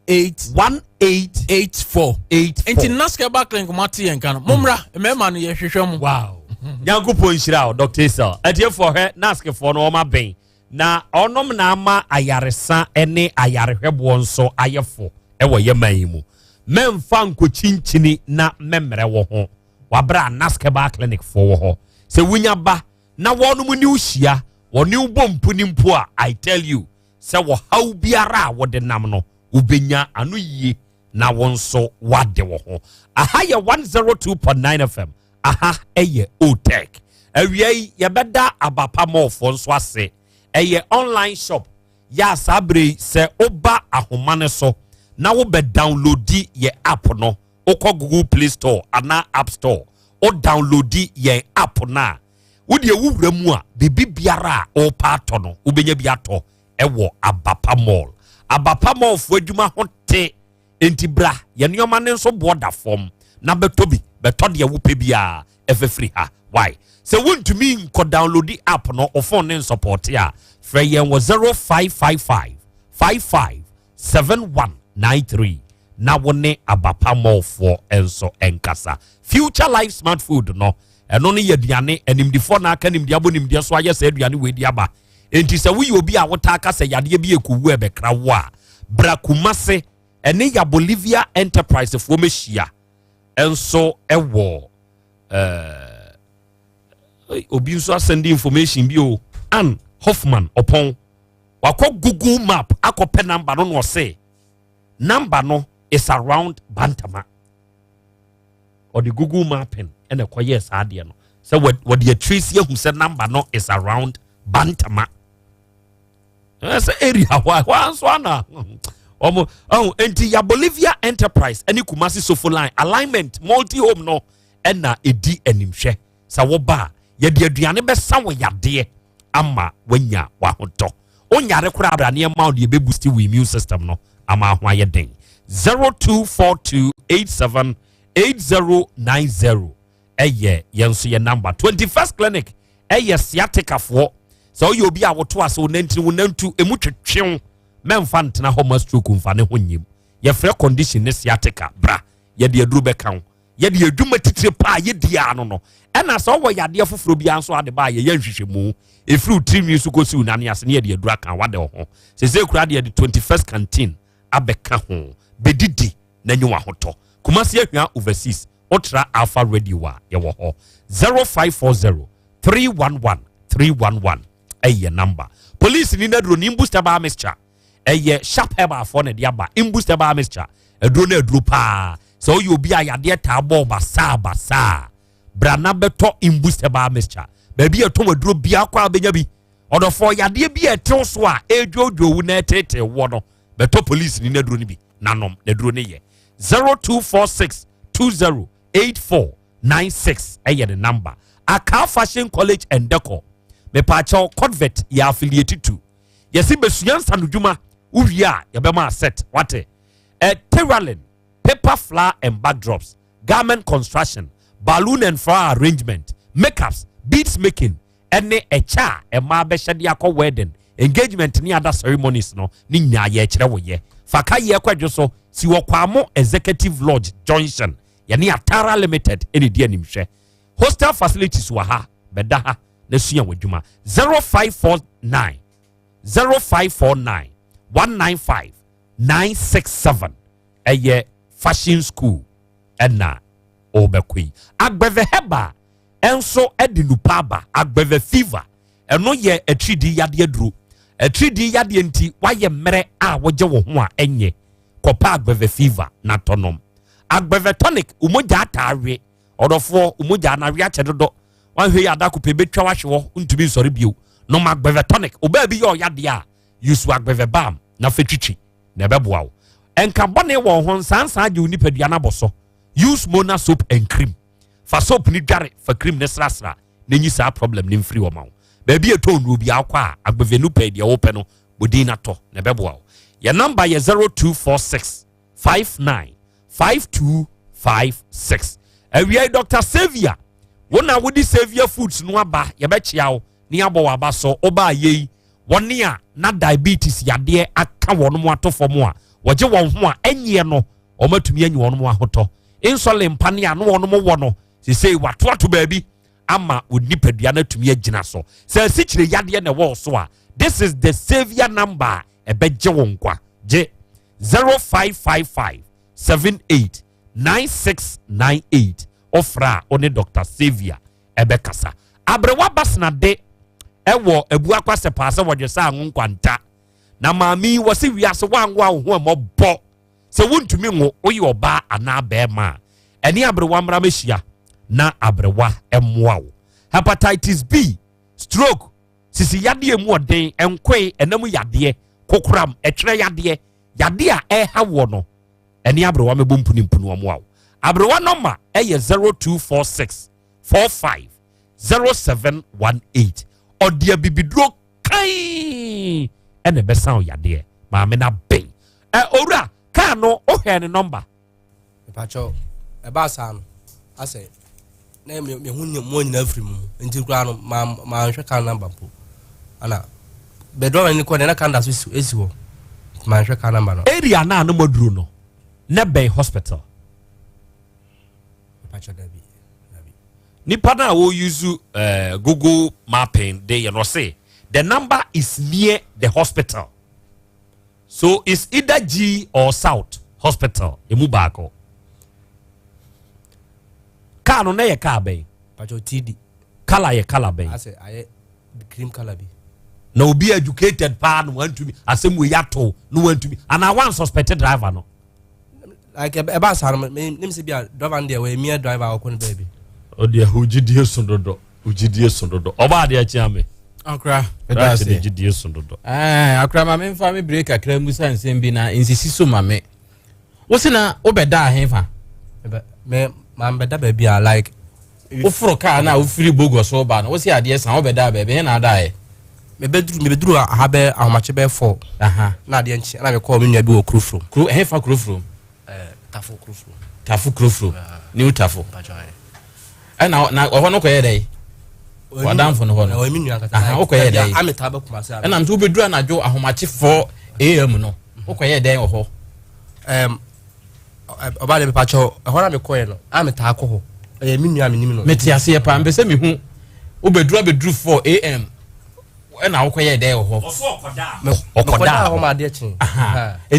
18 18 84 84. Nti Naskeba Clinic mo ate yɛn ka no, mommra mmarima no yɛhwehwɛ mo. Wow. Nyankopɔn nhyira wo Dr. Esau. Atiefoɔ hwɛ Naskfoɔ no wɔn abɛn na ɔnom na ama ayaresa ne ayarehwɛboɔ nso ayɛ fo wɔ yɛ man yi mu. Mɛmfa nkɔkyinkyini na mɛmmerɛ wo ho. Wabra Naskeba Clinic foɔ wɔ hɔ. Sɛ wonya ba na wɔnom ne wo hyia, wɔne wo bɔ mpo ne mpo a, I tell you sɛ wɔhaw biara a wɔde nam no wobɛnya ano yie na wo nso wade wo ho. Aha yɛ 102.9 FM. Aha ɛyɛ OTEC. Awia yi yɛbɛda Abapa Mallfoɔ nso ase. Ɛyɛ online shop. Yɛ a saa bere yi sɛ woba ahoma no so na wobɛ downloadi yɛ app no, wokɔ Google Play Store anaa App Store, wo downloadi yɛn app no a, wodeɛ wowura mu a biribi biara a wopɛ atɔ no wobɛnya bi atɔ ɛwɔ Abapa Mall. Abapa Mallfoɔ adwuma ho te, enti bra yɛ nneɛma ne nso boɔ da fam na bɛtɔ bi, bɛtɔ deɛ wopɛ biara ɛfɛfiri ha. Why? Sɛ wontumi nkɔ download app no, wo phone ne nsupɔte a, frɛ yɛn wɔ 0555 55 7193 na wo ne Abapa Mallfoɔ nso nkasa. Future Life Smart Food no Ɛno no yɛ aduane, animdefoɔ na aka nimdeɛ abɔ nimdeɛ so ayɛ saa aduane wei de aba. Enti sɛ woyɛ obi a wotaa ka sɛ yadeɛ bi ɛkɔwu ɛbɛkra wo a, bra Kumase ɛne ya Bolivia Enterprise foɔ mɛhyia nso ɛwɔ ɛɛ obi nso asɛnde information bi o Ann Hoffman ɔpɔn wakɔ Google map akɔpɛ number no na ɔse number no is around Bantama. Ɔde Google mapping ɛna ɛkɔyɛɛ saa adeɛ no sɛ wɔde atrace ahu sɛ number no is around Bantama. Sɛ area hɔ a hɔ nso ana wɔn ɔho nti ya Bolivia Enterprise ɛne Kumasi Sofo line alignment multi home no ɛna edi animhwɛ sɛ wɔba a yɛde aduane bɛsa wɔ yadeɛ ama wanya wahotɔ onyare koraa abira nneɛma a ɔde ebe boost wo immune system no ama ho ayɛ den. 0242878090 ɛyɛ yɛn nso yɛ number. 21st Clinic ɛyɛ sciaticafoɔ. Sɛ woyɛ obi a woto ase wo nantini wo nantu emu twetwew, mɛmfa ntena hɔ ma stroke mfa ne ho nyim. Yɛfrɛ condition ne sciatica. Bra, yɛde aduro bɛka ho. Yɛde adwuma titire paa yɛdi ano no ɛna sɛ ɔwɔ yadeɛ foforɔ biara nso ade ba a yɛyɛ nhwehwɛmu ɛfiri wo tirinwi so kɔsi wo nane ase ne yɛde aduro aka wade wo ho. Sɛsɛ kura deɛ yɛde 21st Canteen abɛka ho. Bɛdidi na nye wahotɔ. Kumasi Ahwia Overseas, wotra Alpha Radio a yɛwɔ hɔ. 0540 311 311 ɛyɛ number. Police ni naduro ni booster bar mixture ɛyɛ Sharp Herbalfoɔ na ɛde aba. Imboost herbal mixture aduro no aduro paa. Sɛ woyɛ obi a yadeɛ taa bɔɔ basaa basaa, bra na bɛtɔ Imboost herbal mixture. Baabi a ɛtɔn aduro biara kɔ a bɛnya bi. Ɔdɔfoɔ, yadeɛ bi a ɛtew so a ɛredwodwo wo na ɛtetee woɔ no, bɛtɔ police ni n'aduro no bi nanom. N'aduro no yɛ 0246 20 84 96 ɛyɛ ne number. Aka Fashion College and Decor, mepaakyɛw, Codvet yɛ affiliate to yɛsi bɛsua nsanodwuma. Wowie a yɛbɛma asset wate. Ɛ tailoring, paper, flower and backdrops, garment construction, balloon and flower arrangement, makeups, beads making ɛne ɛkyɛ a ɛmaa bɛhyɛ de akɔ wedding, engagement ne other ceremonies no ne nyinaa yɛkyerɛ wo. Yɛ faka yɛ kwadwo so si wɔ Kwamo Executive Lodge Junction. Yɛne Atara Limited ɛne di animhwɛ. Hostel facilities wɔ ha. Bɛda ha na sua wɔ adwuma. 0549 0549 195 967 ɛyɛ fashion school ɛna ɔrebɛkɔ yi. Agbɛvɛ Herbal ɛnso ɛde nupa aba. Agbɛvɛ Fever, ɛno yɛ atiridi yadeɛ duro. Atiridi yadeɛ nti wayɛ mmerɛ a wɔgye wo ho a ɛnyɛ kɔpa Agbɛvɛ Fever na tɔnom. Agbɛvɛ Tonic, umogya ataawe. Ɔdɔfoɔ, umogya anawe akyɛ dodo wahwɛ yi adako pɛ bɛtwa wahwe hɔ ntumi nsɔre bio. Nom Agbɛvɛ Tonic. Ɔbaa bi yɛ ɔyadeɛ a yusu Agbɛvɛ Balm na fɛ twitwi na ɛbɛboa wo. Ɛnka bɔne wɔ ho nsansan gye wo nipadua no abɔ so. Use Mona soap and cream. Fa soap ni dware, fa cream ne srasra na nyi saa problem ne mfiri wɔ ma wo. Baabi ɛtɔ nnuro bi akɔ a agbɛvɛ no pɛ deɛ wopɛ no bodin na tɔ na ɛbɛboa wo. Yɛ number yɛ 0246 59 5256. Awia, Dr Saviour, wo na wode Saviour Foods no aba, yɛbɛkyea wo ne abɔ waba so. Wobaa yei wɔne a na diabetes yadeɛ aka wɔn mo ato fam a wɔgye wɔn ho a ɛnyeɛ no, wɔn atumi anyi wɔn mo ahotɔ. Insulin pane a no wɔn mo wɔ no sesei watoato baabi ama wɔn nipadua no atumi agyina so. Sɛ asikyire yadeɛ na ɛwɔ so a, this is the saviour number a ɛbɛgye wɔn nkwa. Gye 0555 78 9698. Ɔfra a ɔne Dr Saviour ɛbɛkasa. Aberewa Basenade ɛwɔ Abuakwa sɛ paa sɛ wɔdwe sɛ anwo nkwanta na maame yi wɔsi wiase wanwo a wo ho ɛmɔbɔ sɛ wontumi nwo. Woyɛ ɔbaa anaa bɛrima a ɛne aberewa mmara mɛhyia na aberewa ɛmmoa wo. Hepatitis B, stroke, sisi yadeɛ mu ɔden, nkoe, ɛnam yadeɛ, kokoram, ɛtwerɛ yadeɛ, yadeɛ a ɛha wɔ no, ɛne aberewa mɛbɔ mpuni mpuni ɔmoa wo. Aberewa number ɛyɛ 0246 45 0718. Ɔde abibiduro kan ɛna ɛbɛsan wo yadeɛ. Maame na bɛn ɛ owura kaa no wohwɛ ne number. Mepakyɛw, ɛbaa saa no asɛ na mehu mmoa nyinaa firi mu nti koraa no manhwɛ car number mpo. Ana bɛdrɔ no kɔ deɛ na car da so esi hɔ, manhwɛ car number no. Area naa no maduro no ne bɛn hospital? Mepakyɛw, dabi, dabi. Nipa no a wɔuse Google mapping de yɛ no, ɔse the number is near the hospital, so it's either G or South Hospital emu baako. Car no na yɛ car bɛn? Patro, TD. Colour yɛ colour bɛn? Asɛ ayɛ cream colour bi. Na obi educated paa no, wantumi asɛm wei ato no, wantumi anaa wan suspect driver no? Like ɛba saa no, me nim sɛ bi a driver no deɛ, wɔyɛ mia driver a ɔkɔ no baabi. Ɔdeɛ ogyidie so dodo, ogyidie so dodo. Ɔba adeɛ kyea me. Akora, ɛda ase. Ne gyidie so dodo. Akora, ma memfa me bere kakra mu sa nsɛm bi na nsisi so ma me. Wo se na wobɛda ahefa? Me mambɛda baabi a, like. Woforo kaa na wofiri Bogo so ba no, wo se adeɛ san wobɛda baabi he na adaeɛ? Mebɛduru aha bɛ ahomakye bɛɛ 4 na adeɛ nkye na mekɔɔ me nua bi wɔ Kurofurom. Kuro ɛhefa Kurofurom? Tafo Kurofurom. Tafo Kurofurom, New Tafo. Ɛna na ɔhɔ no kɔyɛ dɛ? Wadamfo no hɔ no wokɔyɛ dɛ? Ɛna nso wobɛduru anadwo ahomakye 4 a.m. no, wokɔyɛ dɛn wɔ hɔ? Ɔbaa de, mepakyɛw, ɛhɔ na mekɔɛ no a, metaa kɔ hɔ, ɛyɛ me nua, menim no. Mete aseɛ paa. Mpɛ sɛ mehu wobɛduru abɛduru 4 a.m. ɛna wokɔyɛ dɛn wɔ hɔ? Ɔkɔdaa hɔ ma adeɛ kye.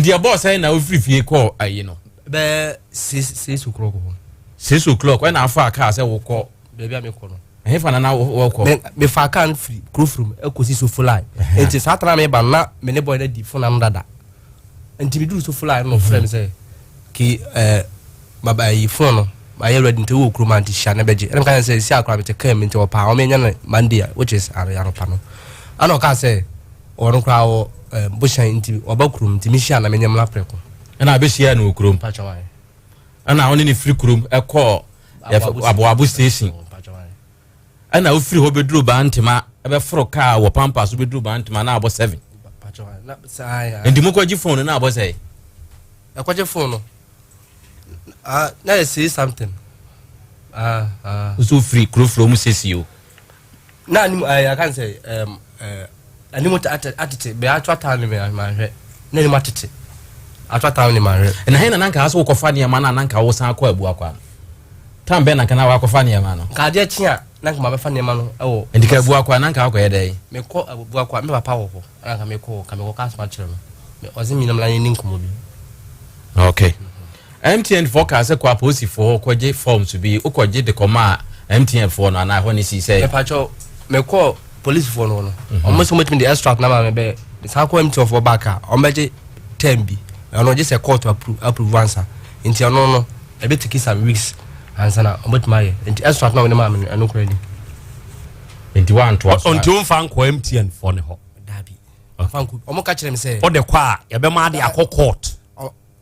Nti ɛbɔɔ sɛn na wofiri fie kɔɔ ayi no? Bɛɛ 6 o'clock hɔ. 6 o'clock ɛna afa kaa sɛ wokɔ? Baabi a mekɔ no. Ɛhefa na wɔkɔ? Mefa kaa no firi Kurofurom ɛkɔsi Sofoline, nti saa tena meba no na me ne boy no adi phone ano dada, nti meduru Sofoline no, ɔfrɛ me sɛ ki baba ayi phone no mayɛ ready, nti wowɔ kurom a, nti hyia ne bɛgye. Ɛna meka sɛ si akora mete kaa mu, nti ɔpaa ɔmenyɛ no Monday a, which is anɔpa no. Ɛna ɔkaa sɛ ɔno koraa wɔ bohyɛn, nti ɔba kurom, nti mehyia na menyɛ mmra prɛko. Ɛna abɛhyia no wɔ kurom, ɛna ɔne ne firi kurom ɛkɔɔ Aboabo station, ɛna wofiri hɔ bɛduru Bantema, ɛbɛforo kaa wɔ Pampa so bɛduru Bantema na abɔ 7. Nti mokɔgye phone no na abɔ sɛ? Ɛkɔgye phone no na yɛ say something. Nso firi kurofuro mu sɛsi o. Na anim ɛyɛ aka sɛ anim atete bɛyɛ ato ata ne mahwɛ na anim atete ato ata ne mahwɛ. Na hɛn na nanka sɛ wokɔfa nneɛma no a, nanka wosan kɔ abua kwa no tam bɛn nanka na wakɔfa nneɛma no? Nka adeɛ kye a, na nka mabɛfa nneɛma no ɛwɔ. Nti ka abua kwa nanka wakɔyɛ dɛn? Mekɔ abua kwa, me papa wɔ hɔ, ɛna nka mekɔ ka mekɔ ka asɛm akyerɛ no, ɔse menam na yɛni nkɔmmɔ bi. Okay, MTN foɔ kaa sɛ kɔ apolisifoɔ kɔgye forms bi, wokɔgye de kɔma a MTN foɔ no anaa ɛhɔ ne si sɛ? Mepakyɛw, mekɔ polisifoɔ no hɔ no, ɔmo sɛ ɔmotumi de extract na ma me bɛyɛ saa kɔ MTN foɔ back a, ɔmo bɛgye term bi, ɛno gye sɛ court approve ansa, nti ɛno no ɛbɛ take some weeks ansa na ɔmotumi ayɛ, nti extract na ɔmo de ma me no, ɛno kora ni. Nti wantoa so? Nti womfa nkɔ MTN foɔ ne hɔ? Daabi, ɔmo ka kyerɛ me sɛ. Ɔde kɔ a, yɛbɛma ade akɔ court.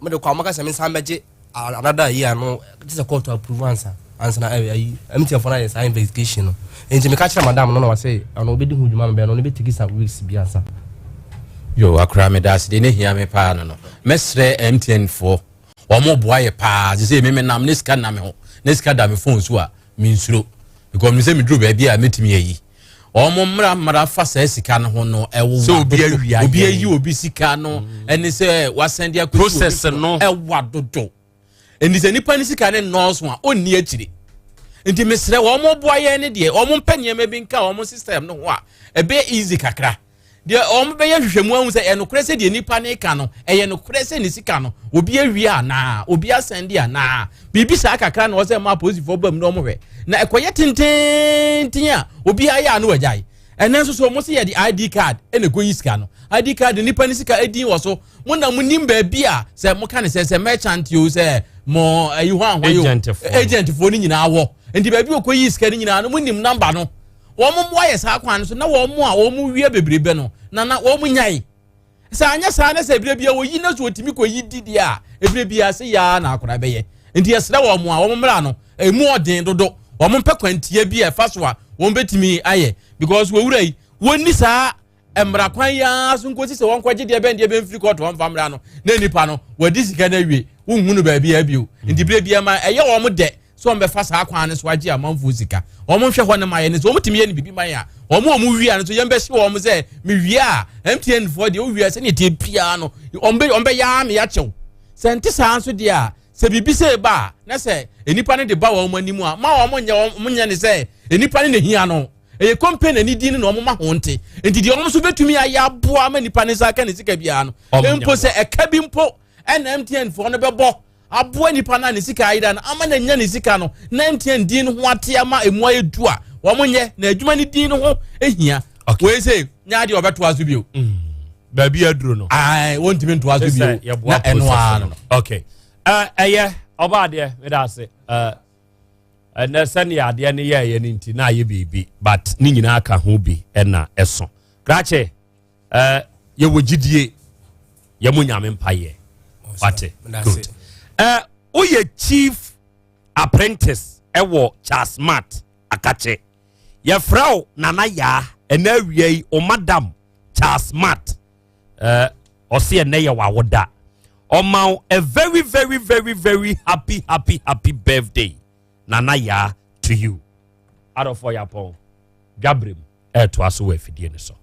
Mo de kɔ a, ɔmo ka sɛ me nsan bɛgye another year no, gye sɛ court approve ansa na ayi MTN fo no ayɛ saa investigation no. Nti meka kyerɛ madam no na wasɛ ɔno obɛdi ho dwuma no bɛyɛ no, ɔno bɛtake some weeks bi ansa. Yo, akora, me da ase. Deɛ ne hia me paa no, mɛsrɛ MTN foɔ, wɔn boa yɛ paa. Sɛ sɛ me nam ne sika nam ho ne sika da me phone so a, mensuro because me sɛ meduru baabi a mɛtumi ayi wɔn mmara fa saa sika no ho no ɛwɔ. Sɛ obi awia. Obi ayi obi sika no, ɛne sɛ wasɛn de akɔsi process no. Ɛwa dodo, nti sɛ nipa ne sika ne nnɔɔso a, ɔnni akyire. Nti mesrɛ wɔn boa yɛn ne deɛ wɔn mpɛ nneɛma bi nka wɔn system no ho a, ɛbɛyɛ easy kakra. Deɛ wɔn bɛyɛ hwehwɛmu ahu sɛ ɛnokorɛ sɛ deɛ nipa ne ka no ɛyɛ nokorɛ sɛ ne sika no obi awia anaa obi asɛn de anaa biribi saa kakra na ɔsɛ mmaa apolisifoɔ ba mu na wɔn hwɛ na ɛkɔyɛ tententen a obi ayɛ ano agyae. Ɛnɛ nso so wɔn sɛ yɛde ID card ɛna ɛkɔyi sika no. ID card, nipa ne sika edin wɔ so. Mo na mo nim baabi a sɛ mo ka ne sɛ merchant o, sɛ mo ɛyi hɔ ahɔ yi o, agent foɔ no nyinaa wɔ. Nti baabi okɔyi sika no nyinaa no, mo nim number no. Wɔn mmoa yɛ saa kwan no so na wɔn a wɔn wie bebrebe no na wɔn nyae sɛ anyɛ saa na sɛ ebire bia wɔyi na so wɔtumi kɔ yi di deɛ a, ebire bia sɛ yaa na akora bɛyɛ. Nti yɛsrɛ wɔn a wɔn mmra no emu ɔden dodo, wɔn mpɛ kwantia bi a ɛfa so a wɔn bɛtumi ayɛ, because wɔwura yi wɔnni saa mmara kwan yi ara so nkosi sɛ wɔn kɔgye deɛ bɛn deɛ bɛn firi kɔɔto wɔn fa mmara no na nipa no wɔdi sika no awie, wohu no baabi abio. Nti bere bi ɛma ɛyɛ wɔn dɛ sɛ wɔn bɛfa saa kwan no so agye amanfoɔ sika. Wɔn nhwɛ hɔ no ma yɛ ne sɛ wɔn tumi yɛ no bibi ma yɛ a, wɔn a wɔn wia no so yɛn bɛhye wɔn sɛ mewie a MTN foɔ deɛ owia sɛdeɛ tie biara no, wɔn bɛ wɔn bɛyɛ ama yɛakyɛw sɛ nte saa nso deɛ a. Sɛ biribi sɛ ba a, na sɛ nnipa no de ba wɔn anim a, ma wɔn nyɛ wɔn nyɛ ne sɛ nnipa no na ehia no. Ɛyɛ company ne din no na wɔn ma ho nte. Nti deɛ wɔn nso bɛtumi ayɛ aboa ama nipa ne nsa aka ne sika biara no, mpo sɛ ɛka bi mpo ɛna MTN foɔ no bɛbɔ aboa nipa no a ne sika ayera no ama no anya ne sika no na MTN din no ho ate ama emu ayɛ du a, wɔn nyɛ na adwuma no din no ho hia. Wei sɛ nyɛ adeɛ ɔbɛtoa so bio. Baabi aduro no. Ayi wɔntumi ntoa so bio na ɛno ara no. Okay, ɛyɛ ɔba adeɛ meda ase ɛnɛ sɛnea adeɛ no yɛɛyɛ no nti na ayɛ biribi, but ne nyinaa ka ho bi ɛna ɛso krakye. Yɛwɔ gyidie, yɛmo Nyame mpayɛ wate. Good. Woyɛ chief apprentice ɛwɔ Charles Smart Akakye. Yɛfrɛ wo Nana Yaa. Ɛnɛ awia yi o, madam Charles Smart ɔse ɛnɛ yɛ wawoda, ɔma wo a very very very very happy happy happy birthday, Nana Yaa, to you. Adɔfoɔ, yapɔn dwabrem ɛɛtoa so wɔ afidie no so.